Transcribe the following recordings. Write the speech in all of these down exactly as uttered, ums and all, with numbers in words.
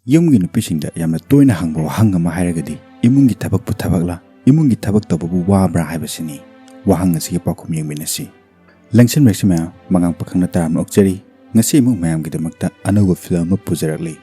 ꯌꯨꯝꯒꯤ ꯅꯨꯄꯤꯁꯤꯡꯗ ꯌꯥꯝꯅ ꯇꯣꯏꯅ ꯍꯪꯕ ꯋꯥꯍꯪ ꯑꯃ ꯍꯥꯏꯔꯒꯗꯤ, "ꯏꯃꯨꯡꯒꯤ ꯊꯕꯛꯄꯨ ꯊꯕꯛꯂꯥ? ꯏꯃꯨꯡꯒꯤ ꯊꯕꯛ ꯇꯧꯕꯕꯨ ꯋꯥꯕ꯭ꯔꯥ?" ꯍꯥꯏꯕꯁꯤꯅꯤ꯫ ꯋꯥꯍꯪ ꯑꯁꯤꯒꯤ ꯄꯥꯎꯈꯨꯝ ꯌꯦꯡꯃꯤꯟꯅꯁꯤ꯫ ꯂꯦꯡꯁꯤꯟꯕꯤꯔꯁꯤ ꯃꯌꯥꯝ, ꯃꯉꯥꯡ ꯄꯥꯈꯪꯅ ꯇꯔꯥꯝꯅ ꯑꯣꯛꯆꯔꯤ꯫ ꯉꯁꯤ ꯑꯃꯨꯛ ꯃꯌꯥꯝꯒꯤꯗꯃꯛꯇ ꯑꯅꯧꯕ ꯐꯤꯂꯝ ꯑꯃ ꯄꯨꯖꯔꯛꯂꯤ꯫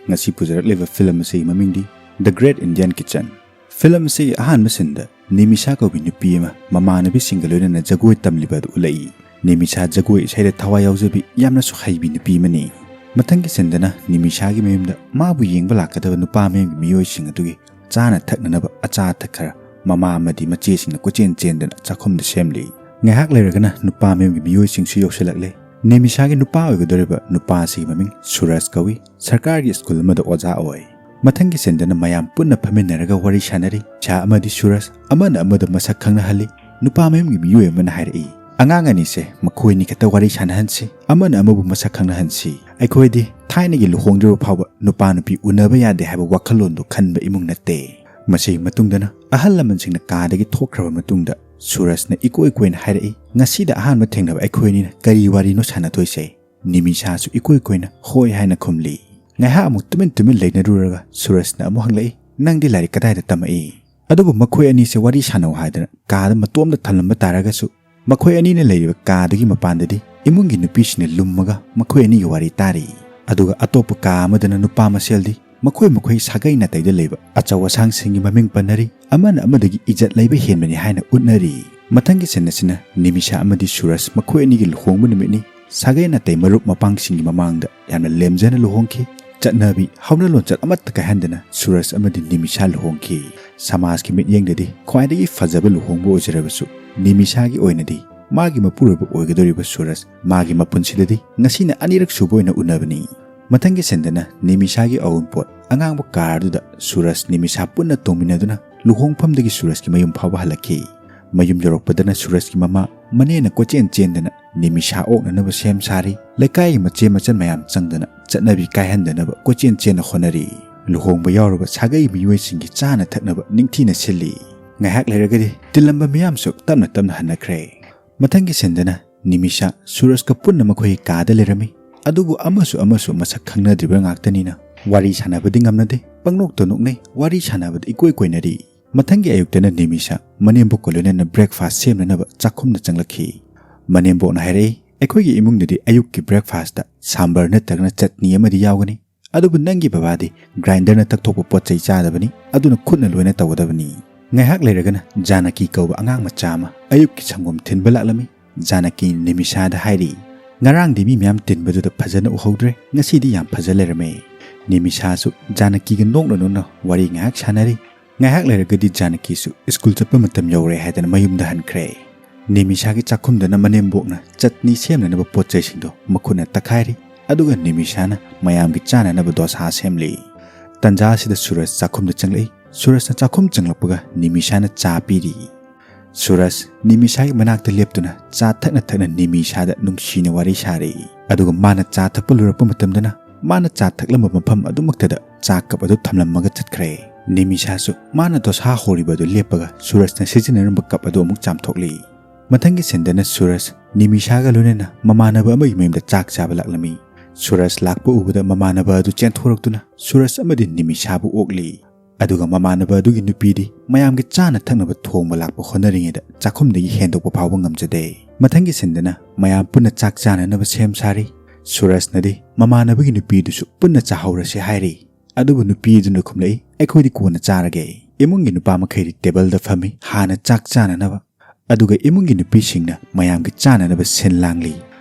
ꯉꯁꯤ ꯄꯨꯖꯔꯛꯂꯤꯕ ꯐꯤꯂꯝ ꯑꯁꯤꯒꯤ ꯃꯃꯤꯡꯗꯤ The Great Indian Kitchen꯫ Film ꯑꯁꯤꯒꯤ ꯑꯍꯥꯟꯕ ꯁꯤꯟꯗ ꯅꯤꯃꯤꯁꯥ ꯀꯧꯕꯤ ꯅꯨꯄꯤ ꯑꯃ ꯃꯃꯥꯟꯅꯕꯤꯁꯤꯡꯒ ꯂꯣꯏꯅꯅ ꯖꯒꯣꯏ ꯇꯝꯂꯤꯕ ꯑꯗꯨ ꯎꯠꯂꯛꯏ꯫ ꯅꯤꯃꯤꯁꯥ ꯖꯒꯣꯏ ꯏꯁꯩꯗ ꯊꯋꯥꯏ ꯌꯥꯎꯖꯕꯤ ꯌꯥꯝꯅꯁꯨ ꯍꯩꯕꯤ ꯅꯨꯄꯤ ꯑꯃꯅꯤ꯫ ꯃꯊꯪꯒꯤ ꯁꯤꯟꯗꯅ ꯅꯤꯃꯤꯁꯥꯒꯤ ꯃꯌꯨꯝꯗ ꯃꯥꯕꯨ ꯌꯦꯡꯕ ꯂꯥꯛꯀꯗꯕ ꯅꯨꯄꯥ ꯃꯌꯨꯝꯒꯤ ꯃꯤꯑꯣꯏꯁꯤꯡ ꯑꯗꯨꯒꯤ ꯆꯥꯅ ꯊꯛꯅꯅꯕ ꯑꯆꯥ ꯑꯊꯛ ꯈꯔ ꯃꯃꯥ ꯑꯃꯗꯤ ꯃꯆꯦꯁꯤꯡꯅ ꯀꯣꯏꯆꯦꯟ ꯆꯦꯟꯗꯅ ꯆꯥꯛꯈꯨꯝꯗ ꯁꯦꯝꯂꯤ꯫ ꯉꯥꯏꯍꯥꯛ ꯂꯩꯔꯒꯅ ꯅꯨꯄꯥ ꯃꯌꯨꯝꯒꯤ ꯃꯤꯑꯣꯏꯁꯤꯡꯁꯨ ꯌꯧꯁꯤꯜꯂꯛꯂꯦ꯫ ꯅꯤꯃꯤꯁꯥꯒꯤ ꯅꯨꯄꯥ ꯑꯣꯏꯒꯗꯧꯔꯤꯕ ꯅꯨꯄꯥ ꯑꯁꯤꯒꯤ ꯃꯃꯤꯡ ꯁꯨꯔꯖ ꯀꯧꯏ꯫ ꯁꯔꯀꯥꯔꯒꯤ ꯁ꯭ꯀꯨꯜ ꯑꯃꯗ ꯑꯣꯖꯥ ꯑꯣꯏ꯫ ꯃꯊꯪꯒꯤ ꯁꯤꯟꯗꯅ ꯃꯌꯥꯝ ꯄꯨꯟꯅ ꯐꯝꯃꯤꯟꯅꯔꯒ ꯋꯥꯔꯤ ꯁꯥꯟꯅꯔꯤ꯫ ꯁꯥ ꯑꯃꯗꯤ ꯁꯨꯔꯖ ꯑꯃꯅ ꯑꯃꯗ ꯃꯁꯛ ꯈꯪꯅꯍꯜꯂꯤ꯫ ꯅꯨꯄꯥ ꯃꯌꯨꯝꯒꯤ ꯃꯤꯑꯣꯏ ꯑꯃꯅ ꯍꯥꯏꯔꯛꯏ, "ꯑꯉꯥꯡ ꯑꯅꯤꯁꯦ ꯃꯈꯣꯏ ꯑꯅꯤ ꯈꯛꯇ ꯋꯥꯔꯤ ꯁꯥꯟꯅꯍꯟꯁꯤ, ꯑꯃꯅ ꯑꯃꯕꯨ ꯃꯁꯛ ꯈꯪꯅꯍꯟꯁꯤ꯫ ꯑꯩꯈꯣꯏꯗꯤ ꯊꯥꯏꯅꯒꯤ ꯂꯨꯍꯣꯡꯗ꯭ꯔꯤꯕ ꯐꯥꯎꯕ ꯅꯨꯄꯥ ꯅꯨꯄꯤ ꯎꯅꯕ ꯌꯥꯗꯦ ꯍꯥꯏꯕ ꯋꯥꯈꯜꯂꯣꯟꯗꯨ ꯈꯟꯕ ꯏꯃꯨꯡ ꯅꯠꯇꯦ"꯫ ꯃꯁꯤꯒꯤ ꯃꯇꯨꯡꯗꯅ ꯑꯍꯜ ꯂꯃꯟꯁꯤꯡꯅ ꯀꯥꯗꯒꯤ ꯊꯣꯛꯈ꯭ꯔꯕ ꯃꯇꯨꯡꯗ ꯁꯨꯔꯖꯅ ꯏꯀꯣꯏ ꯀꯣꯏꯅ ꯍꯥꯏꯔꯛꯏ, "ꯉꯁꯤꯗ ꯑꯍꯥꯟꯕ ꯊꯦꯡꯅꯕ ꯑꯩꯈꯣꯏ ꯑꯅꯤꯅ ꯀꯔꯤ ꯋꯥꯔꯤꯅꯣ ꯁꯥꯟꯅꯗꯣꯏꯁꯦ?" ꯅꯤꯃꯤꯁꯥꯁꯨ ꯏꯀꯣꯏ ꯀꯣꯏꯅ "ꯍꯣꯏ" ꯍꯥꯏꯅ ꯈꯨꯝꯂꯤ꯫ ꯉꯥꯏꯍꯥꯛ ꯑꯃꯨꯛ ꯇꯨꯃꯤꯟ ꯇꯨꯃꯤꯟ ꯂꯩꯅꯔꯨꯔꯒ ꯁꯨꯔꯖꯅ ꯑꯃꯨꯛ ꯍꯪꯂꯛꯏ, "ꯅꯪꯗꯤ ꯂꯥꯏꯔꯤꯛ ꯀꯗꯥꯏꯗ ꯇꯝꯃꯛꯏ?" ꯑꯗꯨꯕꯨ ꯃꯈꯣꯏ ꯑꯅꯤꯁꯦ ꯋꯥꯔꯤ ꯁꯥꯟꯅꯧ ꯍꯥꯏꯗꯅ ꯀꯥꯗ ꯃꯇꯣꯝꯗ ꯊꯝꯂꯝꯕ ꯇꯥꯔꯒꯁꯨ, ꯃꯈꯣꯏ ꯑꯅꯤꯅ ꯂꯩꯔꯤꯕ ꯀꯥꯗꯨꯒꯤ ꯃꯄꯥꯟꯗꯗꯤ ꯏꯃꯨꯡꯒꯤ ꯅꯨꯄꯤꯁꯤꯡꯅ ꯂꯨꯝꯃꯒ ꯃꯈꯣꯏ ꯑꯅꯤꯒꯤ ꯋꯥꯔꯤ ꯇꯥꯔꯤ꯫ ꯑꯗꯨꯒ ꯑꯇꯣꯞꯄ ꯀꯥ ꯑꯃꯗꯅ ꯅꯨꯄꯥ ꯃꯁꯦꯜꯗꯤ ꯃꯈꯣꯏ ꯃꯈꯣꯏ ꯁꯥꯒꯩ ꯅꯥꯇꯩꯗ ꯂꯩꯕ ꯑꯆꯧ ꯑꯁꯥꯡꯁꯤꯡꯒꯤ ꯃꯃꯤꯡ ꯄꯟꯅꯔꯤ, ꯑꯃꯅ ꯑꯃꯗꯒꯤ ꯏꯖꯠ ꯂꯩꯕ ꯍꯦꯟꯕꯅꯤ ꯍꯥꯏꯅ ꯎꯠꯅꯔꯤ꯫ ꯃꯊꯪꯒꯤ ꯁꯤꯟ ꯑꯁꯤꯅ ꯅꯤꯃꯤꯁꯥ ꯑꯃꯗꯤ ꯁꯨꯔꯖ ꯃꯈꯣꯏ ꯑꯅꯤꯒꯤ ꯂꯨꯍꯣꯡꯕ ꯅꯨꯃꯤꯠꯅꯤ꯫ ꯁꯥꯒꯩ ꯅꯥꯇꯩ ꯃꯔꯨꯞ ꯃꯄꯥꯡꯁꯤꯡꯒꯤ ꯃꯃꯥꯡꯗ ꯌꯥꯝꯅ ꯂꯦꯝꯖꯅ ꯂꯨꯍꯣꯡꯈꯤ꯫ ꯆꯠꯅꯕꯤ ꯍꯧꯅ ꯂꯣꯟꯆꯠ ꯑꯃꯠꯇ ꯀꯥꯏꯍꯟꯗꯅ ꯁꯨꯔꯖ ꯑꯃꯗꯤ ꯅꯤꯃꯤꯁꯥ ꯂꯨꯍꯣꯡꯈꯤ꯫ ꯁꯃꯥꯖꯀꯤ ꯃꯤꯠꯌꯦꯡꯗꯗꯤ ꯈ꯭ꯋꯥꯏꯗꯒꯤ ꯐꯖꯕ ꯂꯨꯍꯣꯡꯕ ꯑꯣꯏꯖꯔꯕꯁꯨ, ꯅꯤꯃꯤꯁꯥꯒꯤ ꯑꯣꯏꯅꯗꯤ ꯃꯥꯒꯤ ꯃꯄꯨꯔꯣꯏꯕ ꯑꯣꯏꯒꯗꯧꯔꯤꯕ ꯁꯨꯔꯖ ꯃꯥꯒꯤ ꯃꯄꯨꯟꯁꯤꯗꯗꯤ ꯉꯁꯤꯅ ꯑꯅꯤꯔꯛ ꯁꯨꯕ ꯑꯣꯏꯅ ꯎꯅꯕꯅꯤ꯫ ꯃꯊꯪꯒꯤ ꯁꯤꯟꯗꯅ ꯅꯤꯃꯤꯁꯥꯒꯤ ꯑꯎꯟꯄꯣꯠ ꯑꯉꯥꯡꯕ ꯀꯥꯔꯗꯨꯗ ꯁꯨꯔꯖ ꯅꯤꯃꯤꯁꯥ ꯄꯨꯟꯅ ꯇꯣꯡꯃꯤꯟꯅꯗꯨꯅ ꯂꯨꯍꯣꯡꯐꯝꯗꯒꯤ ꯁꯨꯔꯖꯀꯤ ꯃꯌꯨꯝ ꯐꯥꯎꯕ ꯍꯜꯂꯛꯈꯤ꯫ ꯃꯌꯨꯝ ꯌꯧꯔꯛꯄꯗꯅ ꯁꯨꯔꯖꯀꯤ ꯃꯃꯥ ꯃꯅꯦꯅ ꯀꯣꯏꯆꯦꯟ ꯆꯦꯟꯗꯅ ꯅꯤꯃꯤꯁꯥ ꯑꯣꯛꯅꯅꯕ ꯁꯦꯝ ꯁꯥꯔꯤ꯫ ꯂꯩꯀꯥꯏꯒꯤ ꯃꯆꯦ ꯃꯆꯟ ꯃꯌꯥꯝ ꯆꯪꯗꯅ ꯆꯠꯅꯕꯤ ꯀꯥꯏꯍꯟꯗꯅꯕ ꯀꯣꯏꯆꯦꯟ ꯆꯦꯟꯅ ꯍꯣꯠꯅꯔꯤ꯫ ꯂꯨꯍꯣꯡꯕ ꯌꯥꯎꯔꯕ ꯁꯥꯒꯩ ꯃꯤꯑꯣꯏꯁꯤꯡꯒꯤ ꯆꯥꯅ ꯊꯛꯅꯕ ꯅꯤꯡꯊꯤꯅ ꯁꯤꯜꯂꯤ꯫ ꯉꯥꯏꯍꯥꯛ ꯂꯩꯔꯒꯗꯤ ꯇꯤꯜꯂꯝꯕ ꯃꯤꯌꯥꯝꯁꯨ ꯇꯞꯅ ꯇꯞꯅ ꯍꯟꯅꯈ꯭ꯔꯦ꯫ ꯃꯊꯪꯒꯤ ꯁꯤꯟꯗꯅ ꯅꯤꯃꯤꯁꯥ ꯁꯨꯔꯖꯀ ꯄꯨꯟꯅ ꯃꯈꯣꯏꯒꯤ ꯀꯥꯗ ꯂꯩꯔꯝꯃꯤ꯫ ꯑꯗꯨꯕꯨ ꯑꯃꯁꯨ ꯑꯃꯁꯨ ꯃꯁꯛ ꯈꯪꯅꯗ꯭ꯔꯤꯕ ꯉꯥꯛꯇꯅꯤꯅ ꯋꯥꯔꯤ ꯁꯥꯟꯅꯕꯗꯤ ꯉꯝꯅꯗꯦ, ꯄꯪꯅꯣꯛꯇ ꯅꯣꯛꯅꯩ, ꯋꯥꯔꯤ ꯁꯥꯟꯅꯕꯗ ꯏꯀꯣꯏ ꯀꯣꯏꯅꯔꯤ꯫ ꯃꯊꯪꯒꯤ ꯑꯌꯨꯛꯇꯅ ꯅꯤꯃꯤꯁꯥ ꯃꯅꯦꯝꯕꯣꯛꯀ ꯂꯣꯏꯅꯅ breakfast ꯁꯦꯝꯅꯅꯕ ꯆꯥꯛꯈꯨꯝꯗ ꯆꯪꯂꯛꯈꯤ꯫ ꯃꯅꯦꯝꯕꯣꯛꯅ ꯍꯥꯏꯔꯛꯏ, "ꯑꯩꯈꯣꯏꯒꯤ ꯏꯃꯨꯡꯗꯗꯤ ꯑꯌꯨꯛꯀꯤ breakfast ꯁꯥꯝꯕꯔ ꯅꯠꯇ꯭ꯔꯒꯅ ꯆꯠꯅꯤ ꯑꯃꯗꯤ ꯌꯥꯎꯒꯅꯤ, ꯑꯗꯨꯕꯨ ꯅꯪꯒꯤ ꯕꯕꯥꯗꯤ grinder ꯅ ꯇꯛꯊꯣꯛꯄ ꯄꯣꯠ ꯆꯩ ꯆꯥꯗꯕꯅꯤ, ꯑꯗꯨꯅ ꯈꯨꯠꯅ ꯂꯣꯏꯅ ꯇꯧꯒꯗꯕꯅꯤ꯫ ꯉꯥꯏꯍꯥꯛ ꯂꯩꯔꯒꯅ ꯖꯥꯅꯀꯤ ꯀꯧꯕ ꯑꯉꯥꯡ ꯃꯆꯥ ꯑꯃ ꯑꯌꯨꯛꯀꯤ ꯁꯪꯒꯣꯝ ꯊꯤꯟꯕ ꯂꯥꯛꯂꯝꯃꯤ꯫" ꯖꯥꯅꯀꯤ ꯅꯤꯃꯤꯁꯥꯗ ꯍꯥꯏꯔꯤ, "ꯉꯔꯥꯡꯗꯤ ꯃꯤ ꯃꯌꯥꯝ ꯇꯤꯟꯕꯗꯨꯗ ꯐꯖꯅ ꯎꯍꯧꯗ꯭ꯔꯦ, ꯉꯁꯤꯗꯤ ꯌꯥꯝ ꯐꯖ ꯂꯩꯔꯝꯃꯦ꯫" ꯅꯤꯃꯤꯁꯥꯁꯨ ꯖꯥꯅꯀꯤꯒ ꯅꯣꯛꯅ ꯅꯣꯛꯅ ꯋꯥꯔꯤ ꯉꯥꯏꯍꯥꯛ ꯁꯥꯟꯅꯔꯤ꯫ ꯉꯥꯏꯍꯥꯛ ꯂꯩꯔꯒꯗꯤ ꯖꯥꯅꯀꯤꯁꯨ ꯁ꯭ꯀꯨꯜ ꯆꯠꯄ ꯃꯇꯝ ꯌꯧꯔꯦ ꯍꯥꯏꯗꯅ ꯃꯌꯨꯝꯗ ꯍꯟꯈ꯭ꯔꯦ꯫ ꯅꯤꯃꯤꯁꯥꯒꯤ ꯆꯥꯛꯈꯨꯝꯗꯅ ꯃꯅꯦꯝꯕꯣꯛꯅ ꯆꯠꯅꯤ ꯁꯦꯝꯅꯅꯕ ꯄꯣꯠ ꯆꯩꯁꯤꯡꯗꯣ ꯃꯈꯨꯠꯅ ꯇꯛꯈꯥꯏꯔꯤ, ꯑꯗꯨꯒ ꯅꯤꯃꯤꯁꯥꯅ ꯃꯌꯥꯝꯒꯤ ꯆꯥꯅꯅꯕ ꯗꯣꯁꯥ ꯁꯦꯝꯂꯤ꯫ ꯇꯟꯖꯥ ꯑꯁꯤꯗ ꯁꯨꯔꯖ ꯆꯥꯛꯈꯨꯝꯗ ꯆꯪꯂꯛꯏ꯫ ꯁꯨꯔꯖꯅ ꯆꯥꯛꯈꯨꯝ ꯆꯪꯂꯛꯄꯒ ꯅꯤꯃꯤꯁꯥꯅ ꯆꯥ ꯄꯤꯔꯤ꯫ ꯁꯨꯔꯖ ꯅꯤꯃꯤꯁꯥꯒꯤ ꯃꯅꯥꯛꯇ ꯂꯦꯞꯇꯨꯅ ꯆꯥ ꯊꯛꯅ ꯊꯛꯅ ꯅꯤꯃꯤꯁꯥꯗ ꯅꯨꯡꯁꯤꯅ ꯋꯥꯔꯤ ꯁꯥꯔꯤ꯫ ꯑꯗꯨꯒ ꯃꯥꯅ ꯆꯥ ꯊꯛꯄ ꯂꯣꯏꯔꯛꯄ ꯃꯇꯝꯗꯅ ꯃꯥꯅ ꯆꯥ ꯊꯛꯂꯝꯕ ꯃꯐꯝ ꯑꯗꯨꯃꯛꯇꯗ ꯆꯥ ꯀꯞ ꯑꯗꯨ ꯊꯝꯂꯝꯃꯒ ꯆꯠꯈ꯭ꯔꯦ꯫ ꯅꯤꯃꯤꯁꯥꯁꯨ ꯃꯥꯅ ꯗꯣꯁꯥ ꯍꯧꯔꯤꯕ ꯑꯗꯨ ꯂꯦꯞꯄꯒ ꯁꯨꯔꯖꯅ ꯁꯤꯖꯤꯟꯅꯔꯝꯕ ꯀꯞ ꯑꯗꯨ ꯑꯃꯨꯛ ꯆꯥꯝꯊꯣꯛꯂꯤ꯫ ꯃꯊꯪꯒꯤ ꯁꯤꯟꯗꯅ ꯁꯨꯔꯖ ꯅꯤꯃꯤꯁꯥꯒ ꯂꯣꯏꯅꯅ ꯃꯃꯥꯟꯅꯕ ꯑꯃꯒꯤ ꯃꯌꯨꯝꯗ ꯆꯥꯛ ꯆꯥꯕ ꯂꯥꯛꯂꯝꯃꯤ꯫ ꯁꯨꯔꯖ ꯂꯥꯛꯄ ꯎꯕꯗ ꯃꯃꯥꯟꯅꯕ ꯑꯗꯨ ꯆꯦꯟꯊꯣꯔꯛꯇꯨꯅ ꯁꯨꯔꯖ ꯑꯃꯗꯤ ꯅꯤꯃꯤꯁꯥꯕꯨ ꯑꯣꯛꯂꯤ꯫ ꯑꯗꯨꯒ ꯃꯃꯥꯟꯅꯕ ꯑꯗꯨꯒꯤ ꯅꯨꯄꯤꯗꯤ ꯃꯌꯥꯝꯒꯤ ꯆꯥꯅ ꯊꯛꯅꯕ ꯊꯣꯡꯕ ꯂꯥꯛꯄ ꯍꯣꯠꯅꯔꯤꯉꯩꯗ ꯆꯥꯛꯈꯨꯝꯗꯒꯤ ꯍꯦꯟꯗꯣꯛꯄ ꯐꯥꯎꯕ ꯉꯝꯖꯗꯦ꯫ ꯃꯊꯪꯒꯤ ꯁꯤꯟꯗꯅ ꯃꯌꯥꯝ ꯄꯨꯟꯅ ꯆꯥꯛ ꯆꯥꯅꯅꯕ ꯁꯦꯝ ꯁꯥꯔꯤ꯫ ꯁꯨꯔꯖꯅꯗꯤ ꯃꯃꯥꯟꯅꯕꯒꯤ ꯅꯨꯄꯤꯗꯨꯁꯨ ꯄꯨꯟꯅ ꯆꯥꯍꯧꯔꯁꯤ ꯍꯥꯏꯔꯤ꯫ ꯑꯗꯨꯕꯨ ꯅꯨꯄꯤ ꯑꯗꯨꯅ ꯈꯨꯝꯂꯛꯏ, "ꯑꯩꯈꯣꯏꯗꯤ ꯀꯣꯟꯅ ꯆꯥꯔꯒꯦ꯫" ꯏꯃꯨꯡꯒꯤ ꯅꯨꯄꯥ ꯃꯈꯩꯗꯤ ꯇꯦꯕꯜꯗ ꯐꯝꯃꯤ, ꯍꯥꯟꯅ ꯆꯥꯛ ꯆꯥꯅꯅꯕ꯫ ꯑꯗꯨꯒ ꯏꯃꯨꯡꯒꯤ ꯅꯨꯄꯤꯁꯤꯡꯅ ꯃꯌꯥꯝꯒꯤ ꯆꯥꯅꯅꯕ ꯁꯤꯟ ꯂꯥꯡꯂꯤ꯫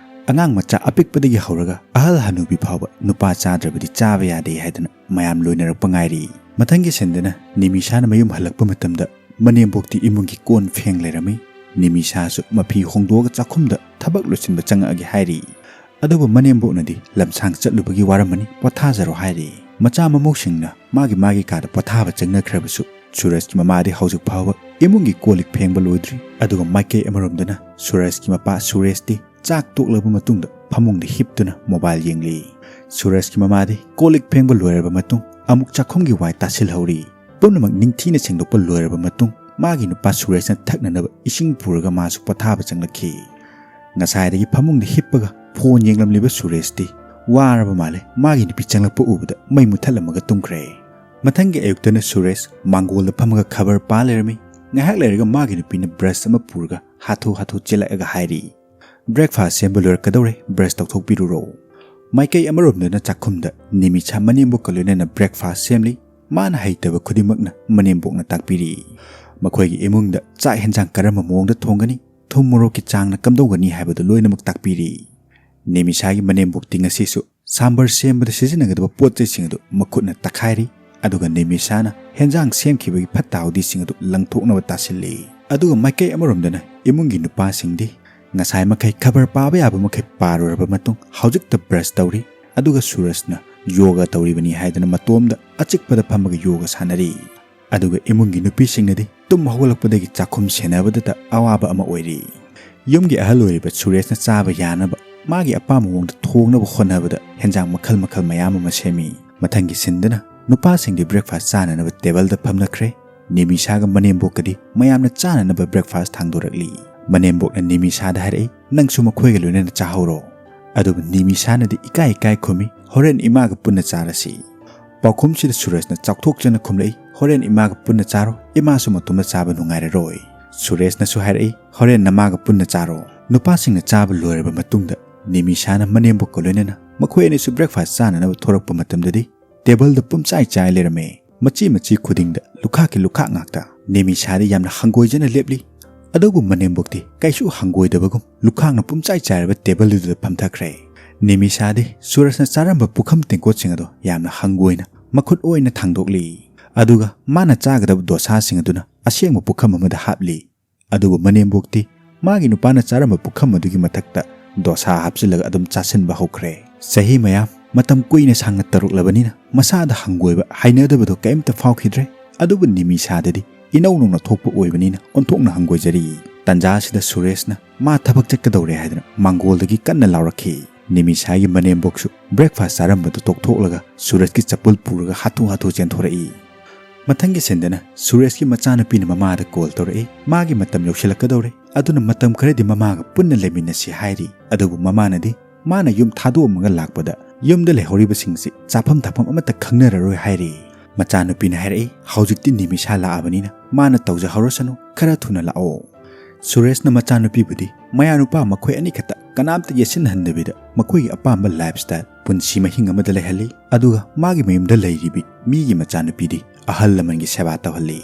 ꯑꯉꯥꯡ ꯃꯆꯥ ꯑꯄꯤꯛꯄꯗꯒꯤ ꯍꯧꯔꯒ ꯑꯍꯜ ꯍꯅꯨꯕꯤ ꯐꯥꯎꯕ ꯅꯨꯄꯥ ꯆꯥꯗ꯭ꯔꯕꯗꯤ ꯆꯥꯕ ꯌꯥꯗꯦ ꯍꯥꯏꯗꯅ ꯃꯌꯥꯝ ꯂꯣꯏꯅꯔꯛꯄ ꯉꯥꯏꯔꯤ꯫ ꯃꯊꯪꯒꯤ ꯁꯤꯟꯗꯅ ꯅꯤꯃꯤꯁꯥꯅ ꯃꯌꯨꯝ ꯍꯜꯂꯛꯄ ꯃꯇꯝꯗ ꯃꯅꯦꯝꯕꯣꯛꯇꯤ ꯏꯃꯨꯡꯒꯤ ꯀꯣꯟ ꯐꯦꯡ ꯂꯩꯔꯝꯃꯤ꯫ ꯅꯤꯃꯤꯁꯥꯁꯨ ꯃꯐꯤ ꯍꯣꯡꯗꯣꯛꯑꯒ ꯆꯥꯛꯈꯨꯝꯗ ꯊꯕꯛ ꯂꯣꯏꯁꯤꯟꯕ ꯆꯪꯉꯛꯑꯒꯦ ꯍꯥꯏꯔꯤ꯫ ꯑꯗꯨꯕꯨ ꯃꯅꯦꯝꯕꯣꯛꯅꯗꯤ, "ꯂꯝꯁꯥꯡ ꯆꯠꯂꯨꯕꯒꯤ ꯋꯥꯔꯝꯃꯅꯤ, ꯄꯣꯊꯥꯖꯔꯣ" ꯍꯥꯏꯔꯤ꯫ ꯃꯆꯥ ꯃꯃꯧꯁꯤꯡꯅ ꯃꯥꯒꯤ ꯃꯥꯒꯤ ꯀꯥꯗ ꯄꯣꯊꯥꯕ ꯆꯪꯅꯈ꯭ꯔꯕꯁꯨ ꯁꯨꯔꯖꯀꯤ ꯃꯃꯥꯗꯤ ꯍꯧꯖꯤꯛ ꯐꯥꯎꯕ ꯏꯃꯨꯡꯒꯤ ꯀꯣꯜ ꯂꯤꯛ ꯐꯦꯡꯕ ꯂꯣꯏꯗ꯭ꯔꯤ꯫ ꯑꯗꯨꯒ ꯃꯥꯏꯀꯩ ꯑꯃꯔꯣꯝꯗꯅ ꯁꯨꯔꯖꯀꯤ ꯃꯄꯥ ꯁꯨꯔꯦꯁꯇꯤ ꯆꯥꯛ ꯇꯣꯛꯂꯕ ꯃꯇꯨꯡꯗ ꯐꯃꯨꯡꯗ ꯍꯤꯞꯇꯨꯅ ꯃꯣꯕꯥꯏꯜ ꯌꯦꯡꯂꯤ꯫ ꯁꯨꯔꯖꯀꯤ ꯃꯃꯥꯗꯤ ꯀꯣꯜ ꯂꯤꯛ ꯐꯦꯡꯕ ꯂꯣꯏꯔꯕ ꯃꯇꯨꯡ ꯑꯃꯨꯛ ꯆꯥꯛꯈꯨꯝꯒꯤ ꯋꯥꯏ ꯇꯥꯁꯤꯜꯍꯧꯔꯤ꯫ ꯄꯨꯝꯅꯃꯛ ꯅꯤꯡꯊꯤꯅ ꯁꯦꯡꯗꯣꯛꯄ ꯂꯣꯏꯔꯕ ꯃꯇꯨꯡ ꯃꯥꯒꯤ ꯅꯨꯄꯥ ꯁꯨꯔꯦꯁꯅ ꯊꯛꯅꯅꯕ ꯏꯁꯤꯡ ꯄꯨꯔꯒ ꯃꯥꯁꯨ ꯄꯣꯊꯥꯕ ꯆꯪꯂꯛꯈꯤ꯫ ꯉꯁꯥꯏꯗꯒꯤ ꯐꯃꯨꯡꯗ ꯍꯤꯞꯄꯒ ꯐꯣꯟ ꯌꯦꯡꯂꯝꯂꯤꯕ ꯁꯨꯔꯦꯁꯇꯤ ꯋꯥꯔꯕ ꯃꯥꯜꯂꯦ꯫ ꯃꯥꯒꯤ ꯅꯨꯄꯤ ꯆꯪꯂꯛꯄ ꯎꯕꯗ ꯃꯩ ꯃꯨꯠꯊꯠꯂꯝꯃꯒ ꯇꯨꯝꯈ꯭ꯔꯦ꯫ ꯃꯊꯪꯒꯤ ꯑꯌꯨꯛꯇꯅ ꯁꯨꯔꯦꯁ ꯃꯥꯡꯒꯣꯜꯗ ꯐꯝꯃꯒ ꯈꯕꯔ ꯄꯥ ꯂꯩꯔꯝꯃꯤ꯫ ꯉꯥꯏꯍꯥꯛ ꯂꯩꯔꯒ ꯃꯥꯒꯤ ꯅꯨꯄꯤꯅ ꯕ꯭ꯔꯁ ꯑꯃ ꯄꯨꯔꯒ ꯍꯥꯊꯨ ꯍꯥꯊꯨ ꯆꯦꯜꯂꯛꯑꯒ ꯍꯥꯏꯔꯤ, "ꯕ꯭ꯔꯦꯛꯐꯥꯁ ꯁꯦꯝꯕ ꯂꯣꯏꯔꯛꯀꯗꯧꯔꯦ, ꯕ꯭ꯔꯁ ꯇꯧꯊꯣꯛꯄꯤꯔꯨꯔꯣ"꯫ ꯃꯥꯏꯀꯩ ꯑꯃꯔꯣꯝꯗꯅ ꯆꯥꯛꯈꯨꯝꯗ ꯅꯤꯃꯤꯁꯥ ꯃꯅꯦꯝꯕꯣꯛꯀ ꯂꯣꯏꯅꯅ ꯕ꯭ꯔꯦꯛꯐꯥꯁ ꯁꯦꯝꯂꯤ꯫ ꯃꯥꯅ ꯍꯩꯇꯕ ꯈꯨꯗꯤꯡꯃꯛꯅ ꯃꯅꯦꯝꯕꯣꯛꯅ ꯇꯥꯛꯄꯤꯔꯤ꯫ ꯃꯈꯣꯏꯒꯤ ꯏꯃꯨꯡꯗ ꯆꯥꯛ ꯍꯦꯟꯖꯥꯡ ꯀꯔꯝꯕ ꯃꯑꯣꯡꯗ ꯊꯣꯡꯒꯅꯤ, ꯊꯨꯝ ꯃꯣꯔꯣꯛꯀꯤ ꯆꯥꯡꯅ ꯀꯝꯗꯧꯒꯅꯤ ꯍꯥꯏꯕꯗꯨ ꯂꯣꯏꯅꯃꯛ ꯇꯥꯛꯄꯤꯔꯤ꯫ ꯅꯤꯃꯤꯁꯥꯒꯤ ꯃꯅꯦꯝꯕꯣꯛꯇꯤ ꯉꯁꯤꯁꯨ ꯁꯥꯝꯕꯔ ꯁꯦꯝꯕꯗ ꯁꯤꯖꯤꯟꯅꯒꯗꯕ ꯄꯣꯠ ꯆꯩꯁꯤꯡ ꯑꯗꯨ ꯃꯈꯨꯠꯅ ꯇꯛꯈꯥꯏꯔꯤ, ꯑꯗꯨꯒ ꯅꯤꯃꯤꯁꯥꯅ ꯍꯦꯟꯖꯥꯡ ꯁꯦꯝꯈꯤꯕꯒꯤ ꯐꯠꯇ ꯍꯥꯎꯗꯤꯁꯤꯡ ꯑꯗꯨ ꯂꯪꯊꯣꯛꯅꯕ ꯇꯥꯁꯤꯜꯂꯤ꯫ ꯑꯗꯨꯒ ꯃꯥꯏꯀꯩ ꯑꯃꯔꯣꯝꯗꯅ ꯏꯃꯨꯡꯒꯤ ꯅꯨꯄꯥꯁꯤꯡꯗꯤ ꯉꯁꯥꯏ ꯃꯈꯩ ꯈꯕꯔ ꯄꯥꯕ ꯌꯥꯕ ꯃꯈꯩ ꯄꯥꯔꯨꯔꯕ ꯃꯇꯨꯡ ꯍꯧꯖꯤꯛꯇ ꯕ꯭ꯔꯁ ꯇꯧꯔꯤ, ꯑꯗꯨꯒ ꯁꯨꯔꯖꯅ ꯌꯣꯒ ꯇꯧꯔꯤꯕꯅꯤ ꯍꯥꯏꯗꯨꯅ ꯃꯇꯣꯝꯗ ꯑꯆꯤꯛꯄꯗ ꯐꯝꯃꯒ ꯌꯣꯒ ꯁꯥꯟꯅꯔꯤ꯫ ꯑꯗꯨꯒ ꯏꯃꯨꯡꯒꯤ ꯅꯨꯄꯤꯁꯤꯡꯅꯗꯤ ꯇꯨꯝ ꯍꯧꯒꯠꯂꯛꯄꯗꯒꯤ ꯆꯥꯛꯈꯨꯝ ꯁꯦꯟꯅꯕꯗꯇ ꯑꯋꯥꯕ ꯑꯃ ꯑꯣꯏꯔꯤ꯫ ꯌꯨꯝꯒꯤ ꯑꯍꯜ ꯑꯣꯏꯔꯤꯕ ꯁꯨꯔꯦꯁꯅ ꯆꯥꯕ ꯌꯥꯅꯕ ꯃꯥꯒꯤ ꯑꯄꯥꯝꯕ ꯃꯑꯣꯡꯗ ꯊꯣꯡꯅꯕ ꯍꯣꯠꯅꯕꯗ ꯍꯦꯟꯖꯥꯡ ꯃꯈꯜ ꯃꯈꯜ ꯃꯌꯥꯝ ꯑꯃ ꯁꯦꯝꯃꯤ꯫ ꯃꯊꯪꯒꯤ ꯁꯤꯟꯗꯅ ꯅꯨꯄꯥꯁꯤꯡꯗꯤ ꯕ꯭ꯔꯦꯛꯐꯥꯁ ꯆꯥꯅꯅꯕ ꯇꯦꯕꯜꯗ ꯐꯝꯅꯈ꯭ꯔꯦ꯫ ꯅꯤꯃꯤꯁꯥꯒ ꯃꯅꯦꯝꯕꯣꯛꯀꯗꯤ ꯃꯌꯥꯝꯅ ꯆꯥꯅꯅꯕ ꯕ꯭ꯔꯦꯛꯐꯥꯁ ꯊꯥꯡꯗꯣꯔꯛꯂꯤ꯫ ꯃꯅꯦꯝꯕꯣꯛꯅ ꯅꯤꯃꯤꯁꯥꯗ ꯍꯥꯏꯔꯛꯏ, "ꯅꯪꯁꯨ ꯃꯈꯣꯏꯒ ꯂꯣꯏꯅꯅ ꯆꯥꯍꯧꯔꯣ"꯫ ꯑꯗꯨꯕꯨ ꯅꯤꯃꯤꯁꯥꯅꯗꯤ ꯏꯀꯥꯏ ꯏꯀꯥꯏ ꯈꯨꯝꯃꯤ, "ꯍꯣꯔꯦꯟ ꯏꯃꯥꯒ ꯄꯨꯟꯅ ꯆꯥꯔꯁꯤ"꯫ ꯄꯥꯎꯈꯨꯝꯁꯤꯗ ꯁꯨꯔꯖꯅ ꯆꯥꯎꯊꯣꯛꯆꯅ ꯈꯨꯝꯂꯛꯏ, "ꯍꯣꯔꯦꯟ ꯏꯃꯥꯒ ꯄꯨꯟꯅ ꯆꯥꯔꯣ, ꯏꯃꯥꯁꯨ ꯃꯇꯣꯝꯇ ꯆꯥꯕ ꯅꯨꯡꯉꯥꯏꯔꯔꯣꯏ"꯫ ꯁꯨꯔꯦꯁꯅꯁꯨ ꯍꯥꯏꯔꯛꯏ, "ꯍꯣꯔꯦꯟ ꯅꯃꯥꯒ ꯄꯨꯟꯅ ꯆꯥꯔꯣ"꯫ ꯅꯨꯄꯥꯁꯤꯡꯅ ꯆꯥꯕ ꯂꯣꯏꯔꯕ ꯃꯇꯨꯡꯗ ꯅꯤꯃꯤꯁꯥꯅ ꯃꯅꯦꯝꯕꯣꯛꯀ ꯂꯣꯏꯅꯅ ꯃꯈꯣꯏ ꯑꯅꯤꯁꯨ ꯕ꯭ꯔꯦꯛꯐꯥꯁ ꯆꯥꯅꯅꯕ ꯊꯣꯔꯛꯄ ꯃꯇꯝꯗꯗꯤ ꯇꯦꯕꯜꯗ ꯄꯨꯝꯆꯥꯏ ꯆꯥꯏ ꯂꯩꯔꯝꯃꯦ꯫ ꯃꯆꯤ ꯃꯆꯤ ꯈꯨꯗꯤꯡꯗ ꯂꯨꯈꯥꯛꯀꯤ ꯂꯨꯈꯥꯛ ꯉꯥꯛꯇ꯫ ꯅꯤꯃꯤꯁꯥꯗꯤ ꯌꯥꯝꯅ ꯍꯪꯒꯣꯏꯖꯅ ꯂꯦꯞꯂꯤ꯫ ꯑꯗꯨꯕꯨ ꯃꯅꯦꯝꯕꯣꯛꯇꯤ ꯀꯩꯁꯨ ꯍꯪꯒꯣꯏꯗꯕꯒꯨꯝ ꯂꯨꯈꯥꯛꯅ ꯄꯨꯝꯆꯥꯏ ꯆꯥꯏꯔꯕ ꯇꯦꯕꯜꯗꯨꯗ ꯐꯝꯊꯈ꯭ꯔꯦ꯫ ꯅꯤꯃꯤꯁꯥꯗꯤ ꯁꯨꯔꯖꯅ ꯆꯥꯔꯝꯕ ꯄꯨꯈꯝ ꯇꯦꯡꯀꯣꯠꯁꯤꯡ ꯑꯗꯣ ꯌꯥꯝꯅ ꯍꯪꯒꯣꯏꯅ ꯃꯈꯨꯠ ꯑꯣꯏꯅ ꯊꯥꯡꯗꯣꯛꯂꯤ꯫ ꯑꯗꯨꯒ ꯃꯥꯅ ꯆꯥꯒꯗꯕ ꯗꯣꯁꯥꯁꯤꯡ ꯑꯗꯨꯅ ꯑꯁꯦꯡꯕ ꯄꯨꯈꯝ ꯑꯃꯗ ꯍꯥꯞꯂꯤ꯫ ꯑꯗꯨꯕꯨ ꯃꯅꯦꯝꯕꯣꯛꯇꯤ ꯃꯥꯒꯤ ꯅꯨꯄꯥꯅ ꯆꯥꯔꯝꯕ ꯄꯨꯈꯝ ꯑꯗꯨꯒꯤ ꯃꯊꯛꯇ ꯗꯣꯁꯥ ꯍꯥꯞꯆꯤꯜꯂꯒ ꯑꯗꯨꯝ ꯆꯥꯁꯤꯟꯕ ꯍꯧꯈ꯭ꯔꯦ꯫ ꯆꯍꯤ ꯃꯌꯥꯝ, ꯃꯇꯝ ꯀꯨꯏꯅ ꯁꯥꯡꯅ ꯇꯧꯔꯛꯂꯕꯅꯤꯅ ꯃꯁꯥꯗ ꯍꯪꯒꯣꯏꯕ, ꯍꯩꯅꯗꯕꯗꯣ ꯀꯩꯝꯇ ꯐꯥꯎꯈꯤꯗ꯭ꯔꯦ꯫ ꯑꯗꯨꯕꯨ ꯅꯤꯃꯤꯁꯥꯗꯗꯤ ꯏꯅꯧ ꯅꯧꯅ ꯊꯣꯛꯄ ꯑꯣꯏꯕꯅꯤꯅ ꯑꯣꯟꯊꯣꯛꯅ ꯍꯪꯒꯣꯏꯖꯔꯤ꯫ ꯇꯟꯖꯥꯁꯤꯗ ꯁꯨꯔꯦꯁꯅ ꯃꯥ ꯊꯕꯛ ꯆꯠꯀꯗꯧꯔꯦ ꯍꯥꯏꯗꯨꯅ ꯃꯥꯡꯒꯣꯜꯗꯒꯤ ꯀꯟꯅ ꯂꯥꯎꯔꯛꯈꯤ꯫ ꯅꯤꯃꯤꯁꯥꯒꯤ ꯃꯅꯦꯝꯕꯣꯛꯁꯨ ꯕ꯭ꯔꯦꯛꯐꯥꯁ ꯆꯥꯔꯝꯕꯗꯨ ꯇꯣꯛꯊꯣꯛꯂꯒ ꯁꯨꯔꯖꯀꯤ ꯆꯄꯜ ꯄꯨꯔꯒ ꯍꯥꯊꯨ ꯍꯥꯊꯨ ꯆꯦꯟꯊꯣꯔꯛꯏ꯫ ꯃꯊꯪꯒꯤ ꯁꯤꯟꯗꯅ ꯁꯨꯔꯦꯁꯀꯤ ꯃꯆꯥꯅꯨꯄꯤꯅ ꯃꯃꯥꯗ ꯀꯣꯜ ꯇꯧꯔꯛꯏ꯫ ꯃꯥꯒꯤ ꯃꯇꯝ ꯌꯧꯁꯤꯜꯂꯛꯀꯗꯧꯔꯦ, ꯑꯗꯨꯅ ꯃꯇꯝ ꯈꯔꯗꯤ ꯃꯃꯥꯒ ꯄꯨꯟꯅ ꯂꯩꯃꯤꯟꯅꯁꯤ ꯍꯥꯏꯔꯤ꯫ ꯑꯗꯨꯕꯨ ꯃꯃꯥꯅꯗꯤ, ꯃꯥꯅ ꯌꯨꯝ ꯊꯥꯗꯣꯛꯑꯝꯃꯒ ꯂꯥꯛꯄꯗ ꯌꯨꯝꯗ ꯂꯩꯍꯧꯔꯤꯕꯁꯤꯡꯁꯤ ꯆꯥꯐꯝ ꯊꯛꯐꯝ ꯑꯃꯠꯇ ꯈꯪꯅꯔꯔꯣꯏ ꯍꯥꯏꯔꯤ꯫ ꯃꯆꯥꯅꯨꯄꯤꯅ ꯍꯥꯏꯔꯛꯏ, "ꯍꯧꯖꯤꯛꯇꯤ ꯅꯤꯃꯤꯁꯥ ꯂꯥꯛꯑꯕꯅꯤꯅ ꯃꯥꯅ ꯇꯧꯖꯍꯧꯔꯁꯅꯨ, ꯈꯔ ꯊꯨꯅ ꯂꯥꯛꯑꯣ"꯫ ꯁꯨꯔꯦꯁꯅ ꯃꯆꯥꯅꯨꯄꯤꯕꯨꯗꯤ ꯃꯌꯥꯅꯨꯄꯥ ꯃꯈꯣꯏ ꯑꯅꯤꯈꯛꯇ ꯀꯅꯥꯝꯇ ꯌꯦꯠꯁꯤꯟꯍꯟꯗꯕꯤꯗ ꯃꯈꯣꯏꯒꯤ ꯑꯄꯥꯝꯕ ꯂꯥꯏꯐ ꯁ꯭ꯇꯥꯏꯜ, ꯄꯨꯟꯁꯤ ꯃꯍꯤꯡ ꯑꯃꯗ ꯂꯩꯍꯜꯂꯤ꯫ ꯑꯗꯨꯒ ꯃꯥꯒꯤ ꯃꯌꯨꯝꯗ ꯂꯩꯔꯤꯕꯤ ꯃꯤꯒꯤ ꯃꯆꯥꯅꯨꯄꯤꯗꯤ ꯑꯍꯜ ꯂꯃꯟꯒꯤ ꯁꯦꯕꯥ ꯇꯧꯍꯜꯂꯤ꯫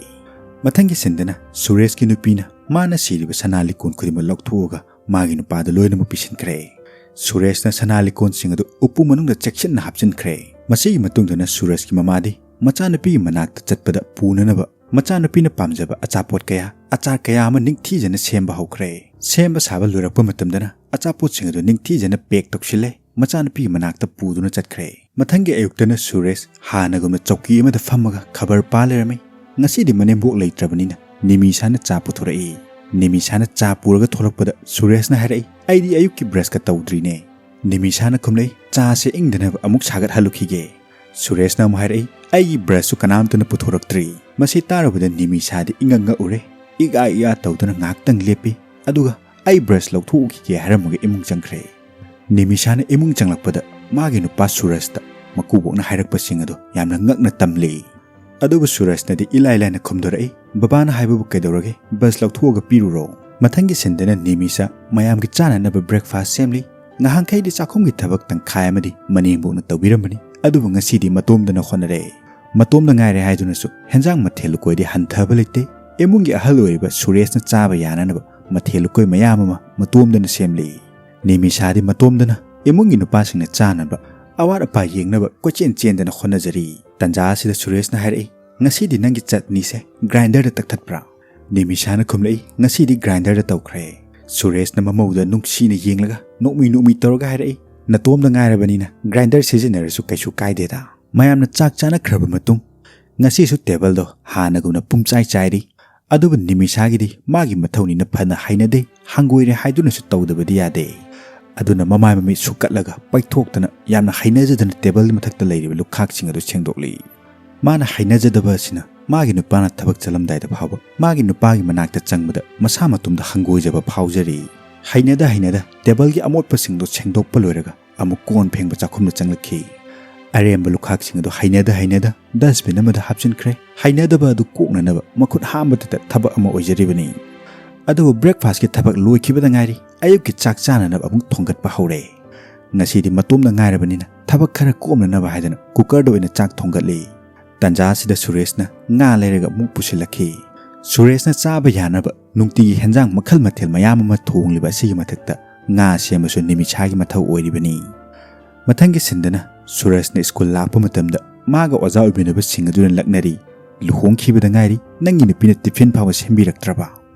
ꯃꯊꯪꯒꯤ ꯁꯤꯟꯗꯅ ꯁꯨꯔꯦꯁꯀꯤ ꯅꯨꯄꯤꯅ ꯃꯥꯅ ꯁꯤꯔꯤꯕ ꯁꯅꯥ ꯂꯤꯛꯀꯣꯟ ꯈꯨꯗꯤꯡꯃꯛ ꯂꯧꯊꯣꯛꯑꯒ ꯃꯥꯒꯤ ꯅꯨꯄꯥꯗ ꯂꯣꯏꯅꯃꯛ ꯄꯤꯁꯤꯟꯈ꯭ꯔꯦ꯫ ꯁꯨꯔꯦꯁꯅ ꯁꯅꯥ ꯂꯤꯛꯀꯣꯟꯁꯤꯡ ꯑꯗꯨ ꯎꯄꯨ ꯃꯅꯨꯡꯗ ꯆꯦꯛꯁꯤꯟꯅ ꯍꯥꯞꯆꯤꯟꯈ꯭ꯔꯦ꯫ ꯃꯁꯤꯒꯤ ꯃꯇꯨꯡꯗꯅ ꯁꯨꯔꯦꯁꯀꯤ ꯃꯃꯥꯗꯤ ꯃꯆꯥꯅꯨꯄꯤꯒꯤ ꯃꯅꯥꯛꯇ ꯆꯠꯄꯗ ꯄꯨꯅꯅꯕ ꯃꯆꯥꯅꯨꯄꯤꯅ ꯄꯥꯝꯖꯕ ꯑꯆꯥꯄꯣꯠ ꯀꯌꯥ, ꯑꯆꯥꯔ ꯀꯌꯥ ꯑꯃ ꯅꯤꯡꯊꯤꯖꯅ ꯁꯦꯝꯕ ꯍꯧꯈ꯭ꯔꯦ꯫ ꯁꯦꯝꯕ ꯁꯥꯕ ꯂꯣꯏꯔꯛꯄ ꯃꯇꯝꯗꯅ ꯑꯆꯥꯄꯣꯠꯁꯤꯡ ꯑꯗꯨ ꯅꯤꯡꯊꯤꯖꯅ ꯄꯦꯛ ꯇꯧꯁꯤꯜꯂꯦ, ꯃꯆꯥꯅꯨꯄꯤꯒꯤ ꯃꯅꯥꯛꯇ ꯄꯨꯗꯨꯅ ꯆꯠꯈ꯭ꯔꯦ꯫ ꯃꯊꯪꯒꯤ ꯑꯌꯨꯛꯇꯅ ꯁꯨꯔꯦꯁ ꯍꯥꯟꯅꯒꯨꯝꯅ ꯆꯧꯀꯤ ꯑꯃꯗ ꯐꯝꯃꯒ ꯈꯕꯔ ꯄꯥ ꯂꯩꯔꯝꯃꯤ꯫ ꯉꯁꯤꯗꯤ ꯃꯅꯦꯝꯕꯣꯛ ꯂꯩꯇ꯭ꯔꯕꯅꯤꯅ ꯅꯤꯃꯤꯁꯥꯅ ꯆꯥ ꯄꯨꯊꯣꯔꯛꯏ꯫ ꯅꯤꯃꯤꯁꯥꯅ ꯆꯥ ꯄꯨꯔꯒ ꯊꯣꯔꯛꯄꯗ ꯁꯨꯔꯦꯁꯅ ꯍꯥꯏꯔꯛꯏ, "ꯑꯩꯗꯤ ꯑꯌꯨꯛꯀꯤ ꯕ꯭ꯔꯁꯀ ꯇꯧꯗ꯭ꯔꯤꯅꯦ"꯫ ꯅꯤꯃꯤꯁꯥꯅ ꯈꯨꯝꯂꯛꯏ, "ꯆꯥꯁꯦ ꯏꯪꯗꯅꯕ ꯑꯃꯨꯛ ꯁꯥꯒꯠꯍꯜꯂꯨꯈꯤꯒꯦ"꯫ ꯁꯨꯔꯦꯁꯅ ꯑꯃꯨꯛ ꯍꯥꯏꯔꯛꯏ, "ꯑꯩꯒꯤ ꯕ꯭ꯔꯁꯁꯨ ꯀꯅꯥꯝꯇꯅ ꯄꯨꯊꯣꯔꯛꯇ꯭ꯔꯤ"꯫ ꯃꯁꯤ ꯇꯥꯔꯨꯕꯗ ꯅꯤꯃꯤꯁꯥꯗꯤ ꯏꯉꯛ ꯉꯛꯎꯔꯦ꯫ ꯏꯒꯥ ꯏꯒꯥ ꯇꯧꯗꯨꯅ ꯉꯥꯏꯍꯥꯛꯇꯪ ꯂꯦꯞꯄꯤ꯫ ꯑꯗꯨꯒ "ꯑꯩ ꯕ꯭ꯔꯁ ꯂꯧꯊꯣꯛꯎꯈꯤꯒꯦ" ꯍꯥꯏꯔꯝꯃꯒ ꯏꯃꯨꯡ ꯆꯪꯈ꯭ꯔꯦ꯫ ꯅꯤꯃꯤꯁꯥꯅ ꯏꯃꯨꯡ ꯆꯪꯂꯛꯄꯗ ꯃꯥꯒꯤ ꯅꯨꯄꯥ ꯁꯨꯔꯖꯇ ꯃꯀꯨꯕꯣꯛꯅ ꯍꯥꯏꯔꯛꯄꯁꯤꯡ ꯑꯗꯨ ꯌꯥꯝꯅ ꯉꯛꯅ ꯇꯝꯂꯤ꯫ ꯑꯗꯨꯕꯨ ꯁꯨꯔꯖꯅꯗꯤ ꯏꯂꯥꯏ ꯂꯥꯏꯅ ꯈꯨꯝꯗꯣꯔꯛꯏ, "ꯕꯕꯥꯅ ꯍꯥꯏꯕꯕꯨ ꯀꯩꯗꯧꯔꯒꯦ? ꯕ꯭ꯔꯁ ꯂꯧꯊꯣꯛꯑꯒ ꯄꯤꯔꯨꯔꯣ"꯫ ꯃꯊꯪꯒꯤ ꯁꯤꯟꯗꯅ ꯅꯤꯃꯤꯁꯥ ꯃꯌꯥꯝꯒꯤ ꯆꯥꯅꯅꯕ ꯕ꯭ꯔꯦꯛꯐꯥꯁ ꯁꯦꯝꯂꯤ꯫ ꯉꯍꯥꯟꯈꯩꯗꯤ ꯆꯥꯛꯈꯨꯝꯒꯤ ꯊꯕꯛ ꯇꯪꯈꯥꯏ ꯑꯃꯗꯤ ꯃꯅꯦꯝꯕꯣꯛꯅ ꯇꯧꯕꯤꯔꯝꯕꯅꯤ, ꯑꯗꯨꯕꯨ ꯉꯁꯤꯗꯤ ꯃꯇꯣꯝꯗꯅ ꯍꯣꯠꯅꯔꯦ꯫ ꯃꯇꯣꯝꯗ ꯉꯥꯏꯔꯦ ꯍꯥꯏꯗꯨꯅꯁꯨ ꯍꯦꯟꯖꯥꯡ ꯃꯊꯦꯜ ꯂꯨꯀꯣꯏꯗꯤ ꯍꯟꯊꯕ ꯂꯩꯇꯦ꯫ ꯏꯃꯨꯡꯒꯤ ꯑꯍꯜ ꯑꯣꯏꯔꯤꯕ ꯁꯨꯔꯦꯁꯅ ꯆꯥꯕ ꯌꯥꯅꯅꯕ ꯃꯊꯦꯜ ꯂꯨꯀꯣꯏ ꯃꯌꯥꯝ ꯑꯃ ꯃꯇꯣꯝꯗꯅ ꯁꯦꯝꯂꯤ꯫ ꯅꯤꯃꯤꯁꯥꯗꯤ ꯃꯇꯣꯝꯗꯅ ꯏꯃꯨꯡꯒꯤ ꯅꯨꯄꯥꯁꯤꯡꯅ ꯆꯥꯅꯕ ꯑꯋꯥꯠ ꯑꯄꯥ ꯌꯦꯡꯅꯕ ꯀꯣꯏꯆꯦꯟ ꯆꯦꯟꯗꯅ ꯍꯣꯠꯅꯖꯔꯤ꯫ ꯇꯟꯖꯥ ꯑꯁꯤꯗ ꯁꯨꯔꯦꯁꯅ ꯍꯥꯏꯔꯛꯏ, "ꯉꯁꯤꯗꯤ ꯅꯪꯒꯤ ꯆꯠꯅꯤꯁꯦ ꯒ꯭ꯔꯥꯏꯟꯗꯔꯗ ꯇꯛꯊꯠꯄ꯭ꯔꯥ?" ꯅꯤꯃꯤꯁꯥꯅ ꯈꯨꯝꯂꯛꯏ, "ꯉꯁꯤꯗꯤ ꯒ꯭ꯔꯥꯏꯟꯗꯔꯗ ꯇꯧꯈ꯭ꯔꯦ"꯫ ꯁꯨꯔꯦꯁꯅ ꯃꯃꯧꯗ ꯅꯨꯡꯁꯤꯅ ꯌꯦꯡꯂꯒ ꯅꯣꯛꯃꯤ ꯅꯣꯛꯃꯤ ꯇꯧꯔꯒ ꯍꯥꯏꯔꯛꯏ, "ꯅꯇꯣꯝꯗ ꯉꯥꯏꯔꯕꯅꯤꯅ ꯒ꯭ꯔꯥꯏꯟꯗꯔ ꯁꯤꯖꯤꯟꯅꯔꯁꯨ ꯀꯩꯁꯨ ꯀꯥꯏꯗꯦꯗ"꯫ ꯃꯌꯥꯝꯅ ꯆꯥꯛ ꯆꯥꯅꯈ꯭ꯔꯕ ꯃꯇꯨꯡ ꯉꯁꯤꯁꯨ ꯇꯦꯕꯜꯗꯣ ꯍꯥꯟꯅꯒꯨꯝꯅ ꯄꯨꯝꯆꯥꯏ ꯆꯥꯏꯔꯤ꯫ ꯑꯗꯨꯕꯨ ꯅꯤꯃꯤꯁꯥꯒꯤꯗꯤ ꯃꯥꯒꯤ ꯃꯊꯧꯅꯤꯅ ꯐꯅ ꯍꯩꯅꯗꯦ, ꯍꯪꯒꯣꯏꯔꯦ ꯍꯥꯏꯗꯨꯅꯁꯨ ꯇꯧꯗꯕꯗꯤ ꯌꯥꯗꯦ꯫ ꯑꯗꯨꯅ ꯃꯃꯥꯏ ꯃꯃꯤꯠ ꯁꯨꯛꯀꯠꯂꯒ ꯄꯩꯊꯣꯛꯇꯅ ꯌꯥꯝꯅ ꯍꯩꯅꯖꯗꯅ ꯇꯦꯕꯜ ꯃꯊꯛꯇ ꯂꯩꯔꯤꯕ ꯂꯨꯈꯥꯛꯁꯤꯡ ꯑꯗꯨ ꯁꯦꯡꯗꯣꯛꯂꯤ꯫ ꯃꯥꯅ ꯍꯩꯅꯖꯗꯕ ꯑꯁꯤꯅ ꯃꯥꯒꯤ ꯅꯨꯄꯥꯅ ꯊꯕꯛ ꯆꯠꯂꯝꯗꯥꯏꯗ ꯐꯥꯎꯕ ꯃꯥꯒꯤ ꯅꯨꯄꯥꯒꯤ ꯃꯅꯥꯛꯇ ꯆꯪꯕꯗ ꯃꯁꯥ ꯃꯇꯣꯝꯗ ꯍꯪꯒꯣꯏꯖꯕ ꯐꯥꯎꯖꯔꯤ꯫ ꯍꯩꯅꯗ ꯍꯩꯅꯗ ꯇꯦꯕꯜꯒꯤ ꯑꯃꯣꯠꯄꯁꯤꯡꯗꯣ ꯁꯦꯡꯗꯣꯛꯄ ꯂꯣꯏꯔꯒ ꯑꯃꯨꯛ ꯀꯣꯟ ꯐꯦꯡꯕ ꯆꯥꯛꯈꯨꯝꯗ ꯆꯪꯂꯛꯈꯤ꯫ ꯑꯔꯦꯝꯕ ꯂꯨꯈꯥꯛꯁꯤꯡ ꯑꯗꯨ ꯍꯩꯅꯗ ꯍꯩꯅꯗ ꯗꯁꯕꯤꯟ ꯑꯃꯗ ꯍꯥꯞꯆꯤꯟꯈ꯭ꯔꯦ꯫ ꯍꯩꯅꯗꯕ ꯑꯗꯨ ꯀꯣꯛꯅꯅꯕ ꯃꯈꯨꯠ ꯍꯥꯝꯕꯗꯇ ꯊꯕꯛ ꯑꯃ ꯑꯣꯏꯖꯔꯤꯕꯅꯤ꯫ ꯑꯗꯨꯕꯨ breakfastꯀꯤ ꯊꯕꯛ ꯂꯣꯏꯈꯤꯕꯗ ꯉꯥꯏꯔꯤ꯫ ꯑꯌꯨꯛꯀꯤ ꯆꯥꯛ ꯆꯥꯅꯅꯕ ꯑꯃꯨꯛ ꯊꯣꯡꯒꯠꯄ ꯍꯧꯔꯦ꯫ ꯉꯁꯤꯗꯤ ꯃꯇꯣꯝꯗ ꯉꯥꯏꯔꯕꯅꯤꯅ ꯊꯕꯛ ꯈꯔ ꯀꯣꯝꯅꯅꯕ ꯍꯥꯏꯗꯅ cookerꯗ ꯑꯣꯏꯅ ꯆꯥꯛ ꯊꯣꯡꯒꯠꯂꯤ꯫ ꯇꯟꯖꯥ ꯑꯁꯤꯗ ꯁꯨꯔꯦꯁꯅ ꯉꯥ ꯂꯩꯔꯒ ꯑꯃꯨꯛ ꯄꯨꯁꯤꯜꯂꯛꯈꯤ꯫ ꯁꯨꯔꯦꯁꯅ ꯆꯥꯕ ꯌꯥꯅꯕ ꯅꯨꯡꯇꯤꯒꯤ ꯍꯦꯟꯖꯥꯡ ꯃꯈꯜ ꯃꯊꯦꯜ ꯃꯌꯥꯝ ꯑꯃ ꯊꯣꯡꯂꯤꯕ ꯑꯁꯤꯒꯤ ꯃꯊꯛꯇ ꯉꯥ ꯁꯦꯝꯕꯁꯨ ꯅꯤꯃꯤꯁꯥꯒꯤ ꯃꯊꯧ ꯑꯣꯏꯔꯤꯕꯅꯤ꯫ ꯃꯊꯪꯒꯤ ꯁꯤꯟꯗꯅ ꯁꯨꯔꯦꯁꯅ ꯁ꯭ꯀꯨꯜ ꯂꯥꯛꯄ ꯃꯇꯝꯗ ꯃꯥꯒ ꯑꯣꯖꯥ ꯑꯣꯏꯃꯤꯟꯅꯕꯁꯤꯡ ꯑꯗꯨꯅ ꯂꯛꯅꯔꯤ꯫ "ꯂꯨꯍꯣꯡꯈꯤꯕꯗ ꯉꯥꯏꯔꯤ, ꯅꯪꯒꯤ ꯅꯨꯄꯤꯅ ꯇꯤꯐꯤꯟ ꯐꯥꯎꯕ ꯁꯦꯝꯕꯤꯔꯛꯇ꯭ꯔꯕ?"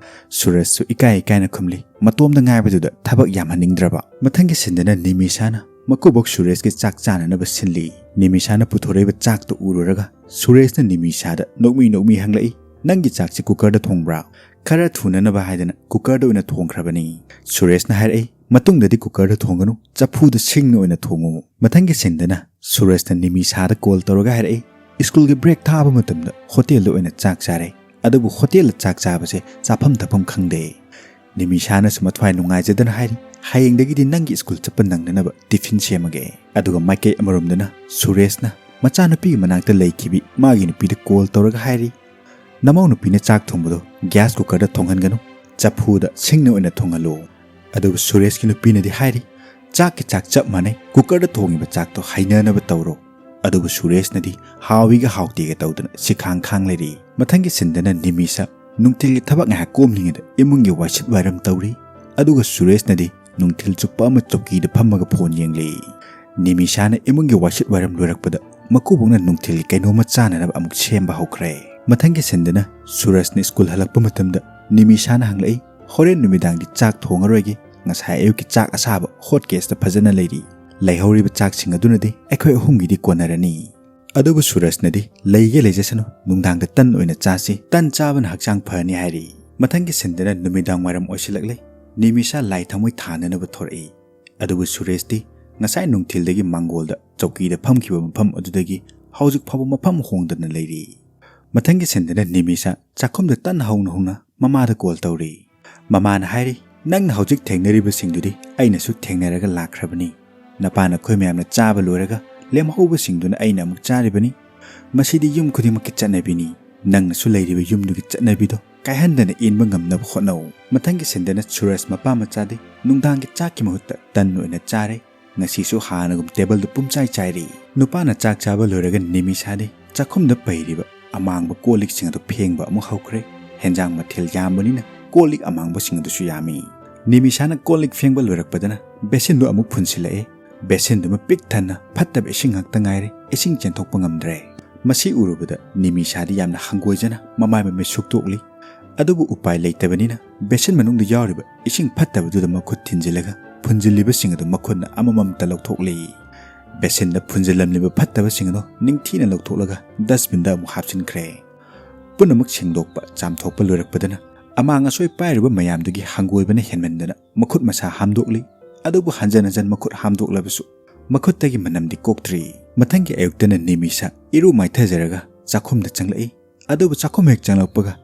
ꯁꯨꯔꯦꯁꯁꯨ ꯏꯀꯥꯏ ꯏꯀꯥꯏꯅ ꯈꯨꯝꯂꯤ꯫ ꯃꯇꯣꯝꯗ ꯉꯥꯏꯕꯗꯨꯗ ꯊꯕꯛ ꯌꯥꯝꯍꯟꯅꯤꯡꯗ꯭ꯔꯕ꯫ ꯃꯊꯪꯒꯤ ꯁꯤꯟꯗꯅ ꯅꯤꯃꯤꯁꯥꯅ ꯃꯀꯨꯕꯣꯛ ꯁꯨꯔꯦꯁꯀꯤ ꯆꯥꯛ ꯆꯥꯅꯅꯕ ꯁꯤꯜꯂꯤ꯫ ꯅꯤꯃꯤꯁꯥꯅ ꯄꯨꯊꯣꯔꯛꯏꯕ ꯆꯥꯛꯇꯨ ꯎꯔꯨꯔꯒ ꯁꯨꯔꯦꯁꯅ ꯅꯤꯃꯤꯁꯥꯗ ꯅꯣꯛꯃꯤ ꯅꯣꯛꯃꯤ ꯍꯪꯂꯛꯏ, "ꯅꯪꯒꯤ ꯆꯥꯛꯁꯤ cookerꯗ ꯊꯣꯡꯕ꯭ꯔꯥ?" ꯈꯔ ꯊꯨꯅꯅꯕ ꯍꯥꯏꯗꯅ cookerꯗ ꯑꯣꯏꯅ ꯊꯣꯡꯈ꯭ꯔꯕꯅꯤ꯫ ꯁꯨꯔꯦꯁꯅ ꯍꯥꯏꯔꯛꯏ, "ꯃꯇꯨꯡꯗꯗꯤ cookerꯗ ꯊꯣꯡꯒꯅꯨ, ꯆꯐꯨꯗ ꯁꯤꯡꯅ ꯑꯣꯏꯅ ꯊꯣꯡꯉꯨ꯫" ꯃꯊꯪꯒꯤ ꯁꯤꯟꯗꯅ ꯁꯨꯔꯦꯁꯅ ꯅꯤꯃꯤꯁꯥꯗ call ꯇꯧꯔꯒ ꯍꯥꯏꯔꯛꯏ, "ꯁ꯭ꯀꯨꯜꯒꯤ break ꯊꯥꯕ ꯃꯇꯝꯗ ꯍꯣꯇꯦꯜꯗ ꯑꯣꯏꯅ ꯆꯥꯛ ꯆꯥꯔꯦ꯫ ꯑꯗꯨꯕꯨ ꯍꯣꯇꯦꯜꯗ ꯆꯥꯛ ꯆꯥꯕꯁꯦ ꯆꯥꯐꯝ ꯊꯛꯐꯝ ꯈꯪꯗꯦ꯫" ꯅꯤꯃꯤꯁꯥꯅꯁꯨ ꯃꯊ꯭ꯋꯥꯏ ꯅꯨꯡꯉꯥꯏꯖꯗꯅ ꯍꯥꯏꯔꯤ, "ꯍꯌꯦꯡꯗꯒꯤꯗꯤ ꯅꯪꯒꯤ ꯁ꯭ꯀꯨꯜ ꯆꯠꯄ ꯅꯪꯅꯅꯕ ꯇꯤꯐꯤꯟ ꯁꯦꯝꯃꯒꯦ꯫" ꯑꯗꯨꯒ ꯃꯥꯏꯀꯩ ꯑꯃꯔꯣꯝꯗꯅ ꯁꯨꯔꯦꯁꯅ ꯃꯆꯥꯅꯨꯄꯤꯒꯤ ꯃꯅꯥꯛꯇ ꯂꯩꯈꯤꯕꯤ ꯃꯥꯒꯤ ꯅꯨꯄꯤꯗ call ꯇꯧꯔꯒ ꯍꯥꯏꯔꯤ, "ꯅꯃꯧ ꯅꯨꯄꯤꯅ ꯆꯥꯛ ꯊꯣꯡꯕꯗꯣ gas cookerꯗ ꯊꯣꯡꯍꯟꯒꯅꯨ, ꯆꯐꯨꯗ ꯁꯤꯡꯅ ꯑꯣꯏꯅ ꯊꯣꯡꯍꯜꯂꯨ꯫" ꯑꯗꯨꯕꯨ ꯁꯨꯔꯦꯁꯀꯤ ꯅꯨꯄꯤꯅꯗꯤ ꯍꯥꯏꯔꯤ, "ꯆꯥꯛꯀꯤ ꯆꯥꯛ ꯆꯞ ꯃꯥꯟꯅꯩ, cookerꯗ ꯊꯣꯡꯉꯤꯕ ꯆꯥꯛꯇꯣ ꯍꯩꯅꯅꯕ ꯇꯧꯔꯣ꯫" ꯑꯗꯨꯕꯨ ꯁꯨꯔꯦꯁꯅꯗꯤ ꯍꯥꯎꯏꯒ ꯍꯥꯎꯇꯦꯒ ꯇꯧꯗꯅ ꯁꯤꯈꯥꯡ ꯈꯥꯡ ꯂꯩꯔꯤ꯫ ꯃꯊꯪꯒꯤ ꯁꯤꯟꯗꯅ ꯅꯤꯃꯤꯁꯥ ꯅꯨꯡꯊꯤꯜꯒꯤ ꯊꯕꯛ ꯉꯥꯏꯍꯥꯛ ꯀꯣꯝꯂꯤꯉꯩꯗ ꯏꯃꯨꯡꯒꯤ ꯋꯥꯏꯁꯤꯠ ꯋꯥꯏꯔꯝ ꯇꯧꯔꯤ꯫ ꯑꯗꯨꯒ ꯁꯨꯔꯦꯁꯅꯗꯤ ꯅꯨꯡꯊꯤꯜ ꯆꯨꯞꯄ ꯑꯃ ꯆꯧꯀꯤꯗ ꯐꯝꯃꯒ phone ꯌꯦꯡꯂꯤ꯫ ꯅꯤꯃꯤꯁꯥꯅ ꯏꯃꯨꯡꯒꯤ ꯋꯥꯏꯁꯤꯠ ꯋꯥꯏꯔꯝ ꯂꯣꯏꯔꯛꯄꯗ ꯃꯀꯨꯕꯣꯛꯅ ꯅꯨꯡꯊꯤꯜꯒꯤ ꯀꯩꯅꯣꯝꯃ ꯆꯥꯅꯅꯕ ꯑꯃꯨꯛ ꯁꯦꯝꯕ ꯍꯧꯈ꯭ꯔꯦ꯫ ꯃꯊꯪꯒꯤ ꯁꯤꯟꯗꯅ ꯁꯨꯔꯦꯁꯅ ꯁ꯭ꯀꯨꯜ ꯍꯜꯂꯛꯄ ꯃꯇꯝꯗ ꯅꯤꯃꯤꯁꯥꯅ ꯍꯪꯂꯛꯏ, "ꯍꯣꯔꯦꯟ ꯅꯨꯃꯤꯗꯥꯡꯗꯤ ꯆꯥꯛ ꯊꯣꯡꯉꯔꯣꯏꯒꯦ, ꯉꯁꯥꯏ ꯑꯌꯨꯛꯀꯤ ꯆꯥꯛ ꯑꯁꯥꯕ hot caseꯇ ꯐꯖꯅ ꯂꯩꯔꯤ꯫ ꯂꯩꯍꯧꯔꯤꯕ ꯆꯥꯛꯁꯤꯡ ꯑꯗꯨꯅꯗꯤ ꯑꯩꯈꯣꯏ ꯑꯍꯨꯝꯒꯤꯗꯤ ꯀꯣꯟꯅꯔꯅꯤ꯫" ꯑꯗꯨꯕꯨ ꯁꯨꯔꯦꯁꯅꯗꯤ, "ꯂꯩꯒꯦ ꯂꯩꯖꯁꯅꯨ, ꯅꯨꯡꯗꯥꯡꯗ ꯇꯟ ꯑꯣꯏꯅ ꯆꯥꯁꯤ, ꯇꯟ ꯆꯥꯕꯅ ꯍꯛꯆꯥꯡ ꯐꯔꯅꯤ" ꯍꯥꯏꯔꯤ꯫ ꯃꯊꯪꯒꯤ ꯁꯤꯟꯗꯅ ꯅꯨꯃꯤꯗꯥꯡ ꯋꯥꯏꯔꯝ ꯑꯣꯏꯁꯤꯜꯂꯛꯂꯦ꯫ ꯅꯤꯃꯤꯁꯥ ꯂꯥꯏ ꯊꯃꯣꯏ ꯊꯥꯅꯅꯕ ꯊꯣꯔꯛꯏ꯫ ꯑꯗꯨꯕꯨ ꯁꯨꯔꯦꯁꯇꯤ ꯉꯁꯥꯏ ꯅꯨꯡꯊꯤꯜꯗꯒꯤ ꯃꯥꯡꯒꯣꯜꯗ ꯆꯧꯀꯤꯗ ꯐꯝꯈꯤꯕ ꯃꯐꯝ ꯑꯗꯨꯗꯒꯤ ꯍꯧꯖꯤꯛ ꯐꯥꯎꯕ ꯃꯐꯝ ꯍꯣꯡꯗꯅ ꯂꯩꯔꯤ꯫ ꯃꯊꯪꯒꯤ ꯁꯤꯟꯗꯅ ꯅꯤꯃꯤꯁꯥ ꯆꯥꯛꯈꯨꯝꯗ ꯇꯟ ꯍꯧꯅ ꯍꯧꯅ ꯃꯃꯥꯗ call ꯇꯧꯔꯤ꯫ ꯃꯃꯥꯅ ꯍꯥꯏꯔꯤ, "ꯅꯪꯅ ꯍꯧꯖꯤꯛ ꯊꯦꯡꯅꯔꯤꯕꯁꯤꯡꯗꯨꯗꯤ ꯑꯩꯅꯁꯨ ꯊꯦꯡꯅꯔꯒ ꯂꯥꯛꯈ꯭ꯔꯕꯅꯤ꯫ ꯅꯄꯥꯅ ꯑꯩꯈꯣꯏ ꯃꯌꯥꯝꯅ ꯆꯥꯕ ꯂꯣꯏꯔꯒ ꯂꯦꯝꯍꯧꯕꯁꯤꯡꯗꯨꯅ ꯑꯩꯅ ꯑꯃꯨꯛ ꯆꯥꯔꯤꯕꯅꯤ꯫ ꯃꯁꯤꯗꯤ ꯌꯨꯝ ꯈꯨꯗꯤꯡꯃꯛꯀꯤ ꯆꯠꯅꯕꯤꯅꯤ꯫ ꯅꯪꯅꯁꯨ ꯂꯩꯔꯤꯕ ꯌꯨꯝꯗꯨꯒꯤ ꯆꯠꯅꯕꯤꯗꯣ ꯀꯥꯏꯍꯟꯗꯅ ꯏꯟꯕ ꯉꯝꯅꯕ ꯍꯣꯠꯅꯧ꯫" ꯃꯊꯪꯒꯤ ꯁꯤꯟꯗꯅ ꯁꯨꯔꯖ ꯃꯄꯥ ꯃꯆꯥꯗꯤ ꯅꯨꯡꯗꯥꯡꯒꯤ ꯆꯥꯛꯀꯤ ꯃꯍꯨꯠꯇ ꯇꯟ ꯑꯣꯏꯅ ꯆꯥꯔꯦ꯫ ꯉꯁꯤꯁꯨ ꯍꯥꯟꯅꯒꯨꯝ ꯇꯦꯕꯜꯗ ꯄꯨꯝꯆꯥꯏ ꯆꯥꯏꯔꯤ꯫ ꯅꯨꯄꯥꯅ ꯆꯥꯛ ꯆꯥꯕ ꯂꯣꯏꯔꯒ ꯅꯤꯃꯤꯁꯥꯗꯤ ꯆꯥꯛꯈꯨꯝꯗ ꯄꯩꯔꯤꯕ ꯑꯃꯥꯡꯕ ꯀꯣꯜ ꯂꯤꯛꯁꯤꯡ ꯑꯗꯨ ꯐꯦꯡꯕ ꯑꯃꯨꯛ ꯍꯧꯈ꯭ꯔꯦ꯫ ꯍꯦꯟꯖꯥꯡ ꯃꯊꯦꯜ ꯌꯥꯝꯕꯅꯤꯅ ꯀꯣꯜ ꯂꯤꯛ ꯑꯃꯥꯡꯕꯁꯤꯡ ꯑꯗꯨꯁꯨ ꯌꯥꯝꯃꯤ꯫ ꯅꯤꯃꯤꯁꯥꯅ ꯀꯣꯜ ꯂꯤꯛ ꯐꯦꯡꯕ ꯂꯣꯏꯔꯛꯄꯗꯅ ꯕꯦꯁꯤꯟꯗꯨ ꯑꯃꯨꯛ ꯐꯨꯟꯁꯤꯜꯂꯛꯑꯦ꯫ ꯕꯦꯁꯤꯟꯗꯨꯃ ꯄꯤꯛ ꯊꯟꯅ ꯐꯠꯇꯕ ꯏꯁꯤꯡ ꯉꯥꯛꯇ ꯉꯥꯏꯔꯦ, ꯏꯁꯤꯡ ꯆꯦꯟꯊꯣꯛꯄ ꯉꯝꯗ꯭ꯔꯦ꯫ ꯃꯁꯤ ꯎꯔꯨꯕꯗ ꯅꯤꯃꯤꯁꯥꯗꯤ ꯌꯥꯝꯅ ꯍꯪꯒꯣꯏꯖꯅ ꯃꯃꯥꯏ ꯃꯃꯤꯠ ꯁꯨꯛꯇꯣꯛꯂꯤ꯫ ꯑꯗꯨꯕꯨ ꯎꯄꯥꯏ ꯂꯩꯇꯕꯅꯤꯅ ꯕꯦꯁꯤꯟ ꯃꯅꯨꯡꯗ ꯌꯥꯎꯔꯤꯕ ꯏꯁꯤꯡ ꯐꯠꯇꯕꯗꯨꯗ ꯃꯈꯨꯠ ꯊꯤꯟꯖꯤꯜꯂꯒ ꯐꯨꯟꯖꯤꯜꯂꯤꯕꯁꯤꯡ ꯑꯗꯨ ꯃꯈꯨꯠꯅ ꯑꯃꯃꯝꯇ ꯂꯧꯊꯣꯛꯂꯤ꯫ ꯕꯦꯁꯤꯟꯗ ꯐꯨꯟꯖꯤꯜꯂꯝꯂꯤꯕ ꯐꯠꯇꯕꯁꯤꯡ ꯑꯗꯨ ꯅꯤꯡꯊꯤꯅ ꯂꯧꯊꯣꯛꯂꯒ ꯗꯁꯕꯤꯟꯗ ꯑꯃꯨꯛ ꯍꯥꯞꯆꯤꯟꯈ꯭ꯔꯦ꯫ ꯄꯨꯝꯅꯃꯛ ꯁꯦꯡꯗꯣꯛꯄ, ꯆꯥꯝꯊꯣꯛꯄ ꯂꯣꯏꯔꯛꯄꯗꯅ ꯑꯃꯥꯡ ꯑꯁꯣꯏ ꯄꯥꯏꯔꯨꯕ ꯃꯌꯥꯝꯗꯨꯒꯤ ꯍꯪꯒꯣꯏꯕꯅ ꯍꯦꯟꯃꯟꯗꯅ ꯃꯈꯨꯠ ꯃꯁꯥ ꯍꯥꯝꯗꯣꯛꯂꯤ꯫ ꯑꯗꯨꯕꯨ ꯍꯟꯖꯟ ꯍꯟꯖꯟ ꯃꯈꯨꯠ ꯍꯥꯝꯗꯣꯛꯂꯕꯁꯨ ꯃꯈꯨꯠꯇꯒꯤ ꯃꯅꯝꯗꯤ ꯀꯣꯛꯇ꯭ꯔꯤ꯫ ꯃꯊꯪꯒꯤ ꯑꯌꯨꯛꯇꯅ ꯅꯤꯃꯤꯁꯥ ꯏꯔꯨ ꯃꯥꯏꯊꯖꯔꯒ ꯆꯥꯛꯈꯨꯝꯗ ꯆꯪꯂꯛꯏ꯫ ꯑꯗꯨꯕꯨ ꯆꯥꯛꯈꯨꯝ ꯍꯦꯛ ꯆꯪꯂꯛꯄꯒ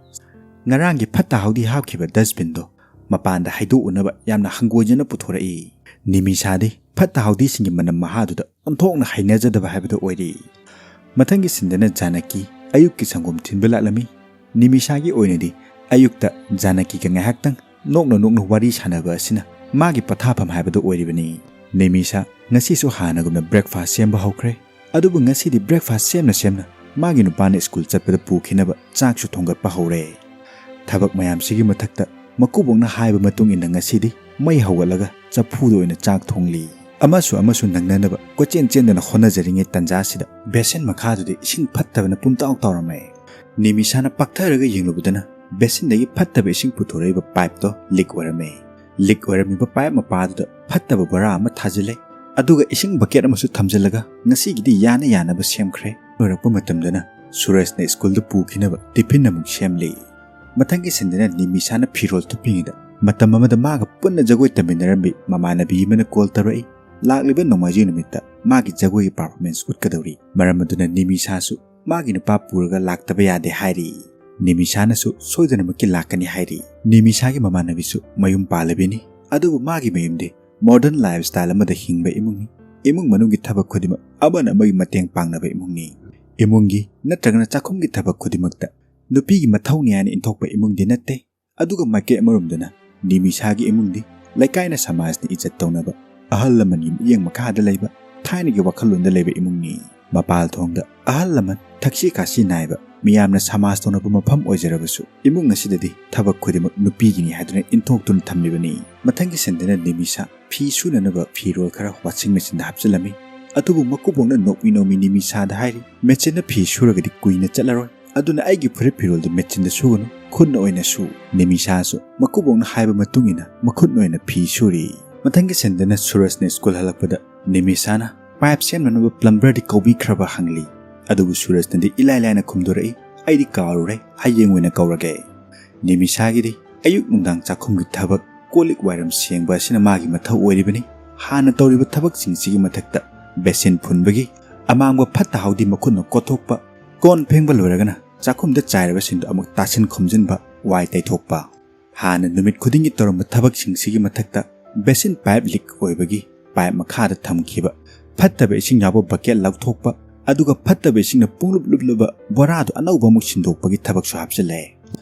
ꯉꯔꯥꯡꯒꯤ ꯐꯠꯇ ꯍꯥꯎꯗꯤ ꯍꯥꯞꯈꯤꯕ ꯗꯁꯕꯤꯟꯗꯣ ꯃꯄꯥꯟꯗ ꯍꯩꯗꯣꯛꯎꯅꯕ ꯌꯥꯝꯅ ꯍꯪꯒꯣꯏꯖꯅ ꯄꯨꯊꯣꯔꯛꯏ꯫ ꯅꯤꯃꯤꯁꯥꯗꯤ ꯐꯠꯇ ꯍꯥꯎꯗꯤꯁꯤꯡꯒꯤ ꯃꯅꯝ ꯃꯍꯥꯗꯨꯗ ꯑꯣꯟꯊꯣꯛꯅ ꯍꯩꯅꯖꯗꯕ ꯍꯥꯏꯕꯗꯨ ꯑꯣꯏꯔꯤ꯫ ꯃꯊꯪꯒꯤ ꯁꯤꯟꯗꯅ ꯖꯥꯅꯀꯤ ꯑꯌꯨꯛꯀꯤ ꯁꯪꯒꯣꯝ ꯊꯤꯟꯕ ꯂꯥꯛꯂꯝꯃꯤ꯫ ꯅꯤꯃꯤꯁꯥꯒꯤ ꯑꯣꯏꯅꯗꯤ ꯑꯌꯨꯛꯇ ꯖꯥꯅꯀꯤꯒ ꯉꯥꯏꯍꯥꯛꯇꯪ ꯅꯣꯛꯅ ꯅꯣꯛꯅ ꯋꯥꯔꯤ ꯁꯥꯟꯅꯕ ꯑꯁꯤꯅ ꯃꯥꯒꯤ ꯄꯣꯊꯥꯐꯝ ꯍꯥꯏꯕꯗꯨ ꯑꯣꯏꯔꯤꯕꯅꯤ꯫ ꯅꯤꯃꯤꯁꯥ ꯉꯁꯤꯁꯨ ꯍꯥꯟꯅꯒꯨꯝꯅ ꯕ꯭ꯔꯦꯛꯐꯥꯁ ꯁꯦꯝꯕ ꯍꯧꯈ꯭ꯔꯦ꯫ ꯑꯗꯨꯕꯨ ꯉꯁꯤꯗꯤ ꯕ꯭ꯔꯦꯛꯐꯥꯁ ꯁꯦꯝꯅ ꯁꯦꯝꯅ ꯃꯥꯒꯤ ꯅꯨꯄꯥꯅ ꯁ꯭ꯀꯨꯜ ꯆꯠꯄꯗ ꯄꯨꯈꯤꯅꯕ ꯆꯥꯛꯁꯨ ꯊꯣꯡꯒꯠꯄ ꯍꯧꯔꯦ꯫ ꯊꯕꯛ ꯃꯌꯥꯝꯁꯤꯒꯤ ꯃꯊꯛꯇ ꯃꯀꯨꯕꯣꯛꯅ ꯍꯥꯏꯕ ꯃꯇꯨꯡ ꯏꯟꯅ ꯉꯁꯤꯗꯤ ꯃꯩ ꯍꯧꯒꯠꯂꯒ ꯆꯐꯨꯗ ꯑꯣꯏꯅ ꯆꯥꯛ ꯊꯣꯡꯂꯤ꯫ ꯑꯃꯁꯨ ꯑꯃꯁꯨ ꯅꯪꯅꯅꯕ ꯀꯣꯏꯆꯦꯟ ꯆꯦꯟꯗꯅ ꯍꯣꯠꯅꯖꯔꯤꯉꯩ ꯇꯟꯖꯥꯁꯤꯗ ꯕꯦꯁꯤꯟ ꯃꯈꯥꯗꯨꯗꯤ ꯏꯁꯤꯡ ꯐꯠꯇꯕꯅ ꯄꯨꯝꯇꯥꯎ ꯇꯥꯎꯔꯝꯃꯦ꯫ ꯅꯤꯃꯤꯁꯥꯅ ꯄꯥꯛꯊꯔꯒ ꯌꯦꯡꯂꯨꯕꯗꯅ ꯕꯦꯁꯤꯟꯗꯒꯤ ꯐꯠꯇꯕ ꯏꯁꯤꯡ ꯄꯨꯊꯣꯔꯛꯏꯕ ꯄꯥꯏꯞꯇꯣ ꯂꯤꯛ ꯑꯣꯏꯔꯝꯃꯦ꯫ ꯂꯤꯛ ꯑꯣꯏꯔꯝꯃꯤꯕ ꯄꯥꯏꯞ ꯃꯄꯥꯗꯨꯗ ꯐꯠꯇꯕ ꯕꯣꯔꯥ ꯑꯃ ꯊꯥꯖꯤꯜꯂꯦ꯫ ꯑꯗꯨꯒ ꯏꯁꯤꯡ ꯕꯀꯦꯠ ꯑꯃꯁꯨ ꯊꯝꯖꯤꯜꯂꯒ ꯉꯁꯤꯒꯤꯗꯤ ꯌꯥꯅ ꯌꯥꯅꯕ ꯁꯦꯝꯈ꯭ꯔꯦ꯫ ꯂꯣꯏꯔꯛꯄ ꯃꯇꯝꯗꯅ ꯁꯨꯔꯖꯅ ꯁ꯭ꯀꯨꯜꯗ ꯄꯨꯈꯤꯅꯕ ꯇꯤꯐꯤꯟ ꯑꯃꯨꯛ ꯁꯦꯝꯂꯤ꯫ ꯃꯊꯪꯒꯤ ꯁꯤꯟꯗꯅ ꯅꯤꯃꯤꯁꯥꯅ ꯐꯤꯔꯣꯜ ꯊꯨꯞꯄꯤꯉꯩꯗ ꯃꯇꯝ ꯑꯃꯗ ꯃꯥꯒ ꯄꯨꯟꯅ ꯖꯒꯣꯏ ꯇꯝꯃꯤꯟꯅꯔꯝꯕꯤ ꯃꯃꯥꯟꯅꯕꯤ ꯑꯃꯅ ꯀꯣꯜ ꯇꯧꯔꯛꯏ꯫ ꯂꯥꯛꯂꯤꯕ ꯅꯣꯡꯃꯥꯏꯖꯤꯡ ꯅꯨꯃꯤꯠꯇ ꯃꯥꯒꯤ ꯖꯒꯣꯏꯒꯤ ꯄꯔꯐꯣꯔꯃꯦꯟꯁ ꯎꯠꯀꯗꯧꯔꯤ꯫ ꯃꯔꯝ ꯑꯗꯨꯅ ꯅꯤꯃꯤꯁꯥꯁꯨ ꯃꯥꯒꯤ ꯅꯨꯄꯥ ꯄꯨꯔꯒ ꯂꯥꯛꯇꯕ ꯌꯥꯗꯦ ꯍꯥꯏꯔꯤ꯫ ꯅꯤꯃꯤꯁꯥꯅꯁꯨ ꯁꯣꯏꯗꯅꯃꯛꯀꯤ ꯂꯥꯛꯀꯅꯤ ꯍꯥꯏꯔꯤ꯫ ꯅꯤꯃꯤꯁꯥꯒꯤ ꯃꯃꯥꯟꯅꯕꯤꯁꯨ ꯃꯌꯨꯝ ꯄꯥꯜꯂꯕꯤꯅꯤ, ꯑꯗꯨꯕꯨ ꯃꯥꯒꯤ ꯃꯌꯨꯝꯗꯤ modern lifestyle ꯑꯃꯗ ꯍꯤꯡꯕ ꯏꯃꯨꯡꯅꯤ꯫ ꯏꯃꯨꯡ ꯃꯅꯨꯡꯒꯤ ꯊꯕꯛ ꯈꯨꯗꯤꯡꯃꯛ ꯑꯃꯅ ꯑꯃꯒꯤ ꯃꯇꯦꯡ ꯄꯥꯡꯅꯕ ꯏꯃꯨꯡꯅꯤ꯫ ꯏꯃꯨꯡꯒꯤ ꯅꯠꯇ꯭ꯔꯒꯅ ꯆꯥꯛꯈꯨꯝꯒꯤ ꯊꯕꯛ ꯈꯨꯗꯤꯡꯃꯛꯇ ꯅꯨꯄꯤꯒꯤ ꯃꯊꯧꯅꯤ ꯍꯥꯏꯅ ꯏꯟꯊꯣꯛꯄ ꯏꯃꯨꯡꯗꯤ ꯅꯠꯇꯦ꯫ ꯑꯗꯨꯒ ꯃꯥꯏꯀꯩ ꯑꯃꯔꯣꯝꯗꯅ ꯅꯤꯃꯤꯁꯥꯒꯤ ꯏꯃꯨꯡꯗꯤ ꯂꯩꯀꯥꯏꯅ ꯁꯃꯥꯖꯅ ꯏꯖꯠ ꯇꯧꯅꯕ, ꯑꯍꯜ ꯂꯃꯟꯒꯤ ꯃꯤꯠꯌꯦꯡ ꯃꯈꯥꯗ ꯂꯩꯕ, ꯊꯥꯏꯅꯒꯤ ꯋꯥꯈꯜꯂꯣꯟꯗ ꯂꯩꯕ ꯏꯃꯨꯡꯅꯤ꯫ ꯃꯄꯥꯜ ꯊꯣꯡꯗ ꯑꯍꯜ ꯂꯃꯟ ꯊꯛꯁꯤ ꯈꯥꯁꯤ ꯅꯥꯏꯕ, ꯃꯤꯌꯥꯝꯅ ꯁꯃꯥꯖ ꯇꯧꯅꯕ ꯃꯐꯝ ꯑꯣꯏꯖꯔꯕꯁꯨ, ꯏꯃꯨꯡ ꯑꯁꯤꯗꯗꯤ ꯊꯕꯛ ꯈꯨꯗꯤꯡꯃꯛ ꯅꯨꯄꯤꯒꯤꯅꯤ ꯍꯥꯏꯗꯨꯅ ꯏꯟꯊꯣꯛꯇꯨꯅ ꯊꯝꯂꯤꯕꯅꯤ꯫ ꯃꯊꯪꯒꯤ ꯁꯟꯗꯅ ꯅꯤꯃꯤꯁꯥ ꯐꯤ ꯁꯨꯅꯅꯕ ꯐꯤꯔꯣꯜ ꯈꯔ washing machine ꯗ ꯍꯥꯞꯆꯤꯜꯂꯝꯃꯤ꯫ ꯑꯗꯨꯕꯨ ꯃꯀꯨꯕꯣꯛꯅ ꯅꯣꯛꯃꯤ ꯅꯣꯛꯃꯤ ꯅꯤꯃꯤꯁꯥꯗ ꯍꯥꯏꯔꯤ, "Machine ꯅ ꯐꯤ ꯁꯨꯔꯒꯗꯤ ꯀꯨꯏꯅ ꯆꯠꯂꯔꯣꯏ, ꯑꯗꯨꯅ ꯑꯩꯒꯤ ꯐꯨꯔꯤꯠ ꯐꯤꯔꯣꯜꯗꯨ machine ꯗ ꯁꯨꯒꯅꯨ, ꯈꯨꯠꯅ ꯑꯣꯏꯅ ꯁꯨ꯫" ꯅꯤꯃꯤꯁꯥꯁꯨ ꯃꯀꯨꯕꯣꯛꯅ ꯍꯥꯏꯕ ꯃꯇꯨꯡ ꯏꯟꯅ ꯃꯈꯨꯠꯅ ꯑꯣꯏꯅ ꯐꯤ ꯁꯨꯔꯤ꯫ ꯃꯊꯪꯒꯤ ꯁꯟꯗꯅ ꯁꯨꯔꯖꯅ ꯁ꯭ꯀꯨꯜ ꯍꯜꯂꯛꯄꯗ ꯅꯤꯃꯤꯁꯥꯅ pipe ꯁꯦꯝꯅꯅꯕ plumber ꯗꯤ ꯀꯧꯕꯤꯈ꯭ꯔꯕ ꯍꯪꯂꯤ꯫ ꯑꯗꯨꯕꯨ ꯁꯨꯔꯖꯅꯗꯤ ꯏꯂꯥꯏ ꯂꯥꯏꯅ ꯈꯨꯝꯗꯣꯔꯛꯏ, "ꯑꯩꯗꯤ ꯀꯥꯎꯔꯨꯔꯦ, ꯍꯌꯦꯡ ꯑꯣꯏꯅ ꯀꯧꯔꯒꯦ꯫" ꯅꯤꯃꯤꯁꯥꯒꯤꯗꯤ ꯑꯌꯨꯛ ꯅꯨꯡꯗꯥꯡ ꯆꯥꯛꯈꯨꯝꯒꯤ ꯊꯕꯛ, ꯀꯣꯜ ꯂꯤꯛ ꯋꯥꯏꯔꯝ ꯁꯦꯡꯕ ꯑꯁꯤꯅ ꯃꯥꯒꯤ ꯃꯊꯧ ꯑꯣꯏꯔꯤꯕꯅꯤ꯫ ꯍꯥꯟꯅ ꯇꯧꯔꯤꯕ ꯊꯕꯛꯁꯤꯡꯁꯤꯒꯤ ꯃꯊꯛꯇ ꯕꯦꯁꯤꯟ ꯐꯨꯟꯕꯒꯤ, ꯑꯃꯥꯡꯕ ꯐꯠꯇ ꯍꯥꯎꯗꯤ ꯃꯈꯨꯠꯅ ꯀꯣꯠꯊꯣꯛꯄ, ꯀꯣꯟ ꯐꯦꯡꯕ ꯂꯣꯏꯔꯒꯅ ꯆꯥꯛꯈꯨꯝꯗ ꯆꯥꯏꯔꯕꯁꯤꯡꯗꯨ ꯑꯃꯨꯛ ꯇꯥꯁꯤꯟ ꯈꯣꯝꯖꯤꯟꯕ, ꯋꯥꯏ ꯇꯩꯊꯣꯛꯄ꯫ ꯍꯥꯟꯅ ꯅꯨꯃꯤꯠ ꯈꯨꯗꯤꯡꯒꯤ ꯇꯧꯔꯝꯕ ꯊꯕꯛꯁꯤꯡꯁꯤꯒꯤ ꯃꯊꯛꯇ ꯕꯦꯁꯤꯟ pipe leak ꯑꯣꯏꯕꯒꯤ pipe ꯃꯈꯥꯗ ꯊꯝꯈꯤꯕ ꯐꯠꯇꯕ ꯏꯁꯤꯡ ꯌꯥꯎꯕ bucket ꯂꯧꯊꯣꯛꯄ, ꯑꯗꯨꯒ ꯐꯠꯇꯕ ꯏꯁꯤꯡꯅ ꯄꯨꯡꯂꯨꯞ ꯂꯨꯞꯂꯕ ꯕꯣꯔꯥꯗꯨ ꯑꯅꯧꯕ ꯑꯃꯨꯛ ꯁꯤꯟꯗꯣꯛꯄꯒꯤ ꯊꯕꯛꯁꯨ ꯍꯥꯞꯆꯤꯜꯂꯦ꯫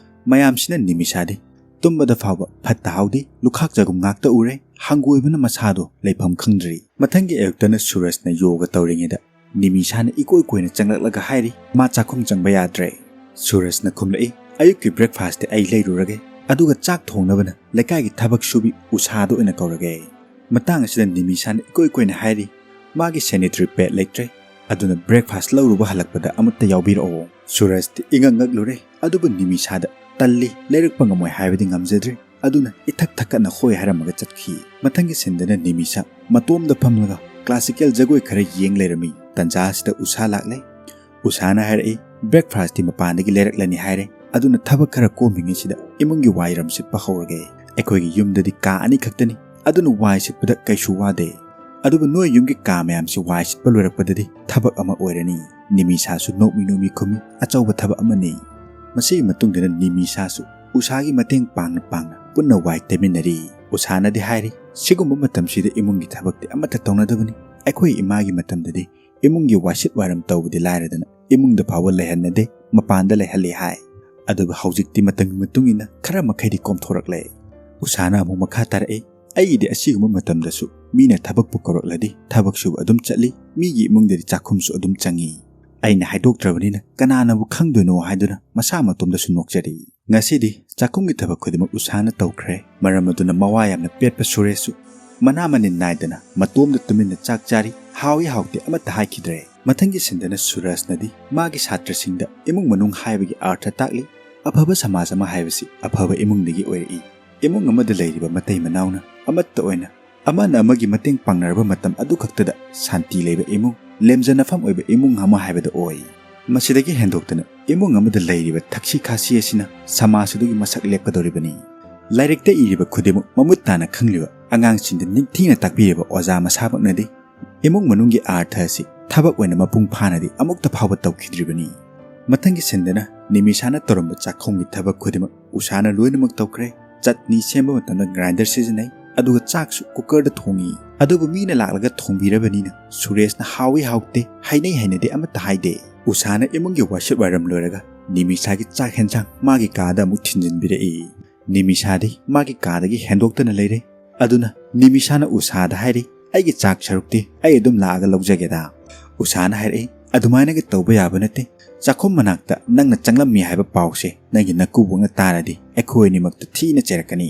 ꯃꯌꯥꯝꯁꯤꯅ ꯅꯤꯃꯤꯁꯥꯗꯤ ꯇꯨꯝꯕꯗ ꯐꯥꯎꯕ ꯐꯠꯇ ꯍꯥꯎꯗꯤ ꯂꯨꯈꯥꯛ ꯆꯒꯨꯝ ꯉꯥꯛꯇ ꯎꯔꯦ꯫ ꯍꯪꯒꯣꯏꯕꯅ ꯃꯁꯥꯗꯣ ꯂꯩꯐꯝ ꯈꯪꯗ꯭ꯔꯤ꯫ ꯃꯊꯪꯒꯤ ꯑꯌꯨꯛꯇꯅ ꯁꯨꯔꯖꯅ ꯌꯣꯒ ꯇꯧꯔꯤꯉꯩꯗ ꯅꯤꯃꯤꯁꯥꯅ ꯏꯀꯣꯏ ꯀꯣꯏꯅ ꯆꯪꯂꯛꯂꯒ ꯍꯥꯏꯔꯤ, "ꯃꯥ ꯆꯥꯛꯈꯨꯝ ꯆꯪꯕ ꯌꯥꯗ꯭ꯔꯦ꯫" ꯁꯨꯔꯖꯅ ꯈꯨꯝꯂꯛꯏ, "ꯑꯌꯨꯛꯀꯤ breakfast ꯇꯤ ꯑꯩ ꯂꯩꯔꯨꯔꯒꯦ, ꯑꯗꯨꯒ ꯆꯥꯛ ꯊꯣꯡꯅꯕꯅ ꯂꯩꯀꯥꯏꯒꯤ ꯊꯕꯛ ꯁꯨꯕꯤ ꯎꯁꯥꯗ ꯑꯣꯏꯅ ꯀꯧꯔꯒꯦ꯫" ꯃꯇꯥꯡ ꯑꯁꯤꯗ ꯅꯤꯃꯤꯁꯥꯅ ꯏꯀꯣꯏ ꯀꯣꯏꯅ ꯍꯥꯏꯔꯤ, "ꯃꯥꯒꯤ sanitary pad ꯂꯩꯇ꯭ꯔꯦ, ꯑꯗꯨꯅ breakfast ꯂꯧꯔꯨꯕ ꯍꯜꯂꯛꯄꯗ ꯑꯃꯠꯇ ꯌꯥꯎꯕꯤꯔꯛꯑꯣ꯫" ꯁꯨꯔꯖꯇꯤ ꯏꯉꯛ ꯉꯛꯂꯨꯔꯦ, ꯑꯗꯨꯕꯨ ꯅꯤꯃꯤꯁꯥꯗ ꯇꯜꯂꯤ, ꯂꯩꯔꯛꯄ ꯉꯝꯃꯣꯏ ꯍꯥꯏꯕꯗꯤ ꯉꯝꯖꯗ꯭ꯔꯦ꯫ ꯑꯗꯨꯅ ꯏꯊꯛ ꯊꯛꯀꯠꯅ ꯍꯣꯏ ꯍꯥꯏꯔꯝꯃꯒ ꯆꯠꯈꯤ꯫ ꯃꯊꯪꯒꯤ ꯁꯤꯟꯗꯅ ꯅꯤꯃꯤꯁꯥ ꯃꯇꯣꯝꯗ ꯐꯝꯂꯒ classical ꯖꯒꯣꯏ ꯈꯔ ꯌꯦꯡ ꯂꯩꯔꯝꯃꯤ꯫ ꯇꯟꯖꯥ ꯑꯁꯤꯗ ꯎꯁꯥ ꯂꯥꯛꯂꯦ꯫ ꯎꯁꯥꯅ ꯍꯥꯏꯔꯛꯏ, "Breakfast ꯇꯤ ꯃꯄꯥꯟꯗꯒꯤ ꯂꯩꯔꯛꯂꯅꯤ ꯍꯥꯏꯔꯦ, ꯑꯗꯨꯅ ꯊꯕꯛ ꯈꯔ ꯀꯣꯝꯃꯤꯉꯩꯁꯤꯗ ꯏꯃꯨꯡꯒꯤ ꯋꯥꯏꯔꯝ ꯁꯤꯠꯄ ꯍꯧꯔꯒꯦ꯫ ꯑꯩꯈꯣꯏꯒꯤ ꯌꯨꯝꯗꯗꯤ ꯀꯥ ꯑꯅꯤ ꯈꯛꯇꯅꯤ, ꯑꯗꯨꯅ ꯋꯥꯏ ꯁꯤꯠꯄꯗ ꯀꯩꯁꯨ ꯋꯥꯗꯦ꯫ ꯑꯗꯨꯕꯨ ꯅꯣꯏ ꯌꯨꯝꯒꯤ ꯀꯥ ꯃꯌꯥꯝꯁꯤ ꯋꯥꯏ ꯁꯤꯠꯄ ꯂꯣꯏꯔꯛꯄꯗꯗꯤ ꯊꯕꯛ ꯑꯃ ꯑꯣꯏꯔꯅꯤ꯫" ꯅꯤꯃꯤꯁꯥꯁꯨ ꯅꯣꯛꯃꯤ ꯅꯣꯛꯃꯤ ꯈꯨꯝꯃꯤ, "ꯑꯆꯧꯕ ꯊꯕꯛ ꯑꯃꯅꯤ꯫" ꯃꯁꯤꯒꯤ ꯃꯇꯨꯡꯗꯅ ꯅꯤꯃꯤꯁꯥꯁꯨ ꯎꯁꯥꯒꯤ ꯃꯇꯦꯡ ꯄꯥꯡꯅ ꯄꯥꯡꯅ ꯄꯨꯟꯅ ꯋꯥꯏ ꯇꯩꯃꯤꯟꯅꯔꯤ꯫ ꯎꯁꯥꯅꯗꯤ ꯍꯥꯏꯔꯤ, "ꯁꯤꯒꯨꯝꯕ ꯃꯇꯝꯁꯤꯗ ꯏꯃꯨꯡꯒꯤ ꯊꯕꯛꯇꯤ ꯑꯃꯠꯇ ꯇꯧꯅꯗꯕꯅꯤ꯫ ꯑꯩꯈꯣꯏ ꯏꯃꯥꯒꯤ ꯃꯇꯝꯗꯗꯤ ꯏꯃꯨꯡꯒꯤ ꯋꯥꯏꯁꯤꯠ ꯋꯥꯏꯔꯝ ꯇꯧꯕꯗꯤ ꯂꯥꯏꯔꯗꯅ ꯏꯃꯨꯡꯗ ꯐꯥꯎꯕ ꯂꯩꯍꯟꯅꯗꯦ, ꯃꯄꯥꯟꯗ ꯂꯩꯍꯜꯂꯤ" ꯍꯥꯏ꯫ ꯑꯗꯨꯕꯨ ꯍꯧꯖꯤꯛꯇꯤ ꯃꯇꯝꯒꯤ ꯃꯇꯨꯡ ꯏꯟꯅ ꯈꯔ ꯃꯈꯩꯗꯤ ꯀꯣꯝꯊꯣꯔꯛꯂꯦ꯫ ꯎꯁꯥꯅ ꯑꯃꯨꯛ ꯃꯈꯥ ꯇꯥꯔꯛꯏ, "ꯑꯩꯒꯤꯗꯤ ꯑꯁꯤꯒꯨꯝꯕ ꯃꯇꯝꯗꯁꯨ ꯃꯤꯅ ꯊꯕꯛꯄꯨ ꯀꯧꯔꯛꯂꯗꯤ ꯊꯕꯛ ꯁꯨꯕ ꯑꯗꯨꯝ ꯆꯠꯂꯤ, ꯃꯤꯒꯤ ꯏꯃꯨꯡꯗꯗꯤ ꯆꯥꯛꯈꯨꯝꯁꯨ ꯑꯗꯨꯝ ꯆꯪꯉꯤ꯫ ꯑꯩꯅ ꯍꯥꯏꯗꯣꯛꯇ꯭ꯔꯕꯅꯤꯅ ꯀꯅꯥꯅꯕꯨ ꯈꯪꯗꯣꯏꯅꯣ ꯍꯥꯏꯗꯨꯅ ꯃꯁꯥ ꯃꯇꯣꯝꯗꯁꯨ ꯅꯣꯛꯆꯔꯤ꯫ ꯉꯁꯤꯗꯤ ꯆꯥꯛꯈꯨꯝꯒꯤ ꯊꯕꯛ ꯈꯨꯗꯤꯡꯃꯛ ꯎꯁꯥꯅ ꯇꯧꯈ꯭ꯔꯦ꯫ ꯃꯔꯝ ꯑꯗꯨꯅ ꯃꯋꯥ ꯌꯥꯝꯅ ꯄꯦꯠꯄ ꯁꯨꯔꯦꯁꯁꯨ ꯃꯅꯥ ꯃꯅꯤꯟ ꯅꯥꯏꯗꯅ ꯃꯇꯣꯝꯗ ꯇꯨꯃꯤꯟꯅ ꯆꯥꯛ ꯆꯥꯔꯤ, ꯍꯥꯎꯏ ꯍꯥꯎꯇꯦ ꯑꯃꯠꯇ ꯍꯥꯏꯈꯤꯗ꯭ꯔꯦ꯫ ꯃꯊꯪꯒꯤ ꯁꯤꯟꯗꯅ ꯁꯨꯔꯖꯅꯗꯤ ꯃꯥꯒꯤ ꯁꯥꯇ꯭ꯔꯁꯤꯡꯗ ꯏꯃꯨꯡ ꯃꯅꯨꯡ ꯍꯥꯏꯕꯒꯤ ꯑꯥꯔꯊ ꯇꯥꯛꯂꯤ꯫ ꯑꯐꯕ ꯁꯃꯥꯖ ꯑꯃ ꯍꯥꯏꯕꯁꯤ ꯑꯐꯕ ꯏꯃꯨꯡꯗꯒꯤ ꯑꯣꯏꯔꯛꯏ꯫ ꯏꯃꯨꯡ ꯑꯃꯗ ꯂꯩꯔꯤꯕ ꯃꯇꯩ ꯃꯅꯥꯎꯅ ꯑꯃꯠꯇ ꯑꯣꯏꯅ ꯑꯃꯅ ꯑꯃꯒꯤ ꯃꯇꯦꯡ ꯄꯥꯡꯅꯔꯕ ꯃꯇꯝ ꯑꯗꯨ ꯈꯛꯇꯗ ꯁꯥꯟꯇꯤ ꯂꯩꯕ ꯏꯃꯨꯡ, ꯂꯦꯝꯖꯅꯐꯝ ꯑꯣꯏꯕ ꯏꯃꯨꯡ ꯑꯃ ꯍꯥꯏꯕꯗꯨ ꯑꯣꯏ꯫ ꯃꯁꯤꯗꯒꯤ ꯍꯦꯟꯗꯣꯛꯇꯅ ꯏꯃꯨꯡ ꯑꯃꯗ ꯂꯩꯔꯤꯕ ꯊꯛꯁꯤ ꯈꯥꯁꯤ ꯑꯁꯤꯅ ꯁꯃꯥꯖ ꯑꯗꯨꯒꯤ ꯃꯁꯛ ꯂꯦꯞꯀꯗꯧꯔꯤꯕꯅꯤ꯫ ꯂꯥꯏꯔꯤꯛꯇ ꯏꯔꯤꯕ ꯈꯨꯗꯤꯡꯃꯛ ꯃꯃꯨꯠ ꯇꯥꯅ ꯈꯪꯂꯤꯕ, ꯑꯉꯥꯡꯁꯤꯡꯗ ꯅꯤꯡꯊꯤꯅ ꯇꯥꯛꯄꯤꯔꯤꯕ ꯑꯣꯖꯥ ꯃꯁꯥꯃꯛꯅꯗꯤ ꯏꯃꯨꯡ ꯃꯅꯨꯡꯒꯤ ꯑꯥꯔꯊ ꯑꯁꯤ ꯊꯕꯛ ꯑꯣꯏꯅ ꯃꯄꯨꯡ ꯐꯥꯅꯗꯤ ꯑꯃꯨꯛꯇ ꯐꯥꯎꯕ ꯇꯧꯈꯤꯗ꯭ꯔꯤꯕꯅꯤ꯫ ꯃꯊꯪꯒꯤ ꯁꯤꯟꯗꯅ ꯅꯤꯃꯤꯁꯥꯅ ꯇꯧꯔꯝꯕ ꯆꯥꯛꯈꯨꯝꯒꯤ ꯊꯕꯛ ꯈꯨꯗꯤꯡꯃꯛ ꯎꯁꯥꯅ ꯂꯣꯏꯅꯃꯛ ꯇꯧꯈ꯭ꯔꯦ꯫ ꯆꯠꯅꯤ ꯁꯦꯝꯕ ꯃꯇꯝꯗ ꯒ꯭ꯔꯥꯏꯟꯗꯔ ꯁꯤꯖꯤꯟꯅꯩ, ꯑꯗꯨꯒ ꯆꯥꯛꯁꯨ ꯀꯨꯀꯔꯗ ꯊꯣꯡꯉꯤ꯫ ꯑꯗꯨꯕꯨ ꯃꯤꯅ ꯂꯥꯛꯂꯒ ꯊꯣꯡꯕꯤꯔꯕꯅꯤꯅ ꯁꯨꯔꯦꯁꯅ ꯍꯥꯎꯏ ꯍꯥꯎꯇꯦ, ꯍꯩꯅꯩ ꯍꯩꯅꯗꯦ ꯑꯃꯠꯇ ꯍꯥꯏꯗꯦ꯫ ꯎꯁꯥꯅ ꯏꯃꯨꯡꯒꯤ ꯋꯥꯏꯁꯤꯠ ꯋꯥꯏꯔꯝ ꯂꯣꯏꯔꯒ ꯅꯤꯃꯤꯁꯥꯒꯤ ꯆꯥꯛ ꯍꯦꯟꯖꯥꯡ ꯃꯥꯒꯤ ꯀꯥꯗ ꯑꯃꯨꯛ ꯊꯤꯟꯖꯤꯟꯕꯤꯔꯛꯏ꯫ ꯅꯤꯃꯤꯁꯥꯗꯤ ꯃꯥꯒꯤ ꯀꯥꯗꯒꯤ ꯍꯦꯟꯗꯣꯛꯇꯅ ꯂꯩꯔꯦ꯫ ꯑꯗꯨꯅ ꯅꯤꯃꯤꯁꯥꯅ ꯎꯁꯥꯗ ꯍꯥꯏꯔꯤ, "ꯑꯩꯒꯤ ꯆꯥꯛ ꯁꯔꯨꯛꯇꯤ ꯑꯩ ꯑꯗꯨꯝ ꯂꯥꯛꯑꯒ ꯂꯧꯖꯒꯦꯗ?" ꯎꯁꯥꯅ ꯍꯥꯏꯔꯛꯏ, "ꯑꯗꯨꯃꯥꯏꯅꯒ ꯇꯧꯕ ꯌꯥꯕ ꯅꯠꯇꯦ꯫ ꯆꯥꯛꯈꯨꯝ ꯃꯅꯥꯛꯇ ꯅꯪꯅ ꯆꯪꯂꯝꯃꯤ ꯍꯥꯏꯕ ꯄꯥꯎꯁꯦ ꯅꯪꯒꯤ ꯅꯀꯨꯕꯣꯛꯅ ꯇꯥꯔꯗꯤ ꯑꯩꯈꯣꯏ ꯑꯅꯤꯃꯛꯇ ꯊꯤꯅ ꯆꯩꯔꯛꯀꯅꯤ꯫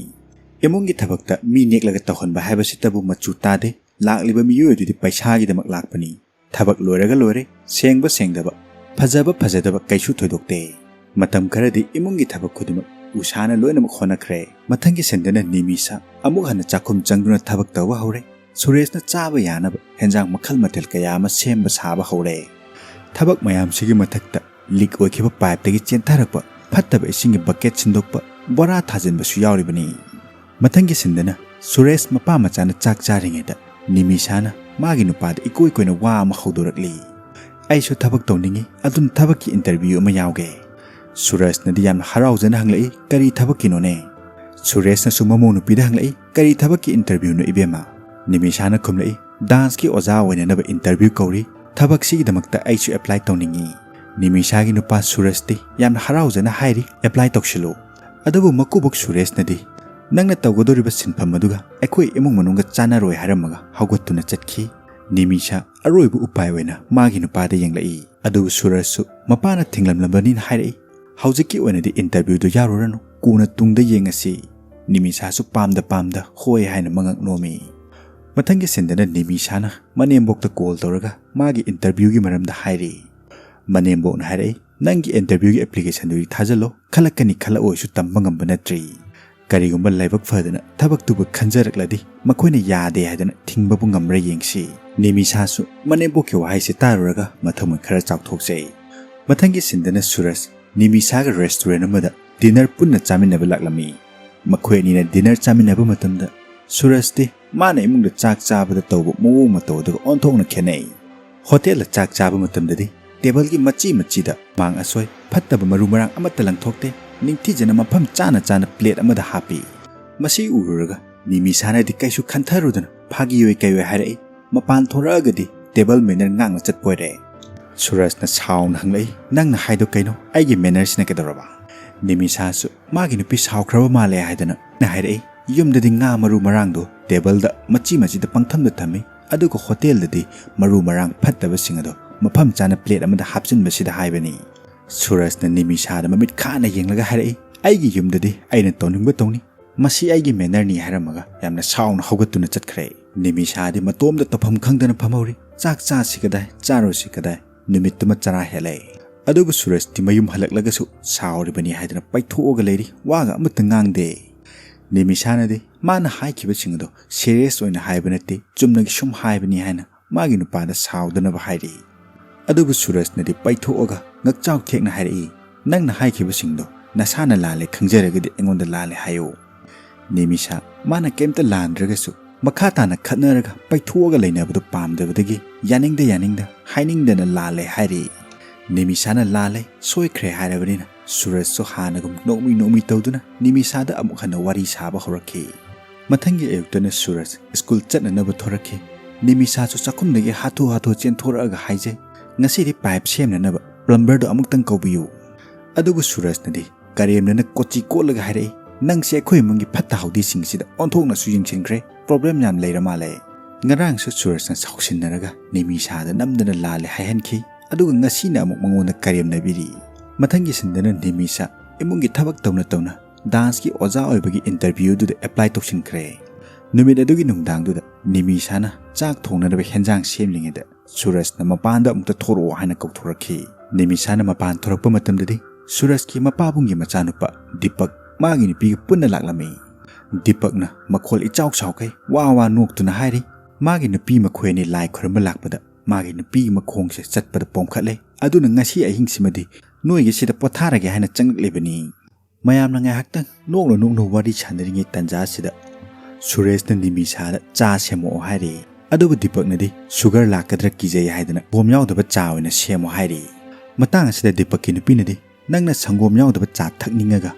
ꯏꯃꯨꯡꯒꯤ ꯊꯕꯛꯇ ꯃꯤ ꯅꯦꯛꯂꯒ ꯇꯧꯍꯟꯕ ꯍꯥꯏꯕꯁꯤꯇꯕꯨ ꯃꯆꯨ ꯇꯥꯗꯦ꯫ ꯂꯥꯛꯂꯤꯕ ꯃꯤꯑꯣꯏ ꯑꯗꯨꯗꯤ ꯄꯩꯁꯥꯒꯤꯗꯃꯛ ꯂꯥꯛꯄꯅꯤ꯫ ꯊꯕꯛ ꯂꯣꯏꯔꯒ ꯂꯣꯏꯔꯦ, ꯁꯦꯡꯕ ꯁꯦꯡꯗꯕ, ꯐꯖꯕ ꯐꯖꯗꯕ ꯀꯩꯁꯨ ꯊꯣꯏꯗꯣꯛꯇꯦ꯫" ꯃꯇꯝ ꯈꯔꯗꯤ ꯏꯃꯨꯡꯒꯤ ꯊꯕꯛ ꯈꯨꯗꯤꯡꯃꯛ ꯎꯁꯥꯅ ꯂꯣꯏꯅꯃꯛ ꯍꯣꯠꯅꯈ꯭ꯔꯦ꯫ ꯃꯊꯪꯒꯤ ꯁꯤꯟꯗꯅ ꯅꯤꯃꯤꯁꯥ ꯑꯃꯨꯛ ꯍꯟꯅ ꯆꯥꯛꯈꯨꯝ ꯆꯪꯗꯨꯅ ꯊꯕꯛ ꯇꯧꯕ ꯍꯧꯔꯦ꯫ ꯁꯨꯔꯦꯁꯅ ꯆꯥꯕ ꯌꯥꯅꯕ ꯍꯦꯟꯖꯥꯡ ꯃꯈꯜ ꯃꯊꯦꯜ ꯀꯌꯥ ꯑꯃ ꯁꯦꯝꯕ ꯁꯥꯕ ꯍꯧꯔꯦ꯫ ꯊꯕꯛ ꯃꯌꯥꯝꯁꯤꯒꯤ ꯃꯊꯛꯇ ꯂꯤꯛ ꯑꯣꯏꯈꯤꯕ ꯄꯥꯏꯞꯇꯒꯤ ꯆꯦꯟꯊꯔꯛꯄ ꯐꯠꯇꯕ ꯏꯁꯤꯡꯒꯤ ꯕꯀꯦꯠ ꯁꯤꯟꯗꯣꯛꯄ, ꯕꯣꯔꯥ ꯊꯥꯖꯤꯟꯕꯁꯨ ꯌꯥꯎꯔꯤꯕꯅꯤ꯫ ꯃꯊꯪꯒꯤ ꯁꯤꯟꯗꯅ ꯁꯨꯔꯦꯁ ꯃꯄꯥ ꯃꯆꯥꯅ ꯆꯥꯛ ꯆꯥꯔꯤꯉꯩꯗ ꯅꯤꯃꯤꯁꯥꯅ ꯃꯥꯒꯤ ꯅꯨꯄꯥꯗ ꯏꯀꯣꯏ ꯀꯣꯏꯅ ꯋꯥ ꯑꯃ ꯍꯧꯗꯣꯔꯛꯂꯤ꯫ "ꯑꯩꯁꯨ ꯊꯕꯛ ꯇꯧꯅꯤꯡꯏ, ꯑꯗꯨꯅ ꯊꯕꯛꯀꯤ ꯏꯟꯇꯔꯚ꯭ꯌꯨ ꯑꯃ ꯌꯥꯎꯒꯦ꯫" ꯁꯨꯔꯖꯅꯗꯤ ꯌꯥꯝꯅ ꯍꯔꯥꯎꯖꯅ ꯍꯪꯂꯛꯏ, "ꯀꯔꯤ ꯊꯕꯛꯀꯤꯅꯣꯅꯦ?" ꯁꯨꯔꯦꯁꯅꯁꯨ ꯃꯃꯧ ꯅꯨꯄꯤꯗ ꯍꯪꯂꯛꯏ, "ꯀꯔꯤ ꯊꯕꯛꯀꯤ interviewꯅꯣ ꯏꯕꯦꯝꯃ?" ꯅꯤꯃꯤꯁꯥꯅ ꯈꯨꯝꯂꯛꯏ, "Danceꯀꯤ ꯑꯣꯖꯥ ꯑꯣꯏꯅꯅꯕ interview ꯀꯧꯔꯤ꯫ ꯊꯕꯛꯁꯤꯒꯤꯗꯃꯛꯇ ꯑꯩꯁꯨ apply ꯇꯧꯅꯤꯡꯏ꯫" ꯅꯤꯃꯤꯁꯥꯒꯤ ꯅꯨꯄꯥ ꯁꯨꯔꯖꯇꯤ ꯌꯥꯝꯅ ꯍꯔꯥꯎꯖꯅ ꯍꯥꯏꯔꯤ, "Apply ꯇꯧꯁꯤꯜꯂꯨ꯫" ꯑꯗꯨꯕꯨ ꯃꯀꯨꯕꯣꯛ ꯁꯨꯔꯦꯁꯅꯗꯤ, "ꯅꯪꯅ ꯇꯧꯒꯗꯧꯔꯤꯕ ꯁꯤꯟꯐꯝ ꯑꯗꯨꯒ ꯑꯩꯈꯣꯏ ꯏꯃꯨꯡ ꯃꯅꯨꯡꯒ ꯆꯥꯟꯅꯔꯣꯏ" ꯍꯥꯏꯔꯝꯃꯒ ꯍꯧꯒꯠꯇꯨꯅ ꯆꯠꯈꯤ꯫ ꯅꯤꯃꯤꯁꯥ ꯑꯔꯣꯏꯕ ꯎꯄꯥꯏ ꯑꯣꯏꯅ ꯃꯥꯒꯤ ꯅꯨꯄꯥꯗ ꯌꯦꯡꯂꯛꯏ꯫ ꯑꯗꯨꯕꯨ ꯁꯨꯔꯖꯁꯨ ꯃꯄꯥꯅ ꯊꯤꯡꯂꯝꯂꯕꯅꯤꯅ ꯍꯥꯏꯔꯛꯏ, "ꯍꯧꯖꯤꯛꯀꯤ ꯑꯣꯏꯅꯗꯤ interviewꯗꯨ ꯌꯥꯎꯔꯨꯔꯅꯨ, ꯀꯣꯟꯅ ꯇꯨꯡꯗ ꯌꯦꯡꯉꯁꯤ꯫" ꯅꯤꯃꯤꯁꯥꯁꯨ ꯄꯥꯝꯗ ꯄꯥꯝꯗ ꯍꯣꯏ ꯍꯥꯏꯅ ꯃꯉꯛ ꯅꯣꯝꯃꯤ꯫ ꯃꯊꯪꯒꯤ ꯁꯤꯟꯗꯅ ꯅꯤꯃꯤꯁꯥꯅ ꯃꯅꯦꯝꯕꯣꯛꯇ call ꯇꯧꯔꯒ ꯃꯥꯒꯤ interviewꯒꯤ ꯃꯔꯝꯗ ꯍꯥꯏꯔꯤ꯫ ꯃꯅꯦꯝꯕꯣꯛꯅ ꯍꯥꯏꯔꯛꯏ, "ꯅꯪꯒꯤ interviewꯒꯤ applicationꯗꯨꯗꯤ ꯊꯥꯖꯤꯜꯂꯣ, ꯈꯜꯂꯛꯀꯅꯤ ꯈꯜꯂꯛꯑꯣꯏꯁꯨ ꯇꯝꯕ ꯉꯝꯕ ꯅꯠꯇ꯭ꯔꯤ꯫ ꯀꯔꯤꯒꯨꯝꯕ ꯂꯥꯏꯕꯛ ꯐꯗꯅ ꯊꯕꯛꯇꯨꯕꯨ ꯈꯟꯖꯔꯛꯂꯗꯤ ꯃꯈꯣꯏꯅ ꯌꯥꯗꯦ ꯍꯥꯏꯗꯅ ꯊꯤꯡꯕꯕꯨ ꯉꯝꯕ꯭ꯔꯥ ꯌꯦꯡꯁꯤ꯫" ꯅꯤꯃꯤꯁꯥꯁꯨ ꯃꯅꯦꯝꯕꯣꯛꯀꯤ ꯋꯥꯍꯩꯁꯦ ꯇꯥꯔꯨꯔꯒ ꯃꯊꯃꯣꯏ ꯈꯔ ꯆꯥꯎꯊꯣꯛꯆꯩ꯫ ꯃꯊꯪꯒꯤ ꯁꯤꯟꯗꯅ ꯁꯨꯔꯖ ꯅꯤꯃꯤꯁꯥꯒ restaurant ꯑꯃꯗ dinner ꯄꯨꯟꯅ ꯆꯥꯃꯤꯟꯅꯕ ꯂꯥꯛꯂꯝꯃꯤ꯫ ꯃꯈꯣꯏ ꯑꯅꯤꯅ dinner ꯆꯥꯃꯤꯟꯅꯕ ꯃꯇꯝꯗ ꯁꯨꯔꯖꯇꯤ ꯃꯥꯅ ꯏꯃꯨꯡꯗ ꯆꯥꯛ ꯆꯥꯕꯗ ꯇꯧꯕ ꯃꯑꯣꯡ ꯃꯇꯧ ꯑꯗꯨꯒ ꯑꯣꯟꯊꯣꯛꯅ ꯈꯦꯠꯅꯩ꯫ ꯍꯣꯇꯦꯜꯗ ꯆꯥꯛ ꯆꯥꯕ ꯃꯇꯝꯗꯗꯤ ꯇꯦꯕꯜꯒꯤ ꯃꯆꯤ ꯃꯆꯤꯗ ꯃꯥꯡ ꯑꯁꯣꯏ ꯐꯠꯇꯕ ꯃꯔꯨ ꯃꯔꯥꯡ ꯑꯃꯠꯇ ꯂꯪꯊꯣꯛꯇꯦ, ꯅꯤꯡꯊꯤꯖꯅ ꯃꯐꯝ ꯆꯥꯅ ꯆꯥꯅ plate ꯑꯃꯗ ꯍꯥꯞꯄꯤ꯫ ꯃꯁꯤ ꯎꯔꯨꯔꯒ ꯅꯤꯃꯤꯁꯥꯅꯗꯤ ꯀꯩꯁꯨ ꯈꯟꯊꯔꯨꯗꯅ ꯐꯥꯒꯤ ꯑꯣꯏ ꯀꯩ ꯑꯣꯏ ꯍꯥꯏꯔꯛꯏ, "ꯃꯄꯥꯟ ꯊꯣꯔꯛꯑꯒꯗꯤ table manner ꯉꯥꯛꯅ ꯆꯠꯄ ꯑꯣꯏꯔꯦ꯫" ꯁꯨꯔꯖꯅ ꯁꯥꯎꯅ ꯍꯪꯂꯛꯏ, "ꯅꯪꯅ ꯍꯥꯏꯗꯣ ꯀꯩꯅꯣ? ꯑꯩꯒꯤ mannerꯁꯤꯅ ꯀꯩꯗꯧꯔꯕ?" ꯅꯤꯃꯤꯁꯥꯁꯨ ꯃꯥꯒꯤ ꯅꯨꯄꯤ ꯁꯥꯎꯈ꯭ꯔꯕ ꯃꯥꯜꯂꯦ ꯍꯥꯏꯗꯅ ꯍꯥꯏꯔꯛꯏ, "ꯌꯨꯝꯗꯗꯤ ꯉꯥ ꯃꯔꯨ ꯃꯔꯥꯡꯗꯣ ꯇꯦꯕꯜꯗ ꯃꯆꯤ ꯃꯆꯤꯗ ꯄꯪꯊꯝꯗ ꯊꯝꯃꯤ, ꯑꯗꯨꯒ ꯍꯣꯇꯦꯜꯗꯗꯤ ꯃꯔꯨ ꯃꯔꯥꯡ ꯐꯠꯇꯕꯁꯤꯡ ꯑꯗꯣ ꯃꯐꯝ ꯆꯥꯅ plate ꯑꯃꯗ ꯍꯥꯞꯆꯤꯟꯕꯁꯤꯗ ꯍꯥꯏꯕꯅꯤ꯫" ꯁꯨꯔꯖꯅ ꯅꯤꯃꯤꯁꯥꯗ ꯃꯃꯤꯠ ꯈꯥꯅ ꯌꯦꯡꯂꯒ ꯍꯥꯏꯔꯛꯏ, "ꯑꯩꯒꯤ ꯌꯨꯝꯗꯗꯤ ꯑꯩꯅ ꯇꯧꯅꯤꯡꯕ ꯇꯧꯅꯤ, ꯃꯁꯤ ꯑꯩꯒꯤ mannerꯅꯤ" ꯍꯥꯏꯔꯝꯃꯒ ꯌꯥꯝꯅ ꯁꯥꯎꯅ ꯍꯧꯒꯠꯇꯨꯅ ꯆꯠꯈ꯭ꯔꯦ꯫ ꯅꯤꯃꯤꯁꯥꯗꯤ ꯃꯇꯣꯝꯗ ꯇꯧꯐꯝ ꯈꯪꯗꯅ ꯐꯝꯍꯧꯔꯤ꯫ ꯆꯥꯛ ꯆꯥꯁꯤ ꯀꯗꯥꯏ, ꯆꯥꯔꯣꯏꯁꯤ ꯀꯗꯥꯏ? ꯅꯨꯃꯤꯠꯇꯨꯃ ꯆꯔꯥ ꯍꯦꯜꯂꯦ꯫ ꯑꯗꯨꯕꯨ ꯁꯨꯔꯖꯇꯤ ꯃꯌꯨꯝ ꯍꯜꯂꯛꯂꯒꯁꯨ ꯁꯥꯎꯔꯤꯕꯅꯤ ꯍꯥꯏꯗꯅ ꯄꯩꯊꯣꯛꯑꯒ ꯂꯩꯔꯤ, ꯋꯥꯒ ꯑꯃꯠꯇ ꯉꯥꯡꯗꯦ꯫ ꯅꯤꯃꯤꯁꯥꯅꯗꯤ ꯃꯥꯅ ꯍꯥꯏꯈꯤꯕꯁꯤꯡ ꯑꯗꯣ serious ꯑꯣꯏꯅ ꯍꯥꯏꯕ ꯅꯠꯇꯦ, ꯆꯨꯝꯅꯒꯤ ꯁꯨꯝ ꯍꯥꯏꯕꯅꯤ ꯍꯥꯏꯅ ꯃꯥꯒꯤ ꯅꯨꯄꯥꯗ ꯁꯥꯎꯗꯅꯕ ꯍꯥꯏꯔꯛꯏ꯫ ꯑꯗꯨꯕꯨ ꯁꯨꯔꯖꯅꯗꯤ ꯄꯩꯊꯣꯛꯑꯒ ꯉꯛꯆꯥꯎ ꯊꯦꯛꯅ ꯍꯥꯏꯔꯛꯏ, "ꯅꯪꯅ ꯍꯥꯏꯈꯤꯕꯁꯤꯡꯗꯣ ꯅꯁꯥꯅ ꯂꯥꯜꯂꯦ ꯈꯪꯖꯔꯒꯗꯤ ꯑꯩꯉꯣꯟꯗ ꯂꯥꯜꯂꯦ ꯍꯥꯏꯌꯨ꯫" ꯅꯤꯃꯤꯁꯥ ꯃꯥꯅ ꯀꯩꯝꯇ ꯂꯥꯟꯗ꯭ꯔꯒꯁꯨ ꯃꯈꯥ ꯇꯥꯅ ꯈꯠꯅꯔꯒ ꯄꯩꯊꯣꯛꯑꯒ ꯂꯩꯅꯕꯗꯨ ꯄꯥꯝꯗꯕꯗꯒꯤ ꯌꯥꯅꯤꯡꯗ ꯌꯥꯅꯤꯡꯗ ꯍꯥꯏꯅꯤꯡꯗꯅ ꯂꯥꯜꯂꯦ ꯍꯥꯏꯔꯛꯏ꯫ ꯅꯤꯃꯤꯁꯥꯅ ꯂꯥꯜꯂꯦ, ꯁꯣꯏꯈ꯭ꯔꯦ ꯍꯥꯏꯔꯕꯅꯤꯅ ꯁꯨꯔꯖꯁꯨ ꯍꯥꯟꯅꯒꯨꯝ ꯅꯣꯛꯃꯤ ꯅꯣꯛꯃꯤ ꯇꯧꯗꯨꯅ ꯅꯤꯃꯤꯁꯥꯗ ꯑꯃꯨꯛ ꯍꯟꯅ ꯋꯥꯔꯤ ꯁꯥꯕ ꯍꯧꯔꯛꯈꯤ꯫ ꯃꯊꯪꯒꯤ ꯑꯌꯨꯛꯇꯅ ꯁꯨꯔꯖ ꯁ꯭ꯀꯨꯜ ꯆꯠꯅꯅꯕ ꯊꯣꯔꯛꯈꯤ꯫ ꯅꯤꯃꯤꯁꯥꯁꯨ ꯆꯥꯛꯈꯨꯝꯗꯒꯤ ꯍꯥꯊꯨ ꯍꯥꯊꯨ ꯆꯦꯟꯊꯣꯔꯛꯑꯒ ꯍꯥꯏꯖꯩ, "ꯉꯁꯤꯗꯤ ꯄꯥꯏꯞ ꯁꯦꯝꯅꯅꯕ ꯄ꯭ꯂꯝꯕꯔꯗꯣ ꯑꯃꯨꯛꯇꯪ ꯀꯧꯕꯤꯌꯨ"꯫ ꯑꯗꯨꯕꯨ ꯁꯨꯔꯖꯅꯗꯤ ꯀꯔꯦꯝꯅꯅ ꯀꯣꯆꯤ ꯀꯣꯠꯂꯒ ꯍꯥꯏꯔꯛꯏ, "ꯅꯪꯁꯦ ꯑꯩꯈꯣꯏ ꯏꯃꯨꯡꯒꯤ ꯐꯠꯇ ꯍꯥꯎꯗꯤꯁꯤꯡꯁꯤꯗ ꯑꯣꯟꯊꯣꯛꯅꯁꯨ ꯌꯦꯡꯁꯤꯟꯈ꯭ꯔꯦ, ꯄ꯭ꯔꯣꯕ꯭ꯂꯦꯝ ꯌꯥꯝ ꯂꯩꯔ ꯃꯥꯜꯂꯦ"꯫ ꯉꯔꯥꯡꯁꯨ ꯁꯨꯔꯖꯅ ꯁꯥꯎꯁꯤꯟꯅꯔꯒ ꯅꯤꯃꯤꯁꯥꯗ ꯅꯝꯗꯅ ꯂꯥꯜꯂꯦ ꯍꯥꯏꯍꯟꯈꯤ꯫ ꯑꯗꯨꯒ ꯉꯁꯤꯅ ꯑꯃꯨꯛ ꯃꯉꯣꯟꯗ ꯀꯔꯦꯝꯅꯕꯤꯔꯤ꯫ ꯃꯊꯪꯒꯤ ꯁꯤꯟꯗꯅ ꯅꯤꯃꯤꯁꯥ ꯏꯃꯨꯡꯒꯤ ꯊꯕꯛ ꯇꯧꯅ ꯇꯧꯅ ꯗꯥꯟꯁꯀꯤ ꯑꯣꯖꯥ ꯑꯣꯏꯕꯒꯤ ꯏꯟꯇꯔꯚ꯭ꯌꯨꯗꯨꯗ ꯑꯦꯄ꯭ꯂꯥꯏ ꯇꯧꯁꯤꯟꯈ꯭ꯔꯦ꯫ ꯅꯨꯃꯤꯠ ꯑꯗꯨꯒꯤ ꯅꯨꯡꯗꯥꯡꯗꯨꯗ ꯅꯤꯃꯤꯁꯥꯅ ꯆꯥꯛ ꯊꯣꯡꯅꯅꯕ ꯍꯦꯟꯖꯥꯡ ꯁꯦꯝꯂꯤꯉꯩꯗ ꯁꯨꯔꯖꯅ ꯃꯄꯥꯟꯗ ꯑꯃꯨꯛꯇ ꯊꯣꯔꯛꯑꯣ ꯍꯥꯏꯅ ꯀꯧꯊꯣꯔꯛꯈꯤ꯫ ꯅꯤꯃꯤꯁꯥꯅ ꯃꯄꯥꯟ ꯊꯣꯔꯛꯄ ꯃꯇꯝꯗꯗꯤ ꯁꯨꯔꯖꯀꯤ ꯃꯄꯥꯕꯨꯡꯒꯤ ꯃꯆꯥꯅꯨꯄꯥ ꯗꯤꯄꯛ ꯃꯥꯒꯤ ꯅꯨꯄꯤꯒ ꯄꯨꯟꯅ ꯂꯥꯛꯂꯝꯃꯤ꯫ ꯗꯤꯄꯛꯅ ꯃꯈꯣꯜ ꯏꯆꯥꯎ ꯆꯥꯎꯈꯩ ꯋꯥ ꯋꯥ ꯅꯣꯛꯇꯨꯅ ꯍꯥꯏꯔꯤ, ꯃꯥꯒꯤ ꯅꯨꯄꯤ ꯃꯈꯣꯏ ꯑꯅꯤ ꯂꯥꯏ ꯈꯨꯔꯨꯝꯕ ꯂꯥꯛꯄꯗ ꯃꯥꯒꯤ ꯅꯨꯄꯤꯒꯤ ꯃꯈꯣꯡꯁꯦ ꯆꯠꯄꯗ ꯄꯣꯝꯈꯠꯂꯦ, ꯑꯗꯨꯅ ꯉꯁꯤ ꯑꯍꯤꯡꯁꯤꯃꯗꯤ ꯅꯣꯏꯒꯤꯁꯤꯗ ꯄꯣꯊꯥꯔꯒꯦ ꯍꯥꯏꯅ ꯆꯪꯂꯛꯂꯤꯕꯅꯤ꯫ ꯃꯌꯥꯝꯅ ꯉꯥꯏꯍꯥꯛꯇꯪ ꯅꯣꯛꯅ ꯅꯣꯛꯅ ꯋꯥꯔꯤ ꯁꯥꯟꯅꯔꯤꯉꯩ ꯇꯥꯟꯖꯥꯁꯤꯗ ꯁꯨꯔꯦꯁꯅ ꯅꯤꯃꯤꯁꯥꯗ ꯆꯥ ꯁꯦꯝꯃꯛꯑꯣ ꯍꯥꯏꯔꯤ꯫ ꯑꯗꯨꯕꯨ ꯗꯤꯄꯛꯅꯗꯤ ꯁꯨꯒꯔ ꯂꯥꯛꯀꯗ꯭ꯔꯥ ꯀꯤꯖꯩ ꯍꯥꯏꯗꯅ ꯁꯪꯒꯣꯝ ꯌꯥꯎꯗꯕ ꯆꯥ ꯑꯣꯏꯅ ꯁꯦꯝꯃꯣ ꯍꯥꯏꯔꯤ꯫ ꯃꯇꯥꯡ ꯑꯁꯤꯗ ꯗꯤꯄꯛꯀꯤ ꯅꯨꯄꯤꯅꯗꯤ ꯅꯪꯅ ꯁꯪꯒꯣꯝ ꯌꯥꯎꯗꯕ ꯆꯥ ꯊꯛꯅꯤꯡꯉꯒ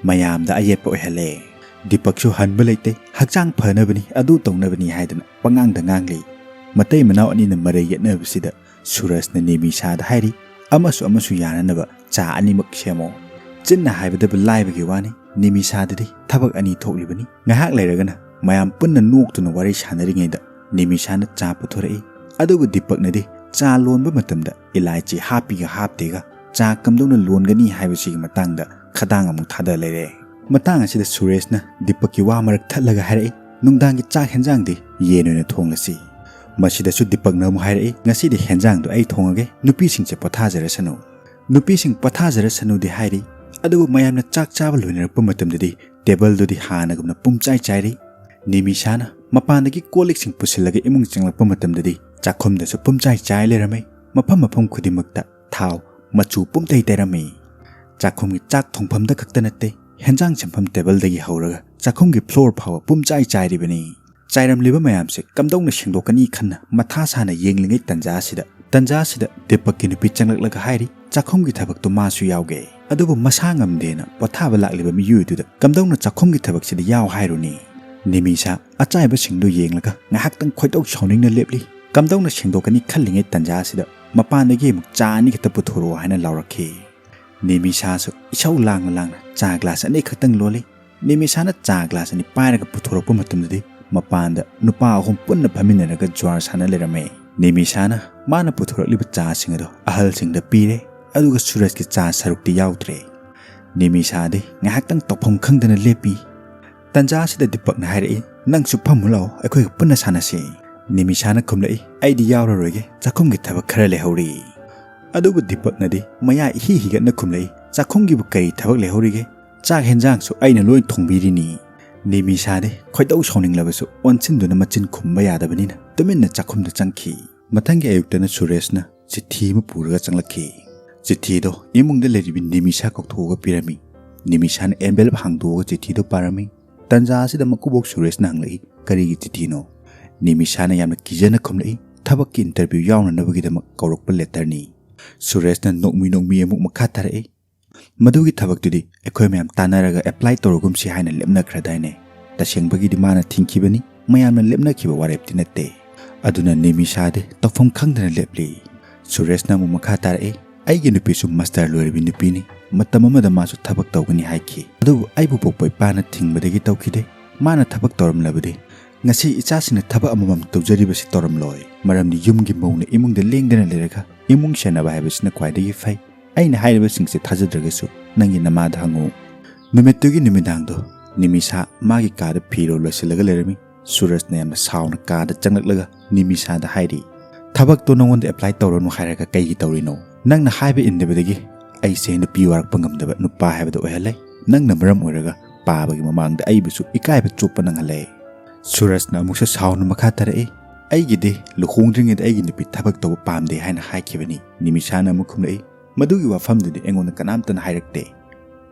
ꯃꯌꯥꯝꯗ ꯑꯌꯦꯠꯄ ꯑꯣꯏꯍꯜꯂꯦ꯫ ꯗꯤꯄꯛꯁꯨ ꯍꯟꯕ ꯂꯩꯇꯦ, ꯍꯛꯆꯥꯡ ꯐꯅꯕꯅꯤ, ꯑꯗꯨ ꯇꯧꯅꯕꯅꯤ ꯍꯥꯏꯗꯅ ꯄꯉꯥꯡꯗ ꯉꯥꯡꯂꯤ꯫ ꯃꯇꯩ ꯃꯅꯥꯎ ꯑꯅꯤꯅ ꯃꯔꯩ ꯌꯦꯠꯅꯕꯁꯤꯗ ꯁꯨꯔꯖꯅ ꯅꯤꯃꯤꯁꯥꯗ ꯍꯥꯏꯔꯤ, "ꯑꯃꯁꯨ ꯑꯃꯁꯨ ꯌꯥꯅꯅꯕ ꯆꯥ ꯑꯅꯤꯃꯛ ꯁꯦꯝꯃꯣ"꯫ ꯆꯤꯟꯅ ꯍꯥꯏꯕꯗꯕꯨ ꯂꯥꯏꯕꯒꯤ ꯋꯥꯅꯤ, ꯅꯤꯃꯤꯁꯥꯗꯗꯤ ꯊꯕꯛ ꯑꯅꯤ ꯊꯣꯛꯂꯤꯕꯅꯤ꯫ ꯉꯥꯏꯍꯥꯛ ꯂꯩꯔꯒꯅ ꯃꯌꯥꯝ ꯄꯨꯟꯅ ꯅꯣꯛꯇꯨꯅ ꯋꯥꯔꯤ ꯁꯥꯟꯅꯔꯤꯉꯩꯗ ꯅꯤꯃꯤꯁꯥꯅ ꯆꯥ ꯄꯨꯊꯣꯔꯛꯏ꯫ ꯑꯗꯨꯕꯨ ꯗꯤꯄꯛꯅꯗꯤ ꯆꯥ ꯂꯣꯟꯕ ꯃꯇꯝꯗ ꯏꯂꯥꯏꯆꯤ ꯍꯥꯞꯄꯤꯒ ꯍꯥꯞꯇꯦꯒ ꯆꯥ ꯀꯝꯗꯧꯅ ꯂꯣꯟꯒꯅꯤ ꯍꯥꯏꯕꯁꯤꯒꯤ ꯃꯇꯥꯡꯗ ꯈꯗꯥꯡ ꯑꯃꯨꯛ ꯊꯥꯗ ꯂꯩꯔꯦ꯫ ꯃꯇꯥꯡ ꯑꯁꯤꯗ ꯁꯨꯔꯦꯁꯅ ꯗꯤꯄꯛꯀꯤ ꯋꯥ ꯃꯔꯛ ꯊꯠꯂꯒ ꯍꯥꯏꯔꯛꯏ, "ꯅꯨꯡꯗꯥꯡꯒꯤ ꯆꯥꯛ ꯍꯦꯟꯖꯥꯡꯗꯤ ꯌꯦꯟ ꯑꯣꯏꯅ ꯊꯣꯡꯂꯁꯤ"꯫ ꯃꯁꯤꯗꯁꯨ ꯗꯤꯄꯛꯅ ꯑꯃꯨꯛ ꯍꯥꯏꯔꯛꯏ, "ꯉꯁꯤꯗꯤ ꯍꯦꯟꯖꯥꯡꯗꯣ ꯑꯩ ꯊꯣꯡꯉꯒꯦ, ꯅꯨꯄꯤꯁꯤꯡꯁꯦ ꯄꯣꯊꯥꯖꯔꯁꯅꯨ"꯫ ꯅꯨꯄꯤꯁꯤꯡ ꯄꯣꯊꯥꯖꯔꯁꯅꯨꯗꯤ ꯍꯥꯏꯔꯤ, ꯑꯗꯨꯕꯨ ꯃꯌꯥꯝꯅ ꯆꯥꯛ ꯆꯥꯕ ꯂꯣꯏꯅꯔꯛꯄ ꯃꯇꯝꯗꯗꯤ ꯇꯦꯕꯜꯗꯨꯗꯤ ꯍꯥꯟꯅꯒꯨꯝꯅ ꯄꯨꯝꯆꯥꯏ ꯆꯥꯏꯔꯤ꯫ ꯅꯤꯃꯤꯁꯥꯅ ꯃꯄꯥꯟꯗꯒꯤ ꯀꯣꯜ ꯂꯤꯛꯁꯤꯡ ꯄꯨꯁꯤꯜꯂꯒ ꯏꯃꯨꯡ ꯆꯪꯂꯛꯄ ꯃꯇꯝꯗꯗꯤ ꯆꯥꯛꯈꯨꯝꯗꯁꯨ ꯄꯨꯝꯆꯥꯏ ꯆꯥꯏ ꯂꯩꯔꯝꯃꯤ꯫ ꯃꯐꯝ ꯃꯐꯝ ꯈꯨꯗꯤꯡꯃꯛꯇ ꯊꯥꯎ ꯃꯆꯨ ꯄꯨꯝꯇꯩ ꯇꯩꯔꯝꯃꯤ꯫ ꯆꯥꯛꯈꯨꯝꯒꯤ ꯆꯥꯛ ꯊꯣꯡꯐꯝꯗ ꯈꯛꯇ ꯅꯠꯇꯦ, ꯍꯦꯟꯖꯥꯡ ꯁꯦꯝꯐꯝ ꯇꯦꯕꯜꯗꯒꯤ ꯍꯧꯔꯒ ꯆꯥꯛꯈꯨꯝꯒꯤ ꯐ꯭ꯂꯣꯔ ꯐꯥꯎꯕ ꯄꯨꯝꯆꯥꯏ ꯆꯥꯏꯔꯤꯕꯅꯤ꯫ ꯆꯥꯏꯔꯝꯂꯤꯕ ꯃꯌꯥꯝꯁꯦ ꯀꯝꯗꯧꯅ ꯁꯦꯡꯗꯣꯛꯀꯅꯤ ꯈꯟꯅ ꯃꯊꯥ ꯁꯥꯅ ꯌꯦꯡꯂꯤꯉꯩ ꯇꯟꯖꯥ ꯑꯁꯤꯗ ꯇꯟꯖꯥꯁꯤꯗ ꯗꯤꯄꯛꯀꯤ ꯅꯨꯄꯤ ꯆꯪꯂꯛꯂꯒ ꯍꯥꯏꯔꯤ, "ꯆꯥꯛꯈꯨꯝꯒꯤ ꯊꯕꯛꯇꯣ ꯃꯥꯁꯨ ꯌꯥꯎꯒꯦ꯫ ꯑꯗꯨꯕꯨ ꯃꯁꯥ ꯉꯝꯗꯦꯅ ꯄꯣꯊꯥꯕ ꯂꯥꯛꯂꯤꯕ ꯃꯤꯑꯣꯏ ꯑꯗꯨꯗ ꯀꯝꯗꯧꯅ ꯆꯥꯛꯈꯨꯝꯒꯤ ꯊꯕꯛꯁꯤꯗ ꯌꯥꯎ ꯍꯥꯏꯔꯨꯅꯤ?" ꯅꯤꯃꯤꯁꯥ ꯑꯆꯥꯏꯕꯁꯤꯡꯗꯨ ꯌꯦꯡꯂꯒ ꯉꯥꯏꯍꯥꯛꯇꯪ ꯈꯣꯏꯗꯧ ꯁꯥꯎꯅꯤꯡꯅ ꯂꯦꯞꯂꯤ꯫ ꯀꯝꯗꯧꯅ ꯁꯦꯡꯗꯣꯛꯀꯅꯤ ꯈꯜꯂꯤꯉꯩ ꯇꯟꯖꯥꯁꯤꯗ ꯃꯄꯥꯟꯗꯒꯤ ꯑꯃꯨꯛ ꯆꯥ ꯑꯅꯤ ꯈꯛꯇ ꯄꯨꯊꯣꯔꯛꯑꯣ ꯍꯥꯏꯅ ꯂꯥꯎꯔꯛꯈꯤ꯫ ꯅꯤꯃꯤꯁꯥꯁꯨ ꯏꯁꯧ ꯂꯥꯡꯅ ꯂꯥꯡꯅ ꯆꯥ ꯒ꯭ꯂꯥꯁ ꯑꯅꯤ ꯈꯛꯇꯪ ꯂꯣꯜꯂꯤ꯫ ꯅꯤꯃꯤꯁꯥꯅ ꯆꯥ ꯒ꯭ꯂꯥꯁ ꯑꯅꯤ ꯄꯥꯏꯔꯒ ꯄꯨꯊꯣꯔꯛꯄ ꯃꯇꯝꯗꯗꯤ ꯃꯄꯥꯟꯗ ꯅꯨꯄꯥ ꯑꯍꯨꯝ ꯄꯨꯟꯅ ꯐꯝꯃꯤꯟꯅꯔꯒ ꯖ꯭ꯋꯥꯔ ꯁꯥꯟꯅ ꯂꯩꯔꯝꯃꯦ꯫ ꯅꯤꯃꯤꯁꯥꯅ ꯃꯥꯅ ꯄꯨꯊꯣꯔꯛꯂꯤꯕ ꯆꯥꯁꯤꯡ ꯑꯗꯣ ꯑꯍꯜꯁꯤꯡꯗ ꯄꯤꯔꯦ, ꯑꯗꯨꯒ ꯁꯨꯔꯖꯀꯤ ꯆꯥ ꯁꯔꯨꯛꯇꯤ ꯌꯥꯎꯗ꯭ꯔꯦ꯫ ꯅꯤꯃꯤꯁꯥꯗꯤ ꯉꯥꯏꯍꯥꯛꯇꯪ ꯇꯧꯐꯝ ꯈꯪꯗꯅ ꯂꯦꯞꯄꯤ꯫ ꯇꯟꯖꯥ ꯑꯁꯤꯗ ꯗꯤꯄꯛꯅ ꯍꯥꯏꯔꯛꯏ, "ꯅꯪꯁꯨ ꯐꯝꯃꯨ ꯂꯥꯛꯑꯣ, ꯑꯩꯈꯣꯏꯒ ꯄꯨꯟꯅ ꯁꯥꯟꯅꯁꯤ꯫" ꯅꯤꯃꯤꯁꯥꯅ ꯈꯨꯝꯂꯛꯏ, "ꯑꯩꯗꯤ ꯌꯥꯎꯔꯔꯣꯏꯒꯦ, ꯆꯥꯛꯈꯨꯝꯒꯤ ꯊꯕꯛ ꯈꯔ ꯂꯩꯍꯧꯔꯤ꯫" ꯑꯗꯨꯕꯨ ꯗꯤꯄꯛꯅꯗꯤ ꯃꯌꯥ ꯏꯍꯤ ꯍꯤꯒꯠꯅ ꯈꯨꯝꯂꯛꯏ, "ꯆꯥꯛꯈꯨꯝꯒꯤꯕꯨ ꯀꯔꯤ ꯊꯕꯛ ꯂꯩꯍꯧꯔꯤꯒꯦ? ꯆꯥꯛ ꯍꯦꯟꯖꯥꯡꯁꯨ ꯑꯩꯅ ꯂꯣꯏ ꯊꯣꯡꯕꯤꯔꯤꯅꯤ꯫" ꯅꯤꯃꯤꯁꯥꯗꯤ ꯈꯣꯏꯗꯧ ꯁꯥꯎꯅꯤꯡꯂꯕꯁꯨ ꯑꯣꯟꯁꯤꯟꯗꯨꯅ ꯃꯆꯤꯟ ꯈꯨꯝꯕ ꯌꯥꯗꯕꯅꯤꯅ ꯇꯨꯃꯤꯟꯅ ꯆꯥꯛꯈꯨꯝꯗ ꯆꯪꯈꯤ꯫ ꯃꯊꯪꯒꯤ ꯑꯌꯨꯛꯇꯅ ꯁꯨꯔꯦꯁꯅ ꯆꯤꯊꯤ ꯑꯃ ꯄꯨꯔꯒ ꯆꯪꯂꯛꯈꯤ꯫ ꯆꯤꯊꯤꯗꯣ ꯏꯃꯨꯡꯗ ꯂꯩꯔꯤꯕꯤ ꯅꯤꯃꯤꯁꯥ ꯀꯧꯊꯣꯛꯑꯒ ꯄꯤꯔꯝꯃꯤ꯫ ꯅꯤꯃꯤꯁꯥꯅ ꯑꯦꯟꯚꯦꯂꯞ ꯍꯥꯡꯗꯣꯛꯑꯒ ꯆꯤꯊꯤꯗꯣ ꯄꯥꯔꯝꯃꯤ꯫ ꯇꯟꯖꯥ ꯑꯁꯤꯗ ꯃꯀꯨꯕꯣꯛ ꯁꯨꯔꯦꯁꯅ ꯍꯪꯂꯛꯏ, "ꯀꯔꯤꯒꯤ ꯆꯤꯊꯤꯅꯣ?" ꯅꯤꯃꯤꯁꯥꯅ ꯌꯥꯝꯅ ꯀꯤꯖꯅ ꯈꯨꯝꯂꯛꯏ, "ꯊꯕꯛꯀꯤ ꯏꯟꯇꯔꯚ꯭ꯌꯨ ꯌꯥꯎꯅꯅꯕꯒꯤꯗꯃꯛ ꯀꯧꯔꯛꯄ ꯂꯦꯇꯔꯅꯤ꯫" ꯁꯨꯔꯦꯁꯅ ꯅꯣꯛꯃꯤ ꯅꯣꯛꯃꯤ ꯑꯃꯨꯛ ꯃꯈꯥ ꯇꯥꯔꯛꯏ, "ꯃꯗꯨꯒꯤ ꯊꯕꯛꯇꯨꯗꯤ ꯑꯩꯈꯣꯏ ꯃꯌꯥꯝ ꯇꯥꯟꯅꯔꯒ ꯑꯦꯄ꯭ꯂꯥꯏ ꯇꯧꯔꯒꯨꯝꯁꯤ ꯍꯥꯏꯅ ꯂꯦꯞꯅꯈ꯭ꯔꯗꯥꯏꯅꯦ? ꯇꯁꯦꯡꯕꯒꯤꯗꯤ ꯃꯥꯅ ꯊꯤꯡꯈꯤꯕꯅꯤ, ꯃꯌꯥꯝꯅ ꯂꯦꯞꯅꯈꯤꯕ ꯋꯥꯔꯦꯞꯇꯤ ꯅꯠꯇꯦ꯫" ꯑꯗꯨꯅ ꯅꯤꯃꯤꯁꯥꯗꯤ ꯇꯧꯐꯝ ꯈꯪꯗꯅ ꯂꯦꯞꯂꯤ꯫ ꯁꯨꯔꯦꯁꯅ ꯑꯃꯨꯛ ꯃꯈꯥ ꯇꯥꯔꯛꯏ, "ꯑꯩꯒꯤ ꯅꯨꯄꯤꯁꯨ ꯃꯥꯁꯇꯔ ꯂꯣꯏꯔꯕꯤ ꯅꯨꯄꯤꯅꯤ꯫ ꯃꯇꯝ ꯑꯃꯗ ꯃꯥꯁꯨ ꯊꯕꯛ ꯇꯧꯒꯅꯤ ꯍꯥꯏꯈꯤ, ꯑꯗꯨꯕꯨ ꯑꯩꯕꯨ ꯄꯣꯛꯄ ꯏꯄꯥꯅ ꯊꯤꯡꯕꯗꯒꯤ ꯇꯧꯈꯤꯗꯦ꯫ ꯃꯥꯅ ꯊꯕꯛ ꯇꯧꯔꯝꯂꯕꯗꯤ ꯉꯁꯤ ꯏꯆꯥꯁꯤꯡꯅ ꯊꯕꯛ ꯑꯃꯃꯝ ꯇꯧꯖꯔꯤꯕꯁꯤ ꯇꯧꯔꯝꯂꯣꯏ꯫ ꯃꯔꯝꯗꯤ ꯌꯨꯝꯒꯤ ꯃꯧꯅ ꯏꯃꯨꯡꯗ ꯂꯦꯡꯗꯅ ꯂꯩꯔꯒ ꯏꯃꯨꯡ ꯁꯦꯟꯅꯕ ꯍꯥꯏꯕꯁꯤꯅ ꯈ꯭ꯋꯥꯏꯗꯒꯤ ꯐꯩ꯫ ꯑꯩꯅ ꯍꯥꯏꯔꯤꯕꯁꯤꯡꯁꯦ ꯊꯥꯖꯗ꯭ꯔꯒꯁꯨ ꯅꯪꯒꯤ ꯅꯃꯥꯗ ꯍꯪꯉꯨ꯫" ꯅꯨꯃꯤꯠꯇꯨꯒꯤ ꯅꯨꯃꯤꯗꯥꯡꯗꯣ ꯅꯤꯃꯤꯁꯥ ꯃꯥꯒꯤ ꯀꯥꯗ ꯐꯤꯔꯣꯜ ꯂꯣꯏꯁꯤꯜꯂꯒ ꯂꯩꯔꯝꯃꯤ꯫ ꯁꯨꯔꯖꯅ ꯌꯥꯝꯅ ꯁꯥꯎꯅ ꯀꯥꯗ ꯆꯪꯂꯛꯂꯒ ꯅꯤꯃꯤꯁꯥꯗ ꯍꯥꯏꯔꯤ, "ꯊꯕꯛꯇꯣ ꯅꯉꯣꯟꯗ ꯑꯦꯄ꯭ꯂꯥꯏ ꯇꯧꯔꯅꯨ ꯍꯥꯏꯔꯒ ꯀꯩꯒꯤ ꯇꯧꯔꯤꯅꯣ? ꯅꯪꯅ ꯍꯥꯏꯕ ꯏꯟꯗꯕꯗꯒꯤ ꯑꯩꯁꯦ ꯅꯨꯄꯤ ꯋꯥꯔꯛꯄ ꯉꯝꯗꯕ ꯅꯨꯄꯥ ꯍꯥꯏꯕꯗꯣ ꯑꯣꯏꯍꯜꯂꯦ꯫ ꯅꯪꯅ ꯃꯔꯝ ꯑꯣꯏꯔꯒ ꯄꯥꯕꯒꯤ ꯃꯃꯥꯡꯗ ꯑꯩꯕꯨꯁꯨ ꯏꯀꯥꯏꯕ ꯆꯣꯞꯄ ꯅꯪꯍꯜꯂꯦ꯫" ꯁꯨꯔꯖꯅ ꯑꯃꯨꯛꯁꯨ ꯁꯥꯎꯅ ꯃꯈꯥ ꯇꯥꯔꯛꯏ, "ꯑꯩꯒꯤꯗꯤ ꯂꯨꯍꯣꯡꯗ꯭ꯔꯤꯉꯩꯗ ꯑꯩꯒꯤ ꯅꯨꯄꯤ ꯊꯕꯛ ꯇꯧꯕ ꯄꯥꯝꯗꯦ ꯍꯥꯏꯅ ꯍꯥꯏꯈꯤꯕꯅꯤ꯫" ꯅꯤꯃꯤꯁꯥꯅ ꯑꯃꯨꯛ ꯈꯨꯝꯂꯛꯏ, "ꯃꯗꯨꯒꯤ ꯋꯥꯐꯝꯗꯨꯗꯤ ꯑꯩꯉꯣꯟꯗ ꯀꯅꯥꯝꯇꯅ ꯍꯥꯏꯔꯛꯇꯦ꯫"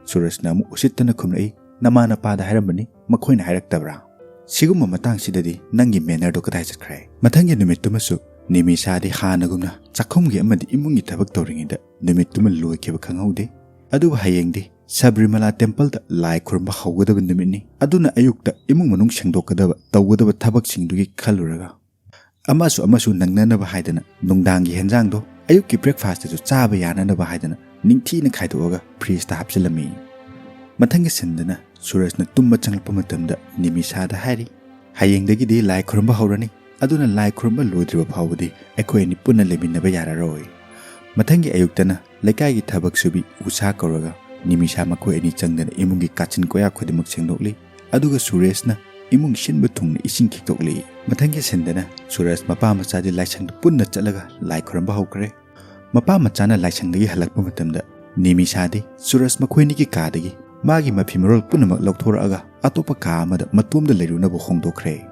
ꯁꯨꯔꯖꯅ ꯑꯃꯨꯛ ꯎꯁꯤꯠꯇꯅ ꯈꯨꯝꯂꯛꯏ, "ꯅꯃꯥ ꯅꯄꯥꯗ ꯍꯥꯏꯔꯝꯕꯅꯤ, ꯃꯈꯣꯏꯅ ꯍꯥꯏꯔꯛꯇꯕ꯭ꯔꯥ? ꯁꯤꯒꯨꯝꯕ ꯃꯇꯥꯡꯁꯤꯗꯗꯤ ꯅꯪꯒꯤ ꯃꯦꯅꯔꯗꯣ ꯀꯗꯥꯏ ꯆꯠꯈ꯭ꯔꯦ?" ꯃꯊꯪꯒꯤ ꯅꯨꯃꯤꯠꯇꯨꯃꯁꯨ ꯅꯤꯃꯤꯁꯥꯗꯤ ꯍꯥꯟꯅꯒꯨꯝꯅ ꯆꯥꯛꯈꯨꯝꯒꯤ ꯑꯃꯗꯤ ꯏꯃꯨꯡꯒꯤ ꯊꯕꯛ ꯇꯧꯔꯤꯉꯩꯗ ꯅꯨꯃꯤꯠꯇꯨꯃ ꯂꯣꯏꯈꯤꯕ ꯈꯪꯍꯧꯗꯦ꯫ ꯑꯗꯨꯕꯨ ꯍꯌꯦꯡꯗꯤ ꯁꯕꯔꯤꯃꯂꯥ ꯇꯦꯝꯄꯜꯗ ꯂꯥꯏ ꯈꯨꯔꯨꯝꯕ ꯍꯧꯒꯗꯕ ꯅꯨꯃꯤꯠꯅꯤ꯫ ꯑꯗꯨꯅ ꯑꯌꯨꯛꯇ ꯏꯃꯨꯡ ꯃꯅꯨꯡ ꯁꯦꯡꯗꯣꯛꯀꯗꯕ, ꯇꯧꯒꯗꯕ ꯊꯕꯛꯁꯤꯡꯗꯨꯒꯤ ꯈꯜꯂꯨꯔꯒ ꯑꯃꯁꯨ ꯑꯃꯁꯨ ꯅꯪꯅꯅꯕ ꯍꯥꯏꯗꯅ ꯅꯨꯡꯗꯥꯡꯒꯤ ꯍꯦꯟꯖꯥꯡꯗꯣ ꯑꯌꯨꯛꯀꯤ breakfastꯇꯁꯨ ꯆꯥꯕ ꯌꯥꯅꯅꯕ ꯍꯥꯏꯗꯅ ꯅꯤꯡꯊꯤꯅ ꯈꯥꯏꯗꯣꯛꯑꯒ fridgeꯇ ꯍꯥꯞꯆꯤꯜꯂꯝꯃꯤ꯫ ꯃꯊꯪꯒꯤ ꯁꯤꯟꯗꯅ ꯁꯨꯔꯖꯅ ꯇꯨꯝꯕ ꯆꯪꯂꯛꯄ ꯃꯇꯝꯗ ꯅꯤꯃꯤꯁꯥꯗ ꯍꯥꯏꯔꯤ, "ꯍꯌꯦꯡꯗꯒꯤꯗꯤ ꯂꯥꯏ ꯈꯨꯔꯨꯝꯕ ꯍꯧꯔꯅꯤ, ꯑꯗꯨꯅ ꯂꯥꯏ ꯈꯨꯔꯨꯝꯕ ꯂꯣꯏꯗ꯭ꯔꯤꯕ ꯐꯥꯎꯕꯗꯤ ꯑꯩꯈꯣꯏ ꯑꯅꯤ ꯄꯨꯟꯅ ꯂꯩꯃꯤꯟꯅꯕ ꯌꯥꯔꯔꯣꯏ"꯫ ꯃꯊꯪꯒꯤ ꯑꯌꯨꯛꯇꯅ ꯂꯩꯀꯥꯏꯒꯤ ꯊꯕꯛ ꯁꯨꯕꯤ ꯎꯁꯥ ꯀꯧꯔꯒ ꯅꯤꯃꯤꯁꯥ ꯃꯈꯣꯏ ꯑꯅꯤ ꯆꯪꯗꯅ ꯏꯃꯨꯡꯒꯤ ꯀꯥꯆꯤꯟ ꯀꯣꯌꯥ ꯈꯨꯗꯤꯡꯃꯛ ꯁꯦꯡꯗꯣꯛꯂꯤ꯫ ꯑꯗꯨꯒ ꯁꯨꯔꯦꯁꯅ ꯏꯃꯨꯡ ꯁꯤꯟꯕ ꯊꯨꯡꯅ ꯏꯁꯤꯡ ꯈꯤꯛꯇꯣꯛꯂꯤ꯫ ꯃꯊꯪꯒꯤ ꯁꯤꯟꯗꯅ ꯁꯨꯔꯖ ꯃꯄꯥ ꯃꯆꯥꯗꯤ ꯂꯥꯏꯁꯪꯗ ꯄꯨꯟꯅ ꯆꯠꯂꯒ ꯂꯥꯏ ꯈꯨꯔꯨꯝꯕ ꯍꯧꯈ꯭ꯔꯦ꯫ ꯃꯄꯥ ꯃꯆꯥꯅ ꯂꯥꯏꯁꯪꯗꯒꯤ ꯍꯜꯂꯛꯄ ꯃꯇꯝꯗ ꯅꯤꯃꯤꯁꯥꯗꯤ ꯁꯨꯔꯖ ꯃꯈꯣꯏꯅꯤꯒꯤ ꯀꯥꯗꯒꯤ ꯃꯥꯒꯤ ꯃꯐꯤ ꯃꯔꯣꯜ ꯄꯨꯝꯅꯃꯛ ꯂꯧꯊꯣꯔꯛꯑꯒ ꯑꯇꯣꯞꯄ ꯀꯥ ꯑꯃꯗ ꯃꯇꯣꯝꯗ ꯂꯩꯔꯨꯅꯕ ꯍꯣꯡꯗꯣꯛꯈ꯭ꯔꯦ꯫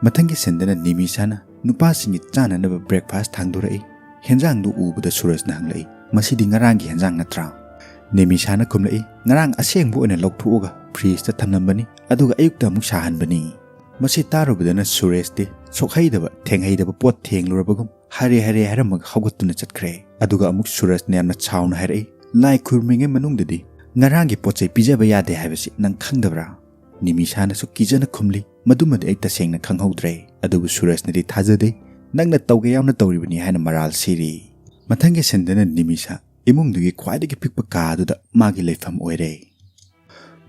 ꯃꯊꯪꯒꯤ ꯁꯤꯟꯗꯅ ꯅꯤꯃꯤꯁꯥꯅ ꯅꯨꯄꯥꯁꯤꯡꯒꯤ ꯆꯥꯅꯅꯕ breakfast ꯊꯥꯡꯗꯣꯔꯛꯏ꯫ ꯍꯦꯟꯖꯥꯡꯗꯨ ꯎꯕꯗ ꯁꯨꯔꯖꯅ ꯍꯪꯂꯛꯏ, "ꯃꯁꯤꯗꯤ ꯉꯔꯥꯡꯒꯤ ꯍꯦꯟꯖꯥꯡ ꯅꯠꯇ꯭ꯔꯥ?" ꯅꯤꯃꯤꯁꯥꯅ ꯈꯨꯝꯂꯛꯏ, "ꯉꯔꯥꯡ ꯑꯁꯦꯡꯕ ꯑꯣꯏꯅ ꯂꯧꯊꯣꯛꯑꯒ fridgeꯇ ꯊꯝꯂꯝꯕꯅꯤ, ꯑꯗꯨꯒ ꯑꯌꯨꯛꯇ ꯑꯃꯨꯛ ꯁꯥꯍꯟꯕꯅꯤ"꯫ ꯃꯁꯤ ꯇꯥꯔꯨꯕꯗꯅ ꯁꯨꯔꯦꯁꯇꯤ ꯁꯣꯛꯍꯩꯗꯕ, ꯊꯦꯡꯍꯩꯗꯕ ꯄꯣꯠ ꯊꯦꯡꯂꯨꯔꯕꯒꯨꯝ ꯍꯔꯦ ꯍꯔꯦ ꯍꯥꯏꯔꯝꯃꯒ ꯍꯧꯒꯠꯇꯨꯅ ꯆꯠꯈ꯭ꯔꯦ꯫ ꯑꯗꯨꯒ ꯑꯃꯨꯛ ꯁꯨꯔꯖꯅ ꯌꯥꯝꯅ ꯁꯥꯎꯅ ꯍꯥꯏꯔꯛꯏ, "ꯂꯥꯏ ꯈꯨꯔꯨꯝꯃꯤꯉꯩ ꯃꯅꯨꯡꯗꯗꯤ ꯉꯔꯥꯡꯒꯤ ꯄꯣꯠ ꯆꯩ ꯄꯤꯖꯕ ꯌꯥꯗꯦ ꯍꯥꯏꯕꯁꯤ ꯅꯪ ꯈꯪꯗꯕ꯭ꯔꯥ?" ꯅꯤꯃꯤꯁꯥꯅꯁꯨ ꯀꯤꯖꯅ ꯈꯨꯝꯂꯤ, "ꯃꯗꯨꯃꯗꯤ ꯑꯩ ꯇꯁꯦꯡꯅ ꯈꯪꯍꯧꯗ꯭ꯔꯦ, ꯑꯗꯨꯕꯨ ꯁꯨꯔꯖꯅꯗꯤ ꯊꯥꯖꯗꯦ, ꯅꯪꯅ ꯇꯧꯒꯦ ꯌꯥꯎꯅ ꯇꯧꯔꯤꯕꯅꯤ" ꯍꯥꯏꯅ ꯃꯔꯥꯜ ꯁꯤꯔꯤ꯫ ꯃꯊꯪꯒꯤ ꯁꯤꯟꯗꯅ ꯅꯤꯃꯤꯁꯥ ꯏꯃꯨꯡꯗꯨꯒꯤ ꯈ꯭ꯋꯥꯏꯗꯒꯤ ꯄꯤꯛꯄ ꯀꯥ ꯑꯗꯨꯗ ꯃꯥꯒꯤ ꯂꯩꯐꯝ ꯑꯣꯏꯔꯦ꯫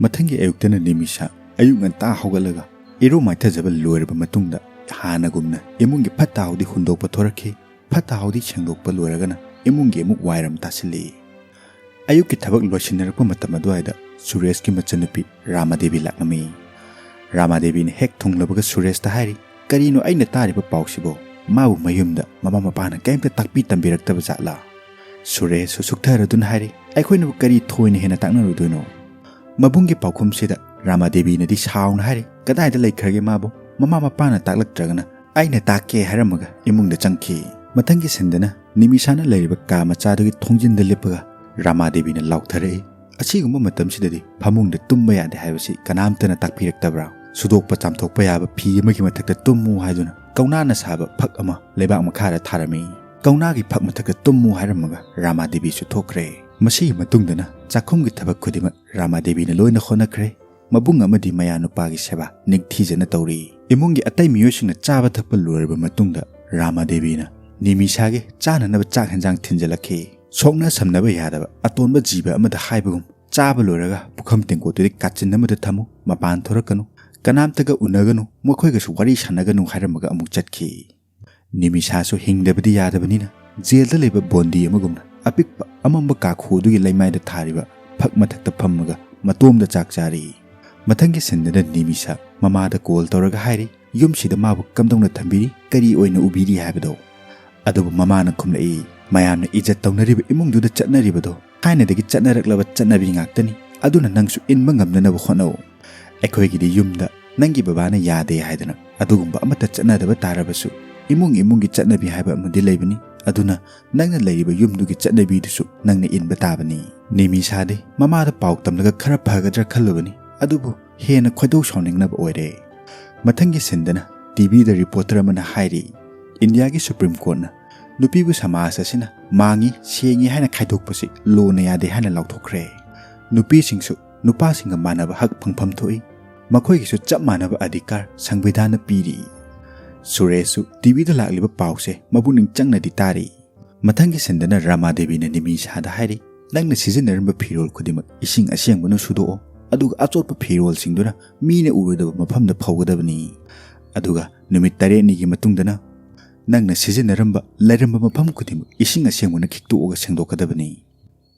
ꯃꯊꯪꯒꯤ ꯑꯌꯨꯛꯇꯅ ꯅꯤꯃꯤꯁꯥ ꯑꯌꯨꯛ ꯉꯟꯇꯥ ꯍꯧꯒꯠꯂꯒ ꯏꯔꯨ ꯃꯥꯏꯊꯖꯕ ꯂꯣꯏꯔꯕ ꯃꯇꯨꯡꯗ ꯍꯥꯟꯅꯒꯨꯝꯅ ꯏꯃꯨꯡꯒꯤ ꯐꯠꯇ ꯍꯥꯎꯗꯤ ꯍꯨꯟꯗꯣꯛꯄ ꯊꯣꯔꯛꯈꯤ꯫ ꯐꯠꯇ ꯍꯥꯎꯗꯤ ꯁꯦꯡꯗꯣꯛꯄ ꯂꯣꯏꯔꯒꯅ ꯏꯃꯨꯡꯒꯤ ꯑꯃꯨꯛ ꯋꯥꯏꯔꯝ ꯇꯥꯁꯤꯜꯂꯤ꯫ ꯑꯌꯨꯛꯀꯤ ꯊꯕꯛ ꯂꯣꯏꯁꯤꯟꯅꯔꯛꯄ ꯃꯇꯝ ꯑꯗꯨꯋꯥꯏꯗ ꯁꯨꯔꯦꯁꯀꯤ ꯃꯆꯟꯅꯨꯄꯤ ꯔꯥꯃꯥꯗꯦꯕꯤ ꯂꯥꯛꯂꯝꯃꯤ꯫ ꯔꯥꯃꯥꯗꯦꯕꯤꯅ ꯍꯦꯛ ꯊꯨꯡꯂꯕꯒ ꯁꯨꯔꯦꯁꯇ ꯍꯥꯏꯔꯤ, "ꯀꯔꯤꯅꯣ ꯑꯩꯅ ꯇꯥꯔꯤꯕ ꯄꯥꯎꯁꯤꯕꯣ? ꯃꯥꯕꯨ ꯃꯌꯨꯝꯗ ꯃꯃꯥ ꯃꯄꯥꯅ ꯀꯔꯤꯝꯇ ꯇꯥꯛꯄꯤ ꯇꯝꯕꯤꯔꯛꯇꯕ ꯖꯥꯠꯂꯥ?" ꯁꯨꯔꯦꯁꯁꯨ ꯁꯨꯛꯊꯔꯗꯨꯅ ꯍꯥꯏꯔꯤ, "ꯑꯩꯈꯣꯏꯅꯕꯨ ꯀꯔꯤ ꯊꯣꯏꯅ ꯍꯦꯟꯅ ꯇꯥꯛꯅꯔꯨꯗꯣꯏꯅꯣ?" ꯃꯕꯨꯡꯒꯤ ꯄꯥꯎꯈꯨꯝꯁꯤꯗ ꯔꯥꯃꯥꯗꯦꯕꯤꯅꯗꯤ ꯁꯥꯎꯅ ꯍꯥꯏꯔꯤ, "ꯀꯗꯥꯏꯗ ꯂꯩꯈ꯭ꯔꯒꯦ ꯃꯥꯕꯨ? ꯃꯃꯥ ꯃꯄꯥꯅ ꯇꯥꯛꯂꯛꯇ꯭ꯔꯒꯅ ꯑꯩꯅ ꯇꯥꯛꯀꯦ" ꯍꯥꯏꯔꯝꯃꯒ ꯏꯃꯨꯡꯗ ꯆꯪꯈꯤ꯫ ꯃꯊꯪꯒꯤ ꯁꯤꯟꯗꯅ ꯅꯤꯃꯤꯁꯥꯅ ꯂꯩꯔꯤꯕ ꯀꯥ ꯃꯆꯥꯗꯨꯒꯤ ꯊꯣꯡꯖꯤꯟꯗ ꯂꯦꯞꯄꯒ ꯔꯥꯃꯥꯗꯦꯕꯤꯅ ꯂꯥꯎꯊꯔꯛꯏ, "ꯑꯁꯤꯒꯨꯝꯕ ꯃꯇꯝꯁꯤꯗꯗꯤ ꯐꯃꯨꯡꯗ ꯇꯨꯝꯕ ꯌꯥꯗꯦ ꯍꯥꯏꯕꯁꯤ ꯀꯅꯥꯝꯇꯅ ꯇꯥꯛꯄꯤꯔꯛꯇꯕ꯭ꯔꯥ? ꯁꯨꯗꯣꯛꯄ ꯆꯥꯝꯊꯣꯛꯄ ꯌꯥꯕ ꯐꯤ ꯑꯃꯒꯤ ꯃꯊꯛꯇ ꯇꯨꯝꯃꯨ ꯍꯥꯏꯗꯨꯅ ꯀꯧꯅꯥꯅ ꯁꯥꯕ ꯐꯛ ꯑꯃ ꯂꯩꯕꯥꯛ ꯃꯈꯥꯗ ꯊꯥꯔꯝꯃꯤ꯫ ꯀꯧꯅꯥꯒꯤ ꯐꯛ ꯃꯊꯛꯇ ꯇꯨꯝꯃꯨ ꯍꯥꯏꯔꯝꯃꯒ ꯔꯥꯃꯥꯗꯦꯕꯤꯁꯨ ꯊꯣꯛꯈ꯭ꯔꯦ꯫ ꯃꯁꯤꯒꯤ ꯃꯇꯨꯡꯗꯅ ꯆꯥꯛꯈꯨꯝꯒꯤ ꯊꯕꯛ ꯈꯨꯗꯤꯡꯃꯛ ꯔꯥꯃꯥꯗꯦꯕꯤꯅ ꯂꯣꯏꯅ ꯍꯣꯠꯅꯈ꯭ꯔꯦ꯫ ꯃꯕꯨꯡ ꯑꯃꯗꯤ ꯃꯌꯥꯅꯨꯄꯥꯒꯤ ꯁꯦꯕꯥ ꯅꯤꯡꯊꯤꯖꯅ ꯇꯧꯔꯤ꯫ ꯏꯃꯨꯡꯒꯤ ꯑꯇꯩ ꯃꯤꯑꯣꯏꯁꯤꯡꯅ ꯆꯥꯕ ꯊꯛꯄ ꯂꯣꯏꯔꯕ ꯃꯇꯨꯡꯗ ꯔꯥꯃꯥꯗꯦꯕꯤꯅ ꯅꯤꯃꯤꯁꯥꯒꯤ ꯆꯥꯅꯅꯕ ꯆꯥꯛ ꯍꯦꯟꯖꯥꯡ ꯊꯤꯟꯖꯤꯜꯂꯛꯈꯤ꯫ ꯁꯣꯛꯅ ꯁꯝꯅꯕ ꯌꯥꯗꯕ ꯑꯇꯣꯟꯕ ꯖꯤꯕ ꯑꯃꯗ ꯍꯥꯏꯕꯒꯨꯝ, ꯆꯥꯕ ꯂꯣꯏꯔꯒ ꯄꯨꯈꯝ ꯇꯦꯡꯀꯣꯠꯇꯨꯗꯤ ꯀꯥꯆꯤꯟ ꯑꯃꯗ ꯊꯝꯃꯨ, ꯃꯄꯥꯟ ꯊꯣꯔꯛꯀꯅꯨ, ꯀꯅꯥꯝꯇꯒ ꯎꯅꯒꯅꯨ, ꯃꯈꯣꯏꯒꯁꯨ ꯋꯥꯔꯤ ꯁꯥꯟꯅꯒꯅꯨ ꯍꯥꯏꯔꯝꯃꯒ ꯑꯃꯨꯛ ꯆꯠꯈꯤ꯫ ꯅꯤꯃꯤꯁꯥꯁꯨ ꯍꯤꯡꯗꯕꯗꯤ ꯌꯥꯗꯕꯅꯤꯅ ꯖꯦꯜꯗ ꯂꯩꯕ ꯕꯣꯟꯗꯤ ꯑꯃꯒꯨꯝꯅ ꯑꯄꯤꯛꯄ ꯑꯃꯝꯕ ꯀꯥꯈꯨ ꯑꯗꯨꯒꯤ ꯂꯩꯃꯥꯏꯗ ꯊꯥꯔꯤꯕ ꯐꯛ ꯃꯊꯛꯇ ꯐꯝꯃꯒ ꯃꯇꯣꯝꯗ ꯆꯥꯛ ꯆꯥꯔꯤ꯫ ꯃꯊꯪꯒꯤ ꯁꯤꯟꯗꯅ ꯅꯤꯃꯤꯁꯥ ꯃꯃꯥꯗ ꯀꯣꯜ ꯇꯧꯔꯒ ꯍꯥꯏꯔꯤ, ꯌꯨꯝꯁꯤꯗ ꯃꯥꯕꯨ ꯀꯝꯗꯧꯅ ꯊꯝꯕꯤꯔꯤ, ꯀꯔꯤ ꯑꯣꯏꯅ ꯎꯕꯤꯔꯤ ꯍꯥꯏꯕꯗꯣ꯫ ꯑꯗꯨꯕꯨ ꯃꯃꯥꯅ ꯈꯨꯝꯂꯛꯏ, ꯃꯌꯥꯝꯅ ꯏꯖꯠ ꯇꯧꯅꯔꯤꯕ ꯏꯃꯨꯡꯗꯨꯗ ꯆꯠꯅꯔꯤꯕꯗꯣ ꯊꯥꯏꯅꯗꯒꯤ ꯆꯠꯅꯔꯛꯂꯕ ꯆꯠꯅꯕꯤ ꯉꯥꯛꯇꯅꯤ꯫ ꯑꯗꯨꯅ ꯅꯪꯁꯨ ꯏꯟꯕ ꯉꯝꯅꯅꯕ ꯍꯣꯠꯅꯧ꯫ ꯑꯩꯈꯣꯏꯒꯤꯗꯤ ꯌꯨꯝꯗ ꯅꯪꯒꯤ ꯕꯕꯥꯅ ꯌꯥꯗꯦ ꯍꯥꯏꯗꯅ ꯑꯗꯨꯒꯨꯝꯕ ꯑꯃꯠꯇ ꯆꯠꯅꯗꯕ ꯇꯥꯔꯕꯁꯨ, ꯏꯃꯨꯡ ꯏꯃꯨꯡꯒꯤ ꯆꯠꯅꯕꯤ ꯍꯥꯏꯕ ꯑꯃꯗꯤ ꯂꯩꯕꯅꯤ꯫ ꯑꯗꯨꯅ ꯅꯪꯅ ꯂꯩꯔꯤꯕ ꯌꯨꯝꯗꯨꯒꯤ ꯆꯠꯅꯕꯤꯗꯨꯁꯨ ꯅꯪꯅ ꯏꯟꯕ ꯇꯥꯕꯅꯤ꯫ ꯅꯤꯃꯤꯁꯥꯗꯤ ꯃꯃꯥꯗ ꯄꯥꯎ ꯇꯝꯂꯒ ꯈꯔ ꯐꯒꯗ꯭ꯔꯥ ꯈꯜꯂꯨꯕꯅꯤ, ꯑꯗꯨꯕꯨ ꯍꯦꯟꯅ ꯈꯣꯏꯗꯧ ꯁꯥꯎꯅꯤꯡꯅꯕ ꯑꯣꯏꯔꯦ꯫ ꯃꯊꯪꯒꯤ ꯁꯤꯟꯗꯅ ꯇꯤꯚꯤꯗ ꯔꯤꯄꯣꯔꯇꯔ ꯑꯃꯅ ꯍꯥꯏꯔꯤ, ꯏꯟꯗꯤꯌꯥꯒꯤ ꯁꯨꯄ꯭ꯔꯤꯝ ꯀꯣꯔꯠꯅ ꯅꯨꯄꯤꯕꯨ ꯁꯃꯥꯖ ꯑꯁꯤꯅ ꯃꯥꯡꯉꯤ, ꯁꯦꯡꯉꯤ ꯍꯥꯏꯅ ꯈꯥꯏꯗꯣꯛꯄꯁꯤ ꯂꯣꯅ ꯌꯥꯗꯦ ꯍꯥꯏꯅ ꯂꯥꯎꯊꯣꯛꯈ꯭ꯔꯦ꯫ ꯅꯨꯄꯤꯁꯤꯡꯁꯨ ꯅꯨꯄꯥꯁꯤꯡꯒ ꯃꯥꯟꯅꯕ ꯍꯛ ꯐꯪꯐꯝ ꯊꯣꯛꯏ, ꯃꯈꯣꯏꯒꯤꯁꯨ ꯆꯞ ꯃꯥꯟꯅꯕ ꯑꯙꯤꯀꯥꯔ ꯁꯪꯕꯤꯙꯥꯟꯅ ꯄꯤꯔꯤ꯫ ꯁꯨꯔꯦꯁꯁꯨ ꯇꯤꯚꯤꯗ ꯂꯥꯛꯂꯤꯕ ꯄꯥꯎꯁꯦ ꯃꯄꯨꯛꯅꯤꯡ ꯆꯪꯅꯗꯤ ꯇꯥꯔꯤ꯫ ꯃꯊꯪꯒꯤ ꯁꯤꯟꯗꯅ ꯔꯥꯃꯥꯗꯦꯕꯤꯅ ꯅꯤꯃꯤꯁꯥꯗ ꯍꯥꯏꯔꯤ, ꯅꯪꯅ ꯁꯤꯖꯤꯟꯅꯔꯝꯕ ꯐꯤꯔꯣꯜ ꯈꯨꯗꯤꯡꯃꯛ ꯏꯁꯤꯡ ꯑꯁꯦꯡꯕꯅ ꯁꯨꯗꯣꯛꯑꯣ, ꯑꯗꯨꯒ ꯑꯆꯣꯠꯄ ꯐꯤꯔꯣꯜꯁꯤꯡꯗꯨꯅ ꯃꯤꯅ ꯎꯔꯣꯏꯗꯕ ꯃꯐꯝꯗ ꯐꯧꯒꯗꯕꯅꯤ꯫ ꯑꯗꯨꯒ ꯅꯨꯃꯤꯠ ꯇꯔꯦꯠꯅꯤꯒꯤ ꯃꯇꯨꯡꯗꯅ ꯅꯪꯅ ꯁꯤꯖꯤꯟꯅꯔꯝꯕ ꯂꯩꯔꯝꯕ ꯃꯐꯝ ꯈꯨꯗꯤꯡꯃꯛ ꯏꯁꯤꯡ ꯑꯁꯦꯡꯕꯅ ꯈꯤꯛꯇꯣꯛꯑꯒ ꯁꯦꯡꯗꯣꯛꯀꯗꯕꯅꯤ꯫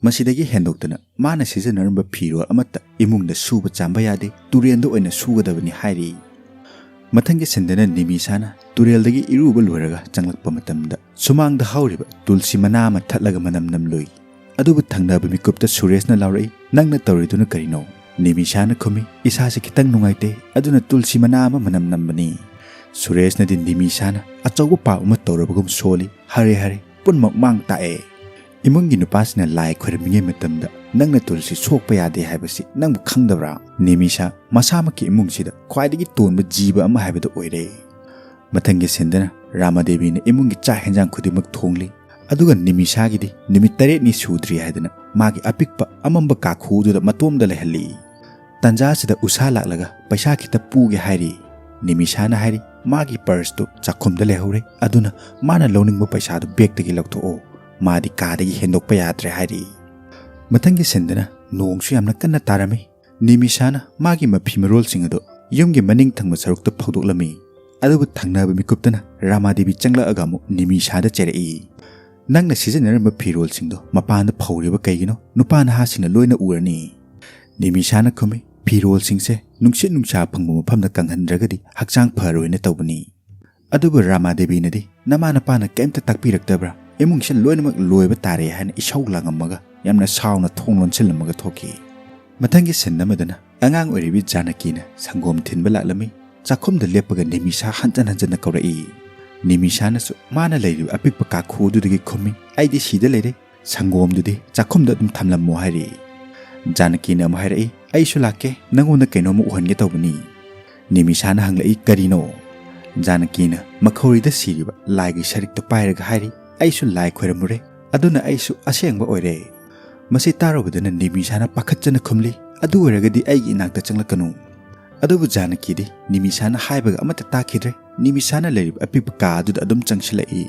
ꯃꯁꯤꯗꯒꯤ ꯍꯦꯟꯗꯣꯛꯇꯅ ꯃꯥꯅ ꯁꯤꯖꯤꯟꯅꯔꯝꯕ ꯐꯤꯔꯣꯜ ꯑꯃꯠꯇ ꯏꯃꯨꯡꯗ ꯁꯨꯕ ꯆꯥꯝꯕ ꯌꯥꯗꯦ, ꯇꯨꯔꯦꯜꯗ ꯑꯣꯏꯅ ꯁꯨꯒꯗꯕꯅꯤ ꯍꯥꯏꯔꯤ꯫ ꯃꯊꯪꯒꯤ ꯁꯤꯟꯗꯅ ꯅꯤꯃꯤꯁꯥꯅ ꯇꯨꯔꯦꯜꯗꯒꯤ ꯏꯔꯨꯕ ꯂꯣꯏꯔꯒ ꯆꯪꯂꯛꯄ ꯃꯇꯝꯗ ꯁꯨꯃꯥꯡꯗ ꯍꯧꯔꯤꯕ ꯇꯨꯜꯁꯤ ꯃꯅꯥ ꯑꯃ ꯊꯠꯂꯒ ꯃꯅꯝ ꯅꯝꯂꯨꯏ꯫ ꯑꯗꯨꯕꯨ ꯊꯪꯅꯕ ꯃꯤꯀꯨꯞꯇ ꯁꯨꯔꯦꯁꯅ ꯂꯥꯎꯔꯛꯏ, "ꯅꯪꯅ ꯇꯧꯔꯤꯗꯨꯅ ꯀꯔꯤꯅꯣ?" ꯅꯤꯃꯤꯁꯥꯅ ꯈꯨꯝꯃꯤ, "ꯏꯁꯥꯁꯦ ꯈꯤꯇꯪ ꯅꯨꯡꯉꯥꯏꯇꯦ, ꯑꯗꯨꯅ ꯇꯨꯜꯁꯤ ꯃꯅꯥ ꯑꯃ ꯃꯅꯝ ꯅꯝꯕꯅꯤ꯫" ꯁꯨꯔꯦꯁꯅꯗꯤ ꯅꯤꯃꯤꯁꯥꯅ ꯑꯆꯧꯕ ꯄꯥꯞ ꯑꯃ ꯇꯧꯔꯕꯒꯨꯝ ꯁꯣꯜꯂꯤ, "ꯍꯔꯦ ꯍꯔꯦ, ꯄꯨꯝꯅꯃꯛ ꯃꯥꯡ ꯇꯥꯛꯑꯦ꯫" ꯏꯃꯨꯡꯒꯤ ꯅꯨꯄꯥꯁꯤꯅ ꯂꯥꯏ ꯈꯣꯏꯔꯝꯃꯤꯉꯩ ꯃꯇꯝꯗ ꯅꯪꯅ ꯇꯨꯜꯁꯤ ꯁꯣꯛꯄ ꯌꯥꯗꯦ ꯍꯥꯏꯕꯁꯤ ꯅꯪꯕꯨ ꯈꯪꯗꯕ꯭ꯔꯥ? ꯅꯤꯃꯤꯁꯥ ꯃꯁꯥꯃꯛꯀꯤ ꯏꯃꯨꯡꯁꯤꯗ ꯈ꯭ꯋꯥꯏꯗꯒꯤ ꯇꯣꯟꯕ ꯖꯤꯕ ꯑꯃ ꯍꯥꯏꯕꯗꯨ ꯑꯣꯏꯔꯦ꯫ ꯃꯊꯪꯒꯤ ꯁꯤꯟꯗꯅ ꯔꯥꯃꯥꯗꯦꯕꯤꯅ ꯏꯃꯨꯡꯒꯤ ꯆꯥꯛ ꯍꯦꯟꯖꯥꯡ ꯈꯨꯗꯤꯡꯃꯛ ꯊꯣꯡꯂꯤ꯫ ꯑꯗꯨꯒ ꯅꯤꯃꯤꯁꯥꯒꯤꯗꯤ ꯅꯨꯃꯤꯠ ꯇꯔꯦꯠꯅꯤ ꯁꯨꯗ꯭ꯔꯤ ꯍꯥꯏꯗꯅ ꯃꯥꯒꯤ ꯑꯄꯤꯛꯄ ꯑꯃꯝꯕ ꯀꯥꯈꯨꯗꯨꯗ ꯃꯇꯣꯝꯗ ꯂꯩꯍꯜꯂꯤ꯫ ꯇꯟꯖꯥꯁꯤꯗ ꯎꯁꯥ ꯂꯥꯛꯂꯒ ꯄꯩꯁꯥ ꯈꯤꯇ ꯄꯨꯒꯦ ꯍꯥꯏꯔꯤ꯫ ꯅꯤꯃꯤꯁꯥꯅ ꯍꯥꯏꯔꯤ, ꯃꯥꯒꯤ ꯄꯔꯁꯇꯨ ꯆꯥꯛꯈꯨꯝꯗ ꯂꯩꯍꯧꯔꯦ, ꯑꯗꯨꯅ ꯃꯥꯅ ꯂꯧꯅꯤꯡꯕ ꯄꯩꯁꯥꯗꯨ ꯕꯦꯒꯇꯒꯤ ꯂꯧꯊꯣꯛꯑꯣ, ꯃꯥꯗꯤ ꯀꯥꯗꯒꯤ ꯍꯦꯟꯗꯣꯛꯄ ꯌꯥꯗ꯭ꯔꯦ ꯍꯥꯏꯔꯤ꯫ ꯃꯊꯪꯒꯤ ꯁꯤꯟꯗꯅ ꯅꯣꯡꯁꯨ ꯌꯥꯝꯅ ꯀꯟꯅ ꯇꯥꯔꯝꯃꯤ꯫ ꯅꯤꯃꯤꯁꯥꯅ ꯃꯥꯒꯤ ꯃꯐꯤ ꯃꯔꯣꯜꯁꯤꯡ ꯑꯗꯨ ꯌꯨꯝꯒꯤ ꯃꯅꯤꯡ ꯊꯪꯕ ꯁꯔꯨꯛꯇ ꯐꯧꯗꯣꯛꯂꯝꯃꯤ꯫ ꯑꯗꯨꯕꯨ ꯊꯪꯅꯕ ꯃꯤꯀꯨꯞꯇꯅ ꯔꯥꯃꯥꯗꯦꯕꯤ ꯆꯪꯂꯛꯑꯒ ꯑꯃꯨꯛ ꯅꯤꯃꯤꯁꯥꯗ ꯆꯩꯔꯛꯏ, "ꯅꯪꯅ ꯁꯤꯖꯤꯟꯅꯔꯝꯕ ꯐꯤꯔꯣꯜꯁꯤꯡꯗꯣ ꯃꯄꯥꯟꯗ ꯐꯧꯔꯤꯕ ꯀꯩꯒꯤꯅꯣ? ꯅꯨꯄꯥ ꯅꯍꯥꯁꯤꯡꯅ ꯂꯣꯏꯅ ꯎꯔꯅꯤ꯫" ꯅꯤꯃꯤꯁꯥꯅ ꯈꯨꯝꯃꯤ, "ꯐꯤꯔꯣꯜꯁꯤꯡꯁꯦ ꯅꯨꯡꯁꯤꯠ ꯅꯨꯡꯁꯥ ꯐꯪꯕ ꯃꯐꯝꯗ ꯀꯪꯍꯟꯗ꯭ꯔꯒꯗꯤ ꯍꯛꯆꯥꯡ ꯐꯔꯣꯏꯅ ꯇꯧꯕꯅꯤ꯫" ꯑꯗꯨꯕꯨ ꯔꯥꯃꯥꯗꯦꯕꯤꯅꯗꯤ, "ꯅꯃꯥ ꯅꯄꯥꯅ ꯀꯩꯝꯇ ꯇꯥꯛꯄꯤꯔꯛꯇꯕ꯭ꯔꯥ? ꯏꯃꯨꯡꯁꯦ ꯂꯣꯏꯅꯃꯛ ꯂꯣꯏꯕ ꯇꯥꯔꯦ" ꯍꯥꯏꯅ ꯏꯁꯧ ꯂꯥꯡꯉꯝꯃꯒ ꯌꯥꯝꯅ ꯁꯥꯎꯅ ꯊꯣꯡ ꯂꯣꯟꯁꯤꯜꯂꯝꯃꯒ ꯊꯣꯛꯈꯤ꯫ ꯃꯊꯪꯒꯤ ꯁꯤꯟ ꯑꯃꯗꯅ ꯑꯉꯥꯡ ꯑꯣꯏꯔꯤꯕꯤ ꯖꯥꯅꯀꯤꯅ ꯁꯪꯒꯣꯝ ꯊꯤꯟꯕ ꯂꯥꯛꯂꯝꯃꯤ꯫ ꯆꯥꯛꯈꯨꯝꯗ ꯂꯦꯞꯄꯒ ꯅꯤꯃꯤꯁꯥ ꯍꯟꯖꯟ ꯍꯟꯖꯟꯅ ꯀꯧꯔꯛꯏ꯫ ꯅꯤꯃꯤꯁꯥꯅꯁꯨ ꯃꯥꯅ ꯂꯩꯔꯤꯕ ꯑꯄꯤꯛꯄ ꯀꯥꯈꯨ ꯑꯗꯨꯗꯒꯤ ꯈꯨꯝꯃꯤ, "ꯑꯩꯗꯤ ꯁꯤꯗ ꯂꯩꯔꯦ, ꯁꯪꯒꯣꯝꯗꯨꯗꯤ ꯆꯥꯛꯈꯨꯝꯗ ꯑꯗꯨꯝ ꯊꯝꯂꯝꯃꯣ" ꯍꯥꯏꯔꯛꯏ꯫ ꯖꯥꯅꯀꯤꯅ ꯑꯃꯨꯛ ꯍꯥꯏꯔꯛꯏ, "ꯑꯩꯁꯨ ꯂꯥꯛꯀꯦ, ꯅꯪꯉꯣꯟꯗ ꯀꯩꯅꯣꯝꯃ ꯎꯍꯟꯒꯦ ꯇꯧꯕꯅꯤ꯫" ꯅꯤꯃꯤꯁꯥꯅ ꯍꯪꯂꯛꯏ, "ꯀꯔꯤꯅꯣ?" ꯖꯥꯅꯀꯤꯅ ꯃꯈꯧꯔꯤꯗ ꯁꯤꯔꯤꯕ ꯂꯥꯏꯒꯤ ꯁꯔꯤꯛꯇꯨ ꯄꯥꯏꯔꯒ ꯍꯥꯏꯔꯤ, "ꯑꯩꯁꯨ ꯂꯥꯏ ꯈꯣꯏꯔꯝꯃꯨꯔꯦ, ꯑꯗꯨꯅ ꯑꯩꯁꯨ ꯑꯁꯦꯡꯕ ꯑꯣꯏꯔꯦ꯫" ꯃꯁꯤ ꯇꯥꯔꯨꯕꯗꯅ ꯅꯤꯃꯤꯁꯥꯅ ꯄꯥꯈꯠꯆꯅ ꯈꯨꯝꯂꯤ, "ꯑꯗꯨ ꯑꯣꯏꯔꯒꯗꯤ ꯑꯩꯒꯤ ꯏꯅꯥꯛꯇ ꯆꯪꯂꯛꯀꯅꯨ꯫" ꯑꯗꯨꯕꯨ ꯖꯥꯅꯀꯤꯗꯤ ꯅꯤꯃꯤꯁꯥꯅ ꯍꯥꯏꯕꯒ ꯑꯃꯠꯇ ꯇꯥꯈꯤꯗ꯭ꯔꯦ꯫ ꯅꯤꯃꯤꯁꯥꯅ ꯂꯩꯔꯤꯕ ꯑꯄꯤꯛꯄ ꯀꯥ ꯑꯗꯨꯗ ꯑꯗꯨꯝ ꯆꯪꯁꯤꯜꯂꯛꯏ꯫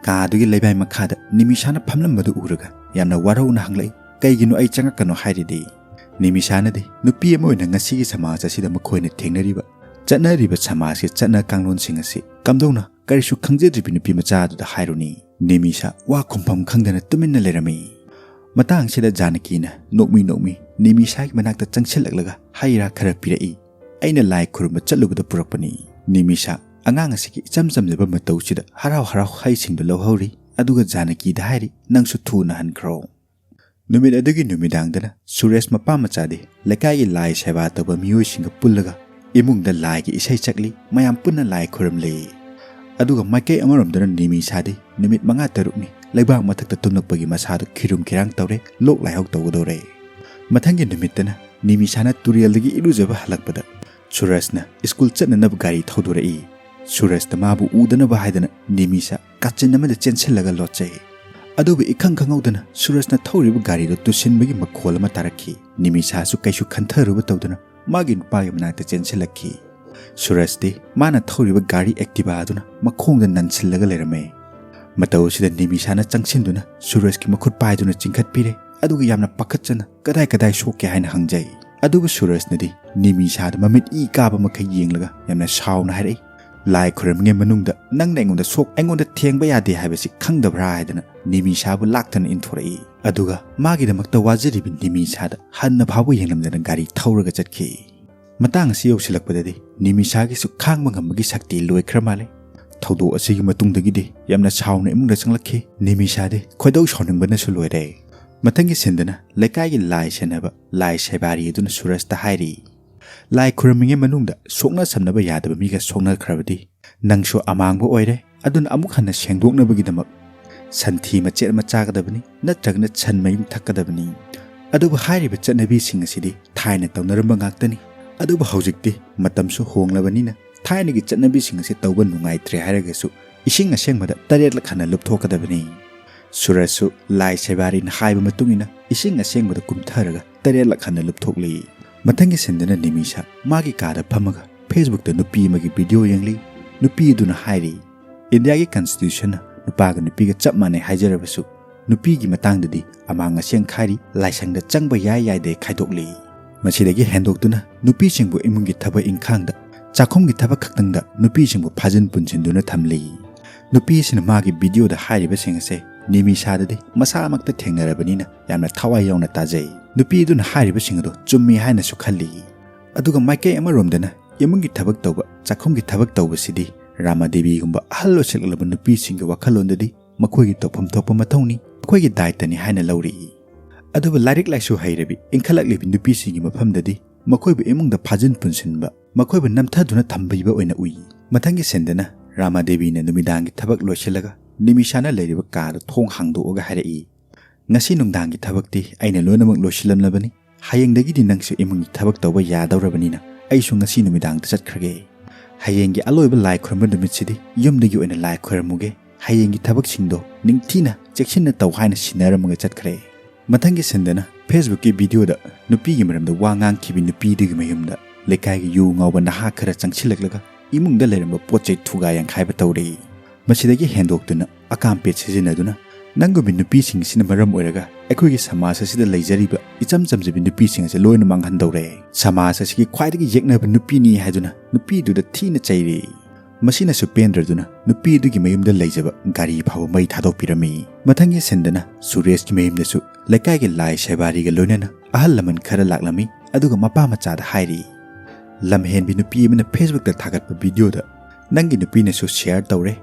ꯀꯥ ꯑꯗꯨꯒꯤ ꯂꯩꯃꯥꯏ ꯃꯈꯥꯗ ꯅꯤꯃꯤꯁꯥꯅ ꯐꯝꯂꯝꯕꯗꯨ ꯎꯔꯒ ꯌꯥꯝꯅ ꯋꯥꯔꯧꯅ ꯍꯪꯂꯛꯏ, "ꯀꯩꯒꯤꯅꯣ ꯑꯩ ꯆꯪꯉꯛꯀꯅꯣ ꯍꯥꯏꯔꯤꯗꯤ?" ꯅꯤꯃꯤꯁꯥꯅꯗꯤ ꯅꯨꯄꯤ ꯑꯃ ꯑꯣꯏꯅ ꯉꯁꯤꯒꯤ ꯁꯃꯥꯖ ꯑꯁꯤꯗ ꯃꯈꯣꯏꯅ ꯊꯦꯡꯅꯔꯤꯕ, ꯆꯠꯅꯔꯤꯕ ꯁꯃꯥꯖꯀꯤ ꯆꯠꯅ ꯀꯥꯡꯂꯣꯟꯁꯤꯡ ꯑꯁꯤ ꯀꯝꯗꯧꯅ ꯀꯔꯤꯁꯨ ꯈꯪꯖꯗ꯭ꯔꯤꯕꯤ ꯅꯨꯄꯤ ꯃꯆꯥ ꯑꯗꯨꯗ ꯍꯥꯏꯔꯨꯅꯤ? ꯅꯤꯃꯤꯁꯥ ꯋꯥ ꯈꯨꯝꯐꯝ ꯈꯪꯗꯅ ꯇꯨꯃꯤꯟꯅ ꯂꯩꯔꯝꯃꯤ꯫ ꯃꯇꯥꯡꯁꯤꯗ ꯖꯥꯅꯀꯤꯅ ꯅꯣꯛꯃꯤ ꯅꯣꯛꯃꯤ ꯅꯤꯃꯤꯁꯥꯒꯤ ꯃꯅꯥꯛꯇ ꯆꯪꯁꯤꯜꯂꯛꯂꯒ ꯍꯩ ꯔꯥ ꯈꯔ ꯄꯤꯔꯛꯏ꯫ "ꯑꯩꯅ ꯂꯥꯏ ꯈꯨꯔꯨꯝꯕ ꯆꯠꯂꯨꯕꯗ ꯄꯨꯔꯛꯄꯅꯤ꯫" ꯅꯤꯃꯤꯁꯥ ꯑꯉꯥꯡ ꯑꯁꯤꯒꯤ ꯏꯆꯝ ꯆꯝꯖꯕ ꯃꯇꯧꯁꯤꯗ ꯍꯔꯥꯎ ꯍꯔꯥꯎ ꯍꯩꯁꯤꯡꯗꯨ ꯂꯧꯍꯧꯔꯤ, ꯑꯗꯨꯒ ꯖꯥꯅꯀꯤꯗ ꯍꯥꯏꯔꯤ, "ꯅꯪꯁꯨ ꯊꯨꯅ ꯍꯟꯈ꯭ꯔꯣ꯫" ꯅꯨꯃꯤꯠ ꯑꯗꯨꯒꯤ ꯅꯨꯃꯤꯗꯥꯡꯗꯅ ꯁꯨꯔꯦꯁ ꯃꯄꯥ ꯃꯆꯥꯗꯤ ꯂꯩꯀꯥꯏꯒꯤ ꯂꯥꯏ ꯁꯦꯕꯥ ꯇꯧꯕ ꯃꯤꯑꯣꯏꯁꯤꯡꯒ ꯄꯨꯜꯂꯒ ꯏꯃꯨꯡꯗ ꯂꯥꯏꯒꯤ ꯏꯁꯩ ꯁꯛꯂꯤ, ꯃꯌꯥꯝ ꯄꯨꯟꯅ ꯂꯥꯏ ꯈꯨꯔꯨꯝꯂꯤ꯫ ꯑꯗꯨꯒ ꯃꯥꯏꯀꯩ ꯑꯃꯔꯣꯝꯗꯅ ꯅꯤꯃꯤꯁꯥꯗꯤ ꯅꯨꯃꯤꯠ ꯃꯉꯥ ꯇꯔꯨꯛꯅꯤ ꯂꯩꯕꯥꯛ ꯃꯊꯛꯇ ꯇꯨꯝꯂꯛꯄꯒꯤ ꯃꯁꯥꯗꯣ ꯈꯤꯔꯨꯝ ꯈꯤꯔꯥꯡ ꯇꯧꯔꯦ, ꯂꯣꯛ ꯂꯥꯏꯍꯧ ꯇꯧꯒꯗꯧꯔꯦ꯫ ꯃꯊꯪꯒꯤ ꯅꯨꯃꯤꯠꯇꯅ ꯅꯤꯃꯤꯁꯥꯅ ꯇꯨꯔꯦꯜꯗꯒꯤ ꯏꯔꯨꯖꯕ ꯍꯜꯂꯛꯄꯗ ꯁꯨꯔꯖꯅ ꯁ꯭ꯀꯨꯜ ꯆꯠꯅꯅꯕ ꯒꯥꯔꯤ ꯊꯧꯗꯣꯔꯛꯏ꯫ ꯁꯨꯔꯖꯅ ꯃꯥꯕꯨ ꯎꯗꯅꯕ ꯍꯥꯏꯗꯅ ꯅꯤꯃꯤꯁꯥ ꯀꯥꯆꯤꯟ ꯑꯃꯗ ꯆꯦꯟꯁꯤꯜꯂꯒ ꯂꯣꯠꯆꯩ꯫ ꯑꯗꯨꯕꯨ ꯏꯈꯪ ꯈꯪꯍꯧꯗꯅ ꯁꯨꯔꯖꯅ ꯊꯧꯔꯤꯕ ꯒꯥꯔꯤꯗꯨ ꯇꯨꯁꯤꯟꯕꯒꯤ ꯃꯈꯣꯜ ꯑꯃ ꯇꯥꯔꯛꯈꯤ꯫ ꯅꯤꯃꯤꯁꯥꯁꯨ ꯀꯩꯁꯨ ꯈꯟꯊꯔꯨꯕ ꯇꯧꯗꯅ ꯃꯥꯒꯤ ꯅꯨꯄꯥꯒꯤ ꯃꯅꯥꯛꯇ ꯆꯦꯟꯁꯤꯜꯂꯛꯈꯤ꯫ ꯁꯨꯔꯖꯇꯤ ꯃꯥꯅ ꯊꯧꯔꯤꯕ ꯒꯥꯔꯤ ꯑꯦꯛꯇꯤꯚꯥ ꯑꯗꯨꯅ ꯃꯈꯣꯡꯗ ꯅꯟꯁꯤꯜꯂꯒ ꯂꯩꯔꯝꯃꯦ꯫ ꯃꯇꯧ ꯑꯁꯤꯗ ꯅꯤꯃꯤꯁꯥꯅ ꯆꯪꯁꯤꯟꯗꯨꯅ ꯁꯨꯔꯖꯀꯤ ꯃꯈꯨꯠ ꯄꯥꯏꯗꯨꯅ ꯆꯤꯡꯈꯠꯄꯤꯔꯦ, ꯑꯗꯨꯒ ꯌꯥꯝꯅ ꯄꯥꯈꯠꯆꯅ "ꯀꯗꯥꯏ ꯀꯗꯥꯏ ꯁꯣꯛꯀꯦ?" ꯍꯥꯏꯅ ꯍꯪꯖꯩ꯫ ꯑꯗꯨꯕꯨ ꯁꯨꯔꯖꯅꯗꯤ ꯅꯤꯃꯤꯁꯥꯗ ꯃꯃꯤꯠ ꯏ ꯀꯥꯕ ꯃꯈꯩ ꯌꯦꯡꯂꯒ ꯌꯥꯝꯅ ꯁꯥꯎꯅ ꯍꯥꯏꯔꯛꯏ, "ꯂꯥꯏ ꯈꯨꯔꯨꯝꯃꯤꯉꯩ ꯃꯅꯨꯡꯗ ꯅꯪꯅ ꯑꯩꯉꯣꯟꯗ ꯁꯣꯛ ꯑꯩꯉꯣꯟꯗ ꯊꯦꯡꯕ ꯌꯥꯗꯦ ꯍꯥꯏꯕꯁꯤ ꯈꯪꯗꯕ꯭ꯔꯥ?" ꯍꯥꯏꯗꯅ ꯅꯤꯃꯤꯁꯥꯕꯨ ꯂꯥꯛꯇꯅ ꯏꯟꯊꯣꯔꯛꯏ꯫ ꯑꯗꯨꯒ ꯃꯥꯒꯤꯗꯃꯛꯇ ꯋꯥꯖꯔꯤꯕ ꯅꯤꯃꯤꯁꯥꯗ ꯍꯟꯅ ꯐꯥꯎꯕ ꯌꯦꯡꯂꯝꯗꯅ ꯒꯥꯔꯤ ꯊꯧꯔꯒ ꯆꯠꯈꯤ꯫ ꯃꯇꯥꯡ ꯑꯁꯤ ꯌꯧꯁꯤꯜꯂꯛꯄꯗꯗꯤ ꯅꯤꯃꯤꯁꯥꯒꯤꯁꯨ ꯈꯥꯡꯕ ꯉꯝꯕꯒꯤ ꯁꯛꯇꯤ ꯂꯣꯏꯈ꯭ꯔ ꯃꯥꯜꯂꯦ꯫ ꯊꯧꯗꯣꯛ ꯑꯁꯤꯒꯤ ꯃꯇꯨꯡꯗꯒꯤꯗꯤ ꯌꯥꯝꯅ ꯁꯥꯎꯅ ꯏꯃꯨꯡꯗ ꯆꯪꯂꯛꯈꯤ꯫ ꯅꯤꯃꯤꯁꯥꯗꯤ ꯈꯣꯏꯗꯧ ꯁꯥꯎꯅꯤꯡꯕꯅꯁꯨ ꯂꯣꯏꯔꯦ꯫ ꯃꯊꯪꯒꯤ ꯁꯤꯟꯗꯅ ꯂꯩꯀꯥꯏꯒꯤ ꯂꯥꯏ ꯁꯦꯟꯅꯕ ꯂꯥꯏ ꯁꯦꯕꯥꯔꯤ ꯑꯗꯨꯅ ꯁꯨꯔꯖꯇ ꯍꯥꯏꯔꯤ, "ꯂꯥꯏ ꯈꯨꯔꯨꯝꯃꯤꯉꯩ ꯃꯅꯨꯡꯗ ꯁꯣꯛꯅ ꯁꯝꯅꯕ ꯌꯥꯗꯕ ꯃꯤꯒ ꯁꯣꯛꯅꯈ꯭ꯔꯕꯗꯤ ꯅꯪꯁꯨ ꯑꯃꯥꯡꯕ ꯑꯣꯏꯔꯦ꯫ ꯑꯗꯨꯅ ꯑꯃꯨꯛ ꯍꯟꯅ ꯁꯦꯡꯗꯣꯛꯅꯕꯒꯤꯗꯃꯛ ꯁꯟꯊꯤ ꯃꯆꯦꯠ ꯑꯃ ꯆꯥꯒꯗꯕꯅꯤ, ꯅꯠꯇ꯭ꯔꯒꯅ ꯁꯟ ꯃꯌꯨꯡ ꯊꯛꯀꯗꯕꯅꯤ꯫" ꯑꯗꯨꯕꯨ ꯍꯥꯏꯔꯤꯕ ꯆꯠꯅꯕꯤꯁꯤꯡ ꯑꯁꯤꯗꯤ ꯊꯥꯏꯅ ꯇꯧꯅꯔꯝꯕ ꯉꯥꯛꯇꯅꯤ꯫ ꯑꯗꯨꯕꯨ ꯍꯧꯖꯤꯛꯇꯤ ꯃꯇꯝꯁꯨ ꯍꯣꯡꯂꯕꯅꯤꯅ ꯊꯥꯏꯅꯒꯤ ꯆꯠꯅꯕꯤꯁꯤꯡ ꯑꯁꯤ ꯇꯧꯕ ꯅꯨꯡꯉꯥꯏꯇ꯭ꯔꯦ ꯍꯥꯏꯔꯒꯁꯨ ꯏꯁꯤꯡ ꯑꯁꯦꯡꯕꯗ ꯇꯔꯦꯠꯂꯛ ꯍꯟꯅ ꯂꯨꯞꯊꯣꯛꯀꯗꯕꯅꯤ꯫ ꯁꯨꯔꯖꯁꯨ ꯂꯥꯏ ꯁꯦꯕꯥꯔꯤꯅ ꯍꯥꯏꯕ ꯃꯇꯨꯡ ꯏꯟꯅ ꯏꯁꯤꯡ ꯑꯁꯦꯡꯕꯗ ꯀꯨꯝꯊꯔꯒ ꯇꯔꯦꯠꯂꯛ ꯍꯟꯅ ꯂꯨꯞꯊꯣꯛꯂꯤ꯫ ꯃꯊꯪꯒꯤ ꯁꯤꯟꯗꯅ ꯅꯤꯃꯤꯁꯥ ꯃꯥꯒꯤ ꯀꯥꯗ ꯐꯝꯃꯒ Facebookꯇ ꯅꯨꯄꯤ ꯑꯃꯒꯤ ꯚꯤꯗꯤꯑꯣ ꯌꯦꯡꯂꯤ꯫ ꯅꯨꯄꯤ ꯑꯗꯨꯅ ꯍꯥꯏꯔꯤ, "ꯏꯟꯗꯤꯌꯥꯒꯤ ꯀꯟꯁꯇꯤꯇ꯭ꯌꯨꯁꯟꯅ ꯅꯨꯄꯥꯒ ꯅꯨꯄꯤꯒ ꯆꯞ ꯃꯥꯟꯅꯩ ꯍꯥꯏꯖꯔꯕꯁꯨ ꯅꯨꯄꯤꯒꯤ ꯃꯇꯥꯡꯗꯗꯤ ꯑꯃꯥꯡ ꯑꯁꯦꯡ ꯈꯥꯏꯔꯤ, ꯂꯥꯏꯁꯪꯗ ꯆꯪꯕ ꯌꯥꯏ ꯌꯥꯏꯗꯦ ꯈꯥꯏꯗꯣꯛꯂꯤ꯫ ꯃꯁꯤꯗꯒꯤ ꯍꯦꯟꯗꯣꯛꯇꯨꯅ ꯅꯨꯄꯤꯁꯤꯡꯕꯨ ꯏꯃꯨꯡꯒꯤ ꯊꯕꯛ ꯏꯪꯈꯥꯡꯗ, ꯆꯥꯛꯈꯨꯝꯒꯤ ꯊꯕꯛ ꯈꯛꯇꯪꯗ ꯅꯨꯄꯤꯁꯤꯡꯕꯨ ꯐꯥꯖꯤꯟ ꯄꯨꯟꯁꯤꯟꯗꯨꯅ ꯊꯝꯂꯤ꯫" ꯅꯨꯄꯤ ꯑꯁꯤꯅ ꯃꯥꯒꯤ ꯚꯤꯗꯤꯑꯣꯗ ꯍꯥꯏꯔꯤꯕꯁꯤꯡ ꯑꯁꯦ ꯅꯤꯃꯤꯁꯥꯗꯗꯤ ꯃꯁꯥꯃꯛꯇ ꯊꯦꯡꯅꯔꯕꯅꯤꯅ ꯌꯥꯝꯅ ꯊꯋꯥꯏ ꯌꯥꯎꯅ ꯇꯥꯖꯩ꯫ ꯅꯨꯄꯤ ꯑꯗꯨꯅ ꯍꯥꯏꯔꯤꯕꯁꯤꯡ ꯑꯗꯨ ꯆꯨꯝꯃꯤ ꯍꯥꯏꯅꯁꯨ ꯈꯜꯂꯤ꯫ ꯑꯗꯨꯒ ꯃꯥꯏꯀꯩ ꯑꯃꯔꯣꯝꯗꯅ ꯏꯃꯨꯡꯒꯤ ꯊꯕꯛ ꯇꯧꯕ, ꯆꯥꯛꯈꯨꯝꯒꯤ ꯊꯕꯛ ꯇꯧꯕꯁꯤꯗꯤ ꯔꯥꯃꯥ ꯗꯦꯕꯤꯒꯨꯝꯕ ꯑꯍꯜ ꯑꯣꯏꯁꯤꯜꯂꯛꯂꯕ ꯅꯨꯄꯤꯁꯤꯡꯒꯤ ꯋꯥꯈꯜꯂꯣꯟꯗꯗꯤ ꯃꯈꯣꯏꯒꯤ ꯇꯧꯐꯝ ꯊꯣꯛꯄ ꯃꯊꯧꯅꯤ, ꯃꯈꯣꯏꯒꯤ ꯗꯥꯏꯇꯅꯤ ꯍꯥꯏꯅ ꯂꯧꯔꯤ꯫ ꯑꯗꯨꯕꯨ ꯂꯥꯏꯔꯤꯛ ꯂꯥꯏꯁꯨ ꯍꯩꯔꯕꯤ ꯏꯟꯈꯠꯂꯛꯂꯤꯕꯤ ꯅꯨꯄꯤꯁꯤꯡꯒꯤ ꯃꯐꯝꯗꯗꯤ ꯃꯈꯣꯏꯕꯨ ꯏꯃꯨꯡꯗ ꯐꯥꯖꯤꯟ ꯄꯨꯟꯁꯤꯟꯕ, ꯃꯈꯣꯏꯕꯨ ꯅꯝꯊꯗꯨꯅ ꯊꯝꯕꯤꯕ ꯑꯣꯏꯅ ꯎꯏ꯫ ꯃꯊꯪꯒꯤ ꯁꯤꯟꯗꯅ ꯔꯥꯃꯥꯗꯦꯕꯤꯅ ꯅꯨꯃꯤꯗꯥꯡꯒꯤ ꯊꯕꯛ ꯂꯣꯏꯁꯤꯜꯂꯒ ꯅꯤꯃꯤꯁꯥꯅ ꯂꯩꯔꯤꯕ ꯀꯥꯗ ꯊꯣꯡ ꯍꯥꯡꯗꯣꯛꯑꯒ ꯍꯥꯏꯔꯛꯏ, "ꯉꯁꯤ ꯅꯨꯡꯗꯥꯡꯒꯤ ꯊꯕꯛꯇꯤ ꯑꯩꯅ ꯂꯣꯏꯅꯃꯛ ꯂꯣꯏꯁꯤꯜꯂꯝꯂꯕꯅꯤ꯫ ꯍꯌꯦꯡꯗꯒꯤꯗꯤ ꯅꯪꯁꯨ ꯏꯃꯨꯡꯒꯤ ꯊꯕꯛ ꯇꯧꯕ ꯌꯥꯗꯧꯔꯕꯅꯤꯅ ꯑꯩꯁꯨ ꯉꯁꯤ ꯅꯨꯃꯤꯗꯥꯡꯗ ꯆꯠꯈ꯭ꯔꯒꯦ꯫ ꯍꯌꯦꯡꯒꯤ ꯑꯂꯣꯏꯕ ꯂꯥꯏ ꯈꯨꯔꯨꯝꯕ ꯅꯨꯃꯤꯠꯁꯤꯗꯤ ꯌꯨꯝꯗꯒꯤ ꯑꯣꯏꯅ ꯂꯥꯏ ꯈꯨꯔꯨꯝꯃꯨꯒꯦ꯫ ꯍꯌꯦꯡꯒꯤ ꯊꯕꯛꯁꯤꯡꯗꯣ ꯅꯤꯡꯊꯤꯅ ꯆꯦꯛꯁꯤꯟꯅ ꯇꯧ" ꯍꯥꯏꯅ ꯁꯤꯟꯅꯔꯝꯃꯒ ꯆꯠꯈ꯭ꯔꯦ꯫ ꯃꯊꯪꯒꯤ ꯁꯤꯟꯗꯅ Facebookꯀꯤ videoꯗ ꯅꯨꯄꯤꯒꯤ ꯃꯔꯝꯗ ꯋꯥ ꯉꯥꯡꯈꯤꯕꯤ ꯅꯨꯄꯤꯗꯨꯒꯤ ꯃꯌꯨꯝꯗ ꯂꯩꯀꯥꯏꯒꯤ ꯌꯨ ꯉꯥꯎꯕ ꯅꯍꯥ ꯈꯔ ꯆꯪꯁꯤꯜꯂꯛꯂꯒ ꯏꯃꯨꯡꯗ ꯂꯩꯔꯝꯕ ꯄꯣꯠ ꯆꯩ ꯊꯨꯒꯥꯏ ꯌꯥꯡꯈꯥꯏꯕ ꯇꯧꯔꯛꯏ꯫ ꯃꯁꯤꯗꯒꯤ ꯍꯦꯟꯗꯣꯛꯇꯨꯅ ꯑꯀꯥꯝꯄꯦꯠ ꯁꯤꯖꯤꯟꯅꯗꯨꯅ, "ꯅꯪꯒꯨꯝꯕꯤ ꯅꯨꯄꯤꯁꯤꯡ ꯑꯁꯤꯅ ꯃꯔꯝ ꯑꯣꯏꯔꯒ ꯑꯩꯈꯣꯏꯒꯤ ꯁꯃꯥꯖ ꯑꯁꯤꯗ ꯂꯩꯖꯔꯤꯕ ꯏꯆꯝ ꯆꯝꯖꯕꯤ ꯅꯨꯄꯤꯁꯤꯡ ꯑꯁꯤ ꯂꯣꯏꯅ ꯃꯥꯡꯍꯟꯗꯧꯔꯦ꯫ ꯁꯃꯥꯖ ꯑꯁꯤꯒꯤ ꯈ꯭ꯋꯥꯏꯗꯒꯤ ꯌꯦꯛꯅꯕ ꯅꯨꯄꯤꯅꯤ" ꯍꯥꯏꯗꯨꯅ ꯅꯨꯄꯤꯗꯨꯗ ꯊꯤꯅ ꯆꯩꯔꯤ꯫ ꯃꯁꯤꯅꯁꯨ ꯄꯦꯟꯗ꯭ꯔꯗꯨꯅ ꯅꯨꯄꯤꯗꯨꯒꯤ ꯃꯌꯨꯝꯗ ꯂꯩꯖꯕ ꯒꯥꯔꯤ ꯐꯥꯎꯕ ꯃꯩ ꯊꯥꯗꯣꯛꯄꯤꯔꯝꯃꯤ꯫ ꯃꯊꯪꯒꯤ ꯁꯤꯟꯗꯅ ꯁꯨꯔꯦꯁꯀꯤ ꯃꯌꯨꯝꯗꯁꯨ ꯂꯩꯀꯥꯏꯒꯤ ꯂꯥꯏ ꯁꯦꯕꯥꯔꯤꯒ ꯂꯣꯏꯅꯅ ꯑꯍꯜ ꯂꯃꯟ ꯈꯔ ꯂꯥꯛꯂꯝꯃꯤ, ꯑꯗꯨꯒ ꯃꯄꯥ ꯃꯆꯥꯗ ꯍꯥꯏꯔꯤ, "ꯂꯝꯍꯦꯟꯕꯤ ꯅꯨꯄꯤ ꯑꯃꯅ Facebookꯇ ꯊꯥꯒꯠꯄ videoꯗ ꯅꯪꯒꯤ ꯅꯨꯄꯤꯅꯁꯨ share ꯇꯧꯔꯦ꯫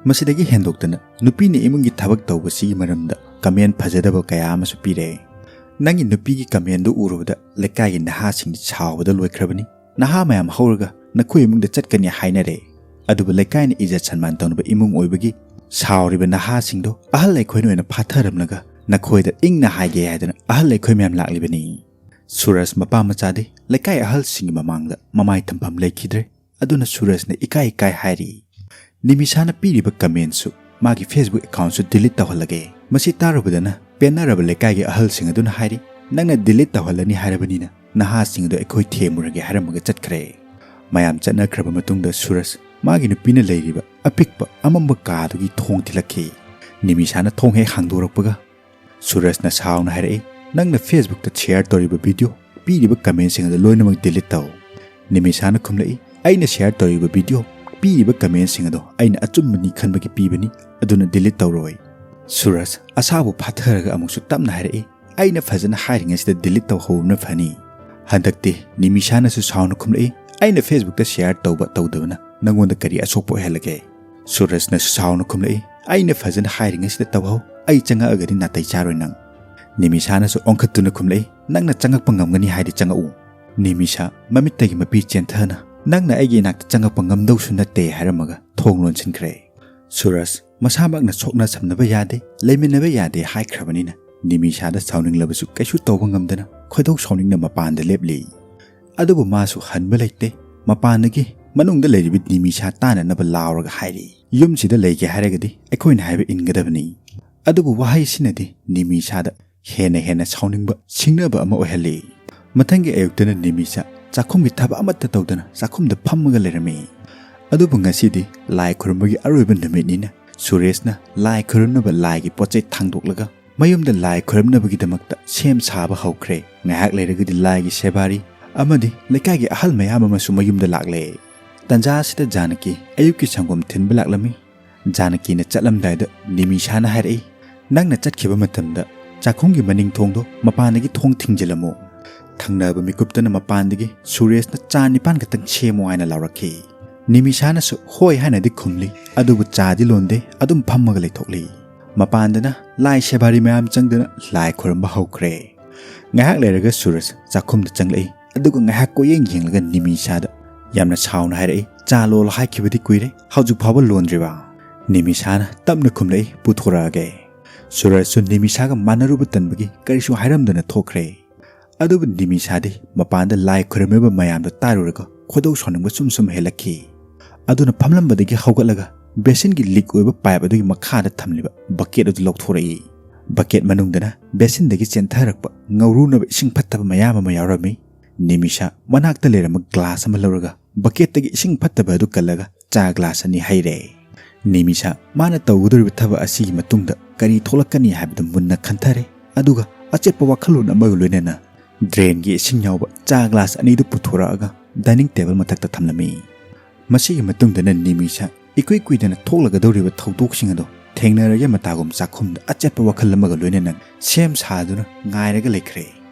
ꯃꯁꯤꯗꯒꯤ ꯍꯦꯟꯗꯣꯛꯇꯅ ꯅꯨꯄꯤꯅ ꯏꯃꯨꯡꯒꯤ ꯊꯕꯛ ꯇꯧꯕꯁꯤꯒꯤ ꯃꯔꯝꯗ comment ꯐꯖꯗꯕ ꯀꯌꯥ ꯑꯃꯁꯨ ꯄꯤꯔꯦ꯫ ꯅꯪꯒꯤ ꯅꯨꯄꯤꯒꯤ commentꯗꯨ ꯎꯔꯨꯕꯗ ꯂꯩꯀꯥꯏꯒꯤ ꯅꯍꯥꯁꯤꯡꯗꯤ ꯁꯥꯎꯕꯗ ꯂꯣꯏꯈ꯭ꯔꯕꯅꯤ꯫ ꯅꯍꯥ ꯃꯌꯥꯝ ꯍꯧꯔꯒ ꯅꯈꯣꯏ ꯏꯃꯨꯡꯗ ꯆꯠꯀꯅꯤ ꯍꯥꯏꯅꯔꯦ꯫ ꯑꯗꯨꯕꯨ ꯂꯩꯀꯥꯏꯅ ꯏꯖꯠ ꯁꯟꯃꯥꯟ ꯇꯧꯅꯕ ꯏꯃꯨꯡ ꯑꯣꯏꯕꯒꯤ ꯁꯥꯎꯔꯤꯕ ꯅꯍꯥꯁꯤꯡꯗꯣ ꯑꯍꯜ ꯑꯩꯈꯣꯏꯅ ꯑꯣꯏꯅ ꯐꯥꯊꯔꯝꯂꯒ ꯅꯈꯣꯏꯗ ꯏꯪꯅ ꯍꯥꯏꯒꯦ ꯍꯥꯏꯗꯨꯅ ꯑꯍꯜ ꯑꯩꯈꯣꯏ ꯃꯌꯥꯝ ꯂꯥꯛꯂꯤꯕꯅꯤ"꯫ ꯁꯨꯔꯖ ꯃꯄꯥ ꯃꯆꯥꯗꯤ ꯂꯩꯀꯥꯏ ꯑꯍꯜꯁꯤꯡꯒꯤ ꯃꯃꯥꯡꯗ ꯃꯃꯥꯏ ꯊꯝꯐꯝ ꯂꯩꯈꯤꯗ꯭ꯔꯦ꯫ ꯑꯗꯨꯅ ꯁꯨꯔꯖꯅ ꯏꯀꯥꯏ ꯏꯀꯥꯏ ꯍꯥꯏꯔꯤ, "ꯅꯤꯃꯤꯁꯥꯅ ꯄꯤꯔꯤꯕ commentꯁꯨ ꯃꯥꯒꯤ Facebook accountꯁꯨ delete ꯇꯧꯍꯜꯂꯒꯦ"꯫ ꯃꯁꯤ ꯇꯥꯔꯨꯕꯗꯅ ꯄꯦꯟꯅꯔꯕ ꯂꯩꯀꯥꯏꯒꯤ ꯑꯍꯜꯁꯤꯡ ꯑꯗꯨꯅ ꯍꯥꯏꯔꯤ, "ꯅꯪꯅ delete ꯇꯧꯍꯜꯂꯅꯤ ꯍꯥꯏꯔꯕꯅꯤꯅ ꯅꯍꯥꯁꯤꯡ ꯑꯗꯨ ꯑꯩꯈꯣꯏ ꯊꯦꯝꯃꯨꯔꯒꯦ" ꯍꯥꯏꯔꯝꯃꯒ ꯆꯠꯈ꯭ꯔꯦ꯫ ꯃꯌꯥꯝ ꯆꯠꯅꯈ꯭ꯔꯕ ꯃꯇꯨꯡꯗ ꯁꯨꯔꯖ ꯃꯥꯒꯤ ꯅꯨꯄꯤꯅ ꯂꯩꯔꯤꯕ ꯑꯄꯤꯛꯄ ꯑꯃꯝꯕ ꯀꯥꯗꯨꯒꯤ ꯊꯣꯡ ꯊꯤꯜꯂꯛꯈꯤ꯫ ꯅꯤꯃꯤꯁꯥꯅ ꯊꯣꯡ ꯍꯦꯛ ꯍꯥꯡꯗꯣꯔꯛꯄꯒ ꯁꯨꯔꯖꯅ ꯁꯥꯎꯅ ꯍꯥꯏꯔꯛꯏ, "ꯅꯪꯅ Facebookꯇ share ꯇꯧꯔꯤꯕ video, ꯄꯤꯔꯤꯕ commentꯁꯤꯡ ꯑꯗꯨ ꯂꯣꯏꯅꯃꯛ delete ꯇꯧ"꯫ ꯅꯤꯃꯤꯁꯥꯅ ꯈꯨꯝꯂꯛꯏ, "ꯑꯩꯅ share ꯇꯧꯔꯤꯕ video, ꯄꯤꯔꯤꯕ commentꯁꯤꯡ ꯑꯗꯣ ꯑꯩꯅ ꯑꯆꯨꯝꯕꯅꯤ ꯈꯟꯕꯒꯤ ꯄꯤꯕꯅꯤ, ꯑꯗꯨꯅ delete ꯇꯧꯔꯣꯏ"꯫ ꯁꯨꯔꯖ ꯑꯁꯥꯎꯕ ꯐꯥꯊꯔꯒ ꯑꯃꯨꯛꯁꯨ ꯇꯞꯅ ꯍꯥꯏꯔꯛꯏ, "ꯑꯩꯅ ꯐꯖꯅ ꯍꯥꯏꯔꯤꯉꯩꯁꯤꯗ delete ꯇꯧꯍꯧꯕꯅ ꯐꯅꯤ"꯫ ꯍꯟꯗꯛꯇꯤ ꯅꯤꯃꯤꯁꯥꯅꯁꯨ ꯁꯥꯎꯅ ꯈꯨꯝꯂꯛꯏ, "ꯑꯩꯅ Facebookꯇ share ꯇꯧꯕ ꯇꯧꯗꯕꯅ ꯅꯪꯉꯣꯟꯗ ꯀꯔꯤ ꯑꯁꯣꯛꯄ ꯑꯣꯏꯍꯜꯂꯒꯦ?" ꯁꯨꯔꯖꯅꯁꯨ ꯁꯥꯎꯅ ꯈꯨꯝꯂꯛꯏ, "ꯑꯩꯅ ꯐꯖꯅ ꯍꯥꯏꯔꯤꯉꯩꯁꯤꯗ ꯇꯧꯍꯧ, ꯑꯩ ꯆꯪꯉꯛꯑꯒꯗꯤ ꯅꯥꯇꯩ ꯆꯥꯔꯣꯏ ꯅꯪ"꯫ ꯅꯤꯃꯤꯁꯥꯅꯁꯨ ꯑꯣꯟꯈꯠꯇꯨꯅ ꯈꯨꯝꯂꯛꯏ, "ꯅꯪꯅ ꯆꯪꯉꯛꯄ ꯉꯝꯒꯅꯤ ꯍꯥꯏꯗꯤ ꯆꯪꯉꯛꯎ"꯫ ꯅꯤꯃꯤꯁꯥ ꯃꯃꯤꯠꯇꯒꯤ ꯃꯄꯤ ꯆꯦꯟꯊꯅ, "ꯅꯪꯅ ꯑꯩꯒꯤ ꯏꯅꯥꯛꯇ ꯆꯪꯉꯛꯄ ꯉꯝꯗꯧꯁꯨ ꯅꯠꯇꯦ" ꯍꯥꯏꯔꯝꯃꯒ ꯊꯣꯡ ꯂꯣꯟꯁꯤꯟꯈ꯭ꯔꯦ꯫ ꯁꯨꯔꯖ ꯃꯁꯥꯃꯛꯅ ꯁꯣꯛꯅ ꯁꯝꯅꯕ ꯌꯥꯗꯦ, ꯂꯩꯃꯤꯟꯅꯕ ꯌꯥꯗꯦ ꯍꯥꯏꯈ꯭ꯔꯕꯅꯤꯅ ꯅꯤꯃꯤꯁꯥꯗ ꯁꯥꯎꯅꯤꯡꯂꯕꯁꯨ ꯀꯩꯁꯨ ꯇꯧꯕ ꯉꯝꯗꯅ ꯈꯣꯏꯗꯧ ꯁꯥꯎꯅꯤꯡꯅ ꯃꯄꯥꯟꯗ ꯂꯦꯞꯂꯤ꯫ ꯑꯗꯨꯕꯨ ꯃꯥꯁꯨ ꯍꯟꯕ ꯂꯩꯇꯦ꯫ ꯃꯄꯥꯟꯗꯒꯤ ꯃꯅꯨꯡꯗ ꯂꯩꯔꯤꯕ ꯅꯤꯃꯤꯁꯥ ꯇꯥꯅꯅꯕ ꯂꯥꯎꯔꯒ ꯍꯥꯏꯔꯤ, "ꯌꯨꯝꯁꯤꯗ ꯂꯩꯒꯦ ꯍꯥꯏꯔꯒꯗꯤ ꯑꯩꯈꯣꯏꯅ ꯍꯥꯏꯕ ꯏꯟꯒꯗꯕꯅꯤ"꯫ ꯑꯗꯨꯕꯨ ꯋꯥꯍꯩꯁꯤꯅꯗꯤ ꯅꯤꯃꯤꯁꯥꯗ ꯍꯦꯟꯅ ꯍꯦꯟꯅ ꯁꯥꯎꯅꯤꯡꯕ, ꯁꯤꯡꯅꯕ ꯑꯃ ꯑꯣꯏꯍꯜꯂꯤ꯫ ꯃꯊꯪꯒꯤ ꯑꯌꯨꯛꯇꯅ ꯅꯤꯃꯤꯁꯥ ꯆꯥꯛꯈꯨꯝꯒꯤ ꯊꯕꯛ ꯑꯃꯠꯇ ꯇꯧꯗꯅ ꯆꯥꯛꯈꯨꯝꯗ ꯐꯝꯃꯒ ꯂꯩꯔꯝꯃꯤ꯫ ꯑꯗꯨꯕꯨ ꯉꯁꯤꯗꯤ ꯂꯥꯏ ꯈꯨꯔꯨꯝꯕꯒꯤ ꯑꯔꯣꯏꯕ ꯅꯨꯃꯤꯠꯅꯤꯅ ꯁꯨꯔꯦꯁꯅ ꯂꯥꯏ ꯈꯨꯔꯨꯝꯅꯕ ꯂꯥꯏꯒꯤ ꯄꯣꯠ ꯆꯩ ꯊꯥꯡꯗꯣꯛꯂꯒ ꯃꯌꯨꯝꯗ ꯂꯥꯏ ꯈꯨꯔꯨꯝꯅꯕꯒꯤꯗꯃꯛꯇ ꯁꯦꯝ ꯁꯥꯕ ꯍꯧꯈ꯭ꯔꯦ꯫ ꯉꯥꯏꯍꯥꯛ ꯂꯩꯔꯒꯗꯤ ꯂꯥꯏꯒꯤ ꯁꯦꯕꯥꯔꯤ ꯑꯃꯗꯤ ꯂꯩꯀꯥꯏꯒꯤ ꯑꯍꯜ ꯃꯌꯥꯝ ꯑꯃꯁꯨ ꯃꯌꯨꯝꯗ ꯂꯥꯛꯂꯦ꯫ ꯇꯟꯖꯥ ꯑꯁꯤꯗ ꯖꯥꯅꯀꯤ ꯑꯌꯨꯛꯀꯤ ꯁꯪꯒꯣꯝ ꯊꯤꯟꯕ ꯂꯥꯛꯂꯝꯃꯤ꯫ ꯖꯥꯅꯀꯤꯅ ꯆꯠꯂꯝꯗꯥꯏꯗ ꯅꯤꯃꯤꯁꯥꯅ ꯍꯥꯏꯔꯛꯏ, "ꯅꯪꯅ ꯆꯠꯈꯤꯕ ꯃꯇꯝꯗ ꯆꯥꯛꯈꯨꯝꯒꯤ ꯃꯅꯤꯡ ꯊꯣꯡꯗꯣ ꯃꯄꯥꯟꯗꯒꯤ ꯊꯣꯡ ꯊꯤꯡꯖꯤꯜꯂꯝꯃꯨ"꯫ ꯊꯪꯅꯕ ꯃꯤꯀꯨꯞꯇꯅ ꯃꯄꯥꯟꯗꯒꯤ ꯁꯨꯔꯦꯁꯅ ꯆꯥ ꯅꯤꯄꯥꯟ ꯈꯛꯇꯪ ꯁꯦꯝꯃꯨ ꯍꯥꯏꯅ ꯂꯥꯎꯔꯛꯈꯤ꯫ ꯅꯤꯃꯤꯁꯥꯅꯁꯨ ꯍꯣꯏ ꯍꯥꯏꯅꯗꯤ ꯈꯨꯝꯂꯤ, ꯑꯗꯨꯕꯨ ꯆꯥꯗꯤ ꯂꯣꯟꯗꯦ, ꯑꯗꯨꯝ ꯐꯝꯃꯒ ꯂꯩꯊꯣꯛꯂꯤ꯫ ꯃꯄꯥꯟꯗꯅ ꯂꯥꯏ ꯁꯦꯕꯥꯔꯤ ꯃꯌꯥꯝ ꯆꯪꯗꯨꯅ ꯂꯥꯏ ꯈꯨꯔꯨꯝꯕ ꯍꯧꯈ꯭ꯔꯦ꯫ ꯉꯥꯏꯍꯥꯛ ꯂꯩꯔꯒ ꯁꯨꯔꯖ ꯆꯥꯛꯈꯨꯝꯗ ꯆꯪꯂꯛꯏ, ꯑꯗꯨꯒ ꯉꯥꯏꯍꯥꯛ ꯀꯣꯏꯌꯦꯡ ꯌꯦꯡꯂꯒ ꯅꯤꯃꯤꯁꯥꯗ ꯌꯥꯝꯅ ꯁꯥꯎꯅ ꯍꯥꯏꯔꯛꯏ, "ꯆꯥ ꯂꯣꯜꯂꯣ ꯍꯥꯏꯈꯤꯕꯗꯤ ꯀꯨꯏꯔꯦ, ꯍꯧꯖꯤꯛ ꯐꯥꯎꯕ ꯂꯣꯟꯗ꯭ꯔꯤꯕ?" ꯅꯤꯃꯤꯁꯥꯅ ꯇꯞꯅ ꯈꯨꯝꯂꯛꯏ, "ꯄꯨꯊꯣꯔꯛꯑꯒꯦ"꯫ ꯁꯨꯔꯖꯁꯨ ꯅꯤꯃꯤꯁꯥꯒ ꯃꯥꯟꯅꯔꯨꯕ ꯇꯟꯕꯒꯤ ꯀꯔꯤꯁꯨ ꯍꯥꯏꯔꯝꯗꯅ ꯊꯣꯛꯈ꯭ꯔꯦ꯫ ꯑꯗꯨꯕꯨ ꯅꯤꯃꯤꯁꯥꯗꯤ ꯃꯄꯥꯟꯗ ꯂꯥꯏ ꯈꯨꯔꯨꯝꯃꯤꯕ ꯃꯌꯥꯝꯗꯣ ꯇꯥꯔꯨꯔꯒ ꯈꯣꯏꯗꯧ ꯁꯥꯎꯅꯤꯡꯕ ꯁꯨꯝ ꯁꯨꯝ ꯍꯦꯜꯂꯛꯈꯤ꯫ ꯑꯗꯨꯅ ꯐꯝꯂꯝꯕꯗꯒꯤ ꯍꯧꯒꯠꯂꯒ ꯕꯦꯁꯤꯟꯒꯤ ꯂꯤꯛ ꯑꯣꯏꯕ ꯄꯥꯏꯞ ꯑꯗꯨꯒꯤ ꯃꯈꯥꯗ ꯊꯝꯂꯤꯕ ꯕꯀꯦꯠ ꯑꯗꯨ ꯂꯧꯊꯣꯔꯛꯏ꯫ ꯕꯀꯦꯠ ꯃꯅꯨꯡꯗꯅ ꯕꯦꯁꯤꯟꯗꯒꯤ ꯆꯦꯟꯊꯔꯛꯄ ꯉꯧꯔꯨꯅꯕ ꯏꯁꯤꯡ ꯐꯠꯇꯕ ꯃꯌꯥꯝ ꯑꯃ ꯌꯥꯎꯔꯝꯃꯤ꯫ ꯅꯤꯃꯤꯁꯥ ꯃꯅꯥꯛꯇ ꯂꯩꯔꯝꯕ ꯒ꯭ꯂꯥꯁ ꯑꯃ ꯂꯧꯔꯒ ꯕꯀꯦꯠꯇꯒꯤ ꯏꯁꯤꯡ ꯐꯠꯇꯕ ꯑꯗꯨ ꯀꯜꯂꯒ ꯆꯥ ꯒ꯭ꯂꯥꯁ ꯑꯅꯤ ꯍꯩꯔꯦ꯫ ꯅꯤꯃꯤꯁꯥ ꯃꯥꯅ ꯇꯧꯒꯗꯧꯔꯤꯕ ꯊꯕꯛ ꯑꯁꯤꯒꯤ ꯃꯇꯨꯡꯗ ꯀꯔꯤ ꯊꯣꯛꯂꯛꯀꯅꯤ ꯍꯥꯏꯕꯗꯨ ꯃꯨꯟꯅ ꯈꯟꯊꯔꯦ꯫ ꯑꯗꯨꯒ ꯑꯆꯦꯠꯄ ꯋꯥꯈꯜꯂꯣꯟ ꯑꯃꯒ ꯂꯣꯏꯅꯅ ꯗ꯭ꯔꯦꯟꯒꯤ ꯏꯁꯤꯡ ꯌꯥꯎꯕ ꯆꯥ ꯒ꯭ꯂꯥꯁ ꯑꯅꯤꯗꯨ ꯄꯨꯊꯣꯔꯛꯑꯒ ꯗꯥꯏꯅꯤꯡ ꯇꯦꯕꯜ ꯃꯊꯛꯇ ꯊꯝꯂꯝꯃꯤ꯫ ꯃꯁꯤꯒꯤ ꯃꯇꯨꯡꯗꯅ ꯅꯤꯃꯤꯁꯥ ꯏꯀꯨꯏ ꯀꯨꯏꯗꯅ ꯊꯣꯛꯂꯒꯗꯧꯔꯤꯕ ꯊꯧꯗꯣꯛꯁꯤꯡ ꯑꯗꯨ ꯊꯦꯡꯅꯔꯒꯦ ꯃꯇꯥꯒꯨꯝ ꯆꯥꯛꯈꯨꯝꯗ ꯑꯆꯦꯠꯄ ꯋꯥꯈꯜ ꯑꯃꯒ ꯂꯣꯏꯅꯅ ꯁꯦꯝ ꯁꯥꯗꯨꯅ ꯉꯥꯏꯔꯒ ꯂꯩꯈ꯭ꯔꯦ꯫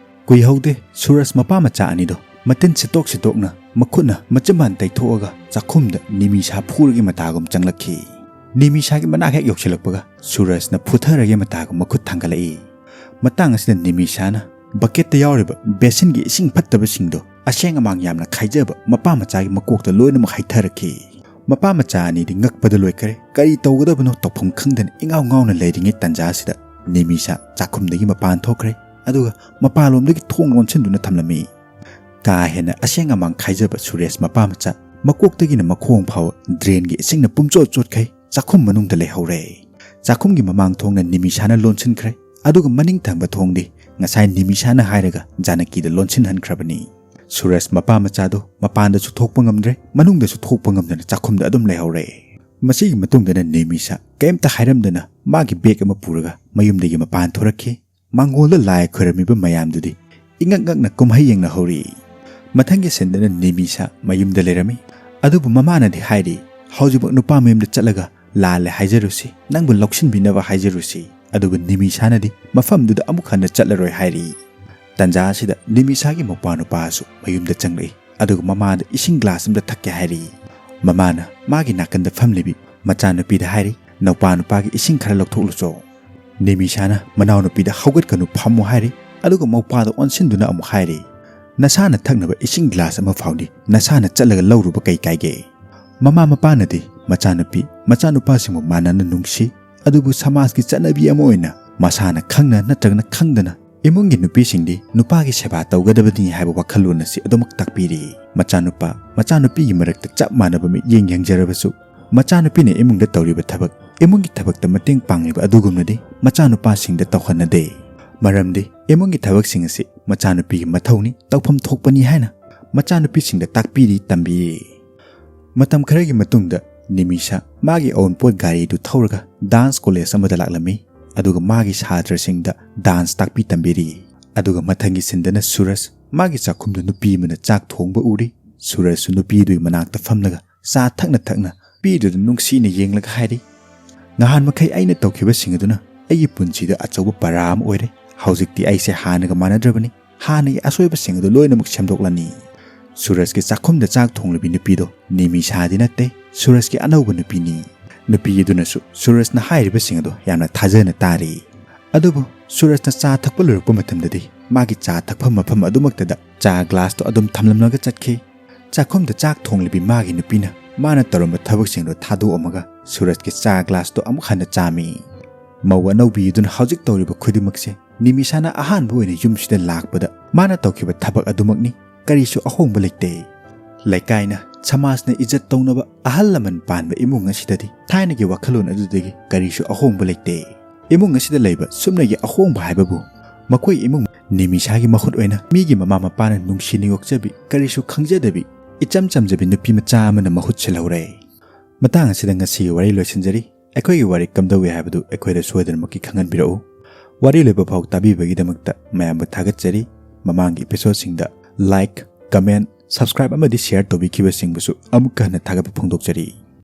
ꯀꯨꯏꯍꯧꯗꯦ, ꯁꯨꯔꯖ ꯃꯄꯥ ꯃꯆꯥ ꯑꯅꯤꯗꯣ ꯃꯇꯤꯟ ꯁꯤꯠꯇꯣꯛ ꯁꯤꯠꯇꯣꯛꯅ ꯃꯈꯨꯠꯅ ꯃꯆꯤꯟꯕꯥꯟ ꯇꯩꯊꯣꯛꯑꯒ ꯆꯥꯛꯈꯨꯝꯗ ꯅꯤꯃꯤꯁꯥ ꯐꯨꯔꯒꯦ ꯃꯇꯥꯒꯨꯝ ꯆꯪꯂꯛꯈꯤ꯫ ꯅꯤꯃꯤꯁꯥꯒꯤ ꯃꯅꯥꯛ ꯍꯦꯛ ꯌꯧꯁꯤꯜꯂꯛꯄꯒ ꯁꯨꯔꯖꯅ ꯐꯨꯊꯔꯒꯦ ꯃꯇꯥꯒꯨꯝ ꯃꯈꯨꯠ ꯊꯥꯡꯒꯠꯂꯛꯏ꯫ ꯃꯇꯥꯡ ꯑꯁꯤꯗ ꯅꯤꯃꯤꯁꯥꯅ ꯕꯀꯦꯠꯇ ꯌꯥꯎꯔꯤꯕ ꯕꯦꯁꯤꯟꯒꯤ ꯏꯁꯤꯡ ꯐꯠꯇꯕꯁꯤꯡꯗꯣ ꯑꯁꯦꯡ ꯑꯃꯥꯡ ꯌꯥꯝꯅ ꯈꯥꯏꯖꯕ ꯃꯄꯥ ꯃꯆꯥꯒꯤ ꯃꯀꯣꯛꯇ ꯂꯣꯏꯅꯃꯛ ꯍꯩꯊꯔꯛꯈꯤ꯫ ꯃꯄꯥ ꯃꯆꯥ ꯑꯅꯤꯗꯤ ꯉꯛꯄꯗ ꯂꯣꯏꯈ꯭ꯔꯦ꯫ ꯀꯔꯤ ꯇꯧꯒꯗꯕꯅꯣ ꯇꯧꯐꯝ ꯈꯪꯗꯅ ꯏꯉꯥꯎ ꯉꯥꯎꯅ ꯂꯩꯔꯤꯉꯩ ꯇꯥꯟꯖꯥ ꯑꯁꯤꯗ ꯅꯤꯃꯤꯁꯥ ꯆꯥꯛꯈꯨꯝꯗꯒꯤ ꯃꯄꯥꯟ ꯊꯣꯛꯈ꯭ꯔꯦ꯫ ꯑꯗꯨꯒ ꯃꯄꯥꯟꯂꯣꯝꯗꯒꯤ ꯊꯣꯡ ꯂꯣꯟꯁꯤꯟꯗꯨꯅ ꯊꯝꯂꯝꯃꯤ꯫ ꯀꯥ ꯍꯦꯟꯅ ꯑꯁꯦꯡ ꯑꯃꯥꯡ ꯈꯥꯏꯖꯕ ꯁꯨꯔꯦꯁ ꯃꯄꯥ ꯃꯆꯥ ꯃꯀꯣꯛꯇꯒꯤꯅ ꯃꯈꯣꯡ ꯐꯥꯎꯕ drainꯒꯤ ꯏꯁꯤꯡꯅ ꯄꯨꯝꯆꯣꯠ ꯆꯣꯠꯈꯩ ꯆꯥꯛꯈꯨꯝ ꯃꯅꯨꯡꯗ ꯂꯩꯍꯧꯔꯦ꯫ ꯆꯥꯛꯈꯨꯝꯒꯤ ꯃꯃꯥꯡ ꯊꯣꯡꯅ ꯅꯤꯃꯤꯁꯥꯅ ꯂꯣꯟꯁꯤꯟꯈ꯭ꯔꯦ꯫ ꯑꯗꯨꯒ ꯃꯅꯤꯡ ꯊꯪꯕ ꯊꯣꯡꯗꯤ ꯉꯁꯥꯏ ꯅꯤꯃꯤꯁꯥꯅ ꯍꯥꯏꯔꯒ ꯖꯥꯅꯀꯤꯗ ꯂꯣꯟꯁꯤꯟꯍꯟꯈ꯭ꯔꯕꯅꯤ꯫ ꯁꯨꯔꯦꯁ ꯃꯄꯥ ꯃꯆꯥꯗꯣ ꯃꯄꯥꯟꯗꯁꯨ ꯊꯣꯛꯄ ꯉꯝꯗ꯭ꯔꯦ, ꯃꯅꯨꯡꯗꯁꯨ ꯊꯣꯛꯄ ꯉꯝꯗꯅ ꯆꯥꯛꯈꯨꯝꯗ ꯑꯗꯨꯝ ꯂꯩꯍꯧꯔꯦ꯫ ꯃꯁꯤꯒꯤ ꯃꯇꯨꯡꯗꯅ ꯅꯤꯃꯤꯁꯥ ꯀꯩꯝꯇ ꯍꯥꯏꯔꯝꯗꯅ ꯃꯥꯒꯤ bag ꯑꯃ ꯄꯨꯔꯒ ꯃꯌꯨꯝꯗꯒꯤ ꯃꯄꯥꯟ ꯊꯣꯔꯛꯈꯤ꯫ ꯃꯥꯡꯒꯣꯜꯗ ꯂꯥꯏ ꯈꯣꯏꯔꯝꯃꯤꯕ ꯃꯌꯥꯝꯗꯨꯗꯤ ꯏꯉꯛ ꯉꯛꯅ ꯀꯨꯝꯍꯩ ꯌꯦꯡꯅꯍꯧꯔꯤ꯫ ꯃꯊꯪꯒꯤ ꯁꯤꯟꯗꯅ ꯅꯤꯃꯤꯁꯥ ꯃꯌꯨꯝꯗ ꯂꯩꯔꯝꯃꯤ꯫ ꯑꯗꯨꯕꯨ ꯃꯃꯥꯅꯗꯤ ꯍꯥꯏꯔꯤ, "ꯍꯧꯖꯤꯛꯃꯛ ꯅꯨꯄꯥ ꯃꯌꯨꯝꯗ ꯆꯠꯂꯒ ꯂꯥꯜꯂꯦ ꯍꯥꯏꯖꯔꯨꯁꯤ, ꯅꯪꯕꯨ ꯂꯧꯁꯤꯟꯕꯤꯅꯕ ꯍꯥꯏꯖꯔꯨꯁꯤ"꯫ ꯑꯗꯨꯒ ꯅꯤꯃꯤꯁꯥꯅꯗꯤ ꯃꯐꯝꯗꯨꯗ ꯑꯃꯨꯛ ꯍꯟꯅ ꯆꯠꯂꯔꯣꯏ ꯍꯥꯏꯔꯤ꯫ ꯇꯟꯖꯥ ꯑꯁꯤꯗ ꯅꯤꯃꯤꯁꯥꯒꯤ ꯃꯧꯄꯥ ꯅꯨꯄꯥꯁꯨ ꯃꯌꯨꯝꯗ ꯆꯪꯂꯛꯏ꯫ ꯑꯗꯨꯒ ꯃꯃꯥꯗ ꯏꯁꯤꯡ glass ꯑꯃꯗ ꯊꯛꯀꯦ ꯍꯥꯏꯔꯤ꯫ ꯃꯃꯥꯅ ꯃꯥꯒꯤ ꯅꯥꯀꯟꯗ ꯐꯝꯂꯤꯕꯤ ꯃꯆꯥꯅꯨꯄꯤꯗ ꯍꯥꯏꯔꯤ, "ꯅꯧꯄꯥ ꯅꯨꯄꯥꯒꯤ ꯏꯁꯤꯡ ꯈꯔ ꯂꯧꯊꯣꯛꯂꯨꯆꯣ"꯫ ꯅꯤꯃꯤꯁꯥꯅ ꯃꯅꯥꯎꯅꯨꯄꯤꯗ "ꯍꯧꯒꯠꯀꯅꯨ, ꯐꯝꯃꯨ" ꯍꯥꯏꯔꯤ꯫ ꯑꯗꯨꯒ ꯃꯧꯄꯥꯗ ꯑꯣꯟꯁꯤꯟꯗꯨꯅ ꯑꯃꯨꯛ ꯍꯥꯏꯔꯤ, "ꯅꯁꯥꯅ ꯊꯛꯅꯕ ꯏꯁꯤꯡ glass ꯑꯃ ꯐꯥꯎꯗꯤ ꯅꯁꯥꯅ ꯆꯠꯂꯒ ꯂꯧꯔꯨꯕ ꯀꯩ ꯀꯥꯏꯒꯦ?" ꯃꯃꯥ ꯃꯄꯥꯅꯗꯤ ꯃꯆꯥꯅꯨꯄꯤ ꯃꯆꯥꯅꯨꯄꯥꯁꯤꯡꯕꯨ ꯃꯥꯟꯅꯅ ꯅꯨꯡꯁꯤ꯫ ꯑꯗꯨꯕꯨ ꯁꯃꯥꯖꯀꯤ ꯆꯠꯅꯕꯤ ꯑꯃ ꯑꯣꯏꯅ ꯃꯁꯥꯅ ꯈꯪꯅ ꯅꯠꯇ꯭ꯔꯒꯅ ꯈꯪꯗꯅ ꯏꯃꯨꯡꯒꯤ ꯅꯨꯄꯤꯁꯤꯡꯗꯤ ꯅꯨꯄꯥꯒꯤ ꯁꯦꯕꯥ ꯇꯧꯒꯗꯕꯅꯤ ꯍꯥꯏꯕ ꯋꯥꯈꯜꯂꯣꯟ ꯑꯁꯤ ꯑꯗꯨꯃꯛ ꯇꯥꯛꯄꯤꯔꯤ꯫ ꯃꯆꯥꯅꯨꯄꯥ ꯃꯆꯥꯅꯨꯄꯤꯒꯤ ꯃꯔꯛꯇ ꯆꯞ ꯃꯥꯟꯅꯕ ꯃꯤꯠꯌꯦꯡ ꯌꯦꯡꯖꯔꯕꯁꯨ, ꯃꯆꯥꯅꯨꯄꯤꯅ ꯏꯃꯨꯡꯗ ꯇꯧꯔꯤꯕ ꯊꯕꯛ, ꯏꯃꯨꯡꯒꯤ ꯊꯕꯛꯇ ꯃꯇꯦꯡ ꯄꯥꯡꯂꯤꯕ ꯑꯗꯨꯒꯨꯝꯅꯗꯤ ꯃꯆꯥꯅꯨꯄꯥꯁꯤꯡꯗ ꯇꯧꯍꯟꯅꯗꯦ꯫ ꯃꯔꯝꯗꯤ ꯏꯃꯨꯡꯒꯤ ꯊꯕꯛꯁꯤꯡ ꯑꯁꯤ ꯃꯆꯥꯅꯨꯄꯤꯒꯤ ꯃꯊꯧꯅꯤ, ꯇꯧꯐꯝ ꯊꯣꯛꯄꯅꯤ ꯍꯥꯏꯅ ꯃꯆꯥꯅꯨꯄꯤꯁꯤꯡꯗ ꯇꯥꯛꯄꯤꯔꯤ, ꯇꯝꯕꯤꯔꯤ꯫ ꯃꯇꯝ ꯈꯔꯒꯤ ꯃꯇꯨꯡꯗ ꯅꯤꯃꯤꯁꯥ ꯃꯥꯒꯤ ꯑꯋꯨꯟꯄꯣꯠ ꯒꯥꯔꯤꯗꯨ ꯊꯧꯔꯒ dance college ꯑꯃꯗ ꯂꯥꯛꯂꯝꯃꯤ꯫ ꯑꯗꯨꯒ ꯃꯥꯒꯤ ꯁꯥꯇ꯭ꯔꯁꯤꯡꯗ dance ꯇꯥꯛꯄꯤ ꯇꯝꯕꯤꯔꯤ꯫ ꯑꯗꯨꯒ ꯃꯊꯪꯒꯤ ꯁꯤꯟꯗꯅ ꯁꯨꯔꯖ ꯃꯥꯒꯤ ꯆꯥꯛꯈꯨꯝꯗ ꯅꯨꯄꯤ ꯑꯃꯅ ꯆꯥꯛ ꯊꯣꯡꯕ ꯎꯔꯤ꯫ ꯁꯨꯔꯖꯁꯨ ꯅꯨꯄꯤꯗꯨꯒꯤ ꯃꯅꯥꯛꯇ ꯐꯝꯂꯒ ꯆꯥ ꯊꯛꯅ ꯊꯛꯅ ꯅꯨꯄꯤꯗꯨꯗ ꯅꯨꯡꯁꯤꯅ ꯌꯦꯡꯂꯒ ꯍꯥꯏꯔꯤ, "ꯅꯍꯥꯟ ꯃꯈꯩ ꯑꯩꯅ ꯇꯧꯈꯤꯕꯁꯤꯡ ꯑꯗꯨꯅ ꯑꯩꯒꯤ ꯄꯨꯟꯁꯤꯗ ꯑꯆꯧꯕ ꯄꯔꯥ ꯑꯃ ꯑꯣꯏꯔꯦ꯫ ꯍꯧꯖꯤꯛꯇꯤ ꯑꯩꯁꯦ ꯍꯥꯟꯅꯒ ꯃꯥꯟꯅꯗ꯭ꯔꯕꯅꯤ꯫ ꯍꯥꯟꯅꯒꯤ ꯑꯁꯣꯏꯕꯁꯤꯡ ꯑꯗꯨ ꯂꯣꯏꯅꯃꯛ ꯁꯦꯝꯗꯣꯛꯂꯅꯤ"꯫ ꯁꯨꯔꯖꯀꯤ ꯆꯥꯛꯈꯨꯝꯗ ꯆꯥꯛ ꯊꯣꯡꯂꯤꯕꯤ ꯅꯨꯄꯤꯗꯣ ꯅꯤꯃꯤꯁꯥꯗꯤ ꯅꯠꯇꯦ, ꯁꯨꯔꯖꯀꯤ ꯑꯅꯧꯕ ꯅꯨꯄꯤꯅꯤ꯫ ꯅꯨꯄꯤ ꯑꯗꯨꯅꯁꯨ ꯁꯨꯔꯖꯅ ꯍꯥꯏꯔꯤꯕꯁꯤꯡ ꯑꯗꯣ ꯌꯥꯝꯅ ꯊꯥꯖꯅ ꯇꯥꯔꯤ꯫ ꯑꯗꯨꯕꯨ ꯁꯨꯔꯖꯅ ꯆꯥ ꯊꯛꯄ ꯂꯣꯏꯔꯛꯄ ꯃꯇꯝꯗꯗꯤ ꯃꯥꯒꯤ ꯆꯥ ꯊꯛꯐꯝ ꯃꯐꯝ ꯑꯗꯨꯃꯛꯇꯗ ꯆꯥ glassꯇꯣ ꯑꯗꯨꯝ ꯊꯝꯂꯝꯂꯒ ꯆꯠꯈꯤ꯫ ꯆꯥꯛꯈꯨꯝꯗ ꯆꯥꯛ ꯊꯣꯡꯂꯤꯕꯤ ꯃꯥꯒꯤ ꯅꯨꯄꯤꯅ ꯃꯥꯅ ꯇꯧꯔꯝꯕ ꯊꯕꯛꯁꯤꯡꯗꯣ ꯊꯥꯗꯣꯛꯑꯝꯃꯒ ꯁꯨꯔꯖꯀꯤ ꯆꯥ ꯒ꯭ꯂꯥꯁꯇꯣ ꯑꯃꯨꯛ ꯍꯟꯅ ꯆꯥꯝꯃꯤ꯫ ꯃꯧ ꯑꯅꯧꯕꯤꯗꯨꯅ ꯍꯧꯖꯤꯛ ꯇꯧꯔꯤꯕ ꯈꯨꯗꯤꯡꯃꯛꯁꯦ ꯅꯤꯃꯤꯁꯥꯅ ꯑꯍꯥꯟꯕ ꯑꯣꯏꯅ ꯌꯨꯝꯁꯤꯗ ꯂꯥꯛꯄꯗ ꯃꯥꯅ ꯇꯧꯈꯤꯕ ꯊꯕꯛ ꯑꯗꯨꯃꯛꯅꯤ꯫ ꯀꯔꯤꯁꯨ ꯑꯍꯣꯡꯕ ꯂꯩꯇꯦ꯫ ꯂꯩꯀꯥꯏꯅ, ꯁꯃꯥꯖꯅ ꯏꯖꯠ ꯇꯧꯅꯕ ꯑꯍꯜ ꯂꯃꯟ ꯄꯥꯟꯕ ꯏꯃꯨꯡ ꯑꯁꯤꯗꯗꯤ ꯊꯥꯏꯅꯒꯤ ꯋꯥꯈꯜꯂꯣꯟ ꯑꯗꯨꯗꯒꯤ ꯀꯔꯤꯁꯨ ꯑꯍꯣꯡꯕ ꯂꯩꯇꯦ꯫ ꯏꯃꯨꯡ ꯑꯁꯤꯗ ꯂꯩꯕ ꯁꯨꯞꯅꯒꯤ ꯑꯍꯣꯡꯕ ꯍꯥꯏꯕꯕꯨ ꯃꯈꯣꯏ ꯏꯃꯨꯡ ꯅꯤꯃꯤꯁꯥꯒꯤ ꯃꯍꯨꯠ ꯑꯣꯏꯅ ꯃꯤꯒꯤ ꯃꯃꯥ ꯃꯄꯥꯅ ꯅꯨꯡꯁꯤꯅ ꯌꯣꯛꯆꯕꯤ, ꯀꯔꯤꯁꯨ ꯈꯪꯖꯗꯕꯤ, ꯏꯆꯝ ꯆꯝꯖꯕꯤ ꯅꯨꯄꯤ ꯃꯆꯥ ꯑꯃꯅ ꯃꯍꯨꯠ ꯁꯤꯜꯍꯧꯔꯦ꯫ ꯃꯇꯥꯡ ꯑꯁꯤꯗ ꯉꯁꯤꯒꯤ ꯋꯥꯔꯤ ꯂꯣꯏꯁꯤꯟꯖꯔꯤ꯫ ꯑꯩꯈꯣꯏꯒꯤ ꯋꯥꯔꯤ ꯀꯝꯗꯧꯏ ꯍꯥꯏꯕꯗꯨ ꯑꯩꯈꯣꯏꯗ ꯁꯣꯏꯗꯅꯃꯛꯀꯤ ꯈꯪꯍꯟꯕꯤꯔꯛꯎ꯫ ꯋꯥꯔꯤ ꯂꯣꯏꯕ ꯐꯥꯎ ꯇꯥꯕꯤꯕꯒꯤꯗꯃꯛꯇ ꯃꯌꯥꯝꯕꯨ ꯊꯥꯒꯠꯆꯔꯤ꯫ ꯃꯃꯥꯡꯒꯤ episodeꯁꯤꯡꯗ like, comment, subscribe ꯑꯃꯗꯤ share ꯇꯧꯕꯤꯈꯤꯕꯁꯤꯡꯕꯨꯁꯨ ꯑꯃꯨꯛꯀ ꯍꯟꯅ ꯊꯥꯒꯠꯄ ꯐꯣꯡꯗꯣꯛꯆꯔꯤ꯫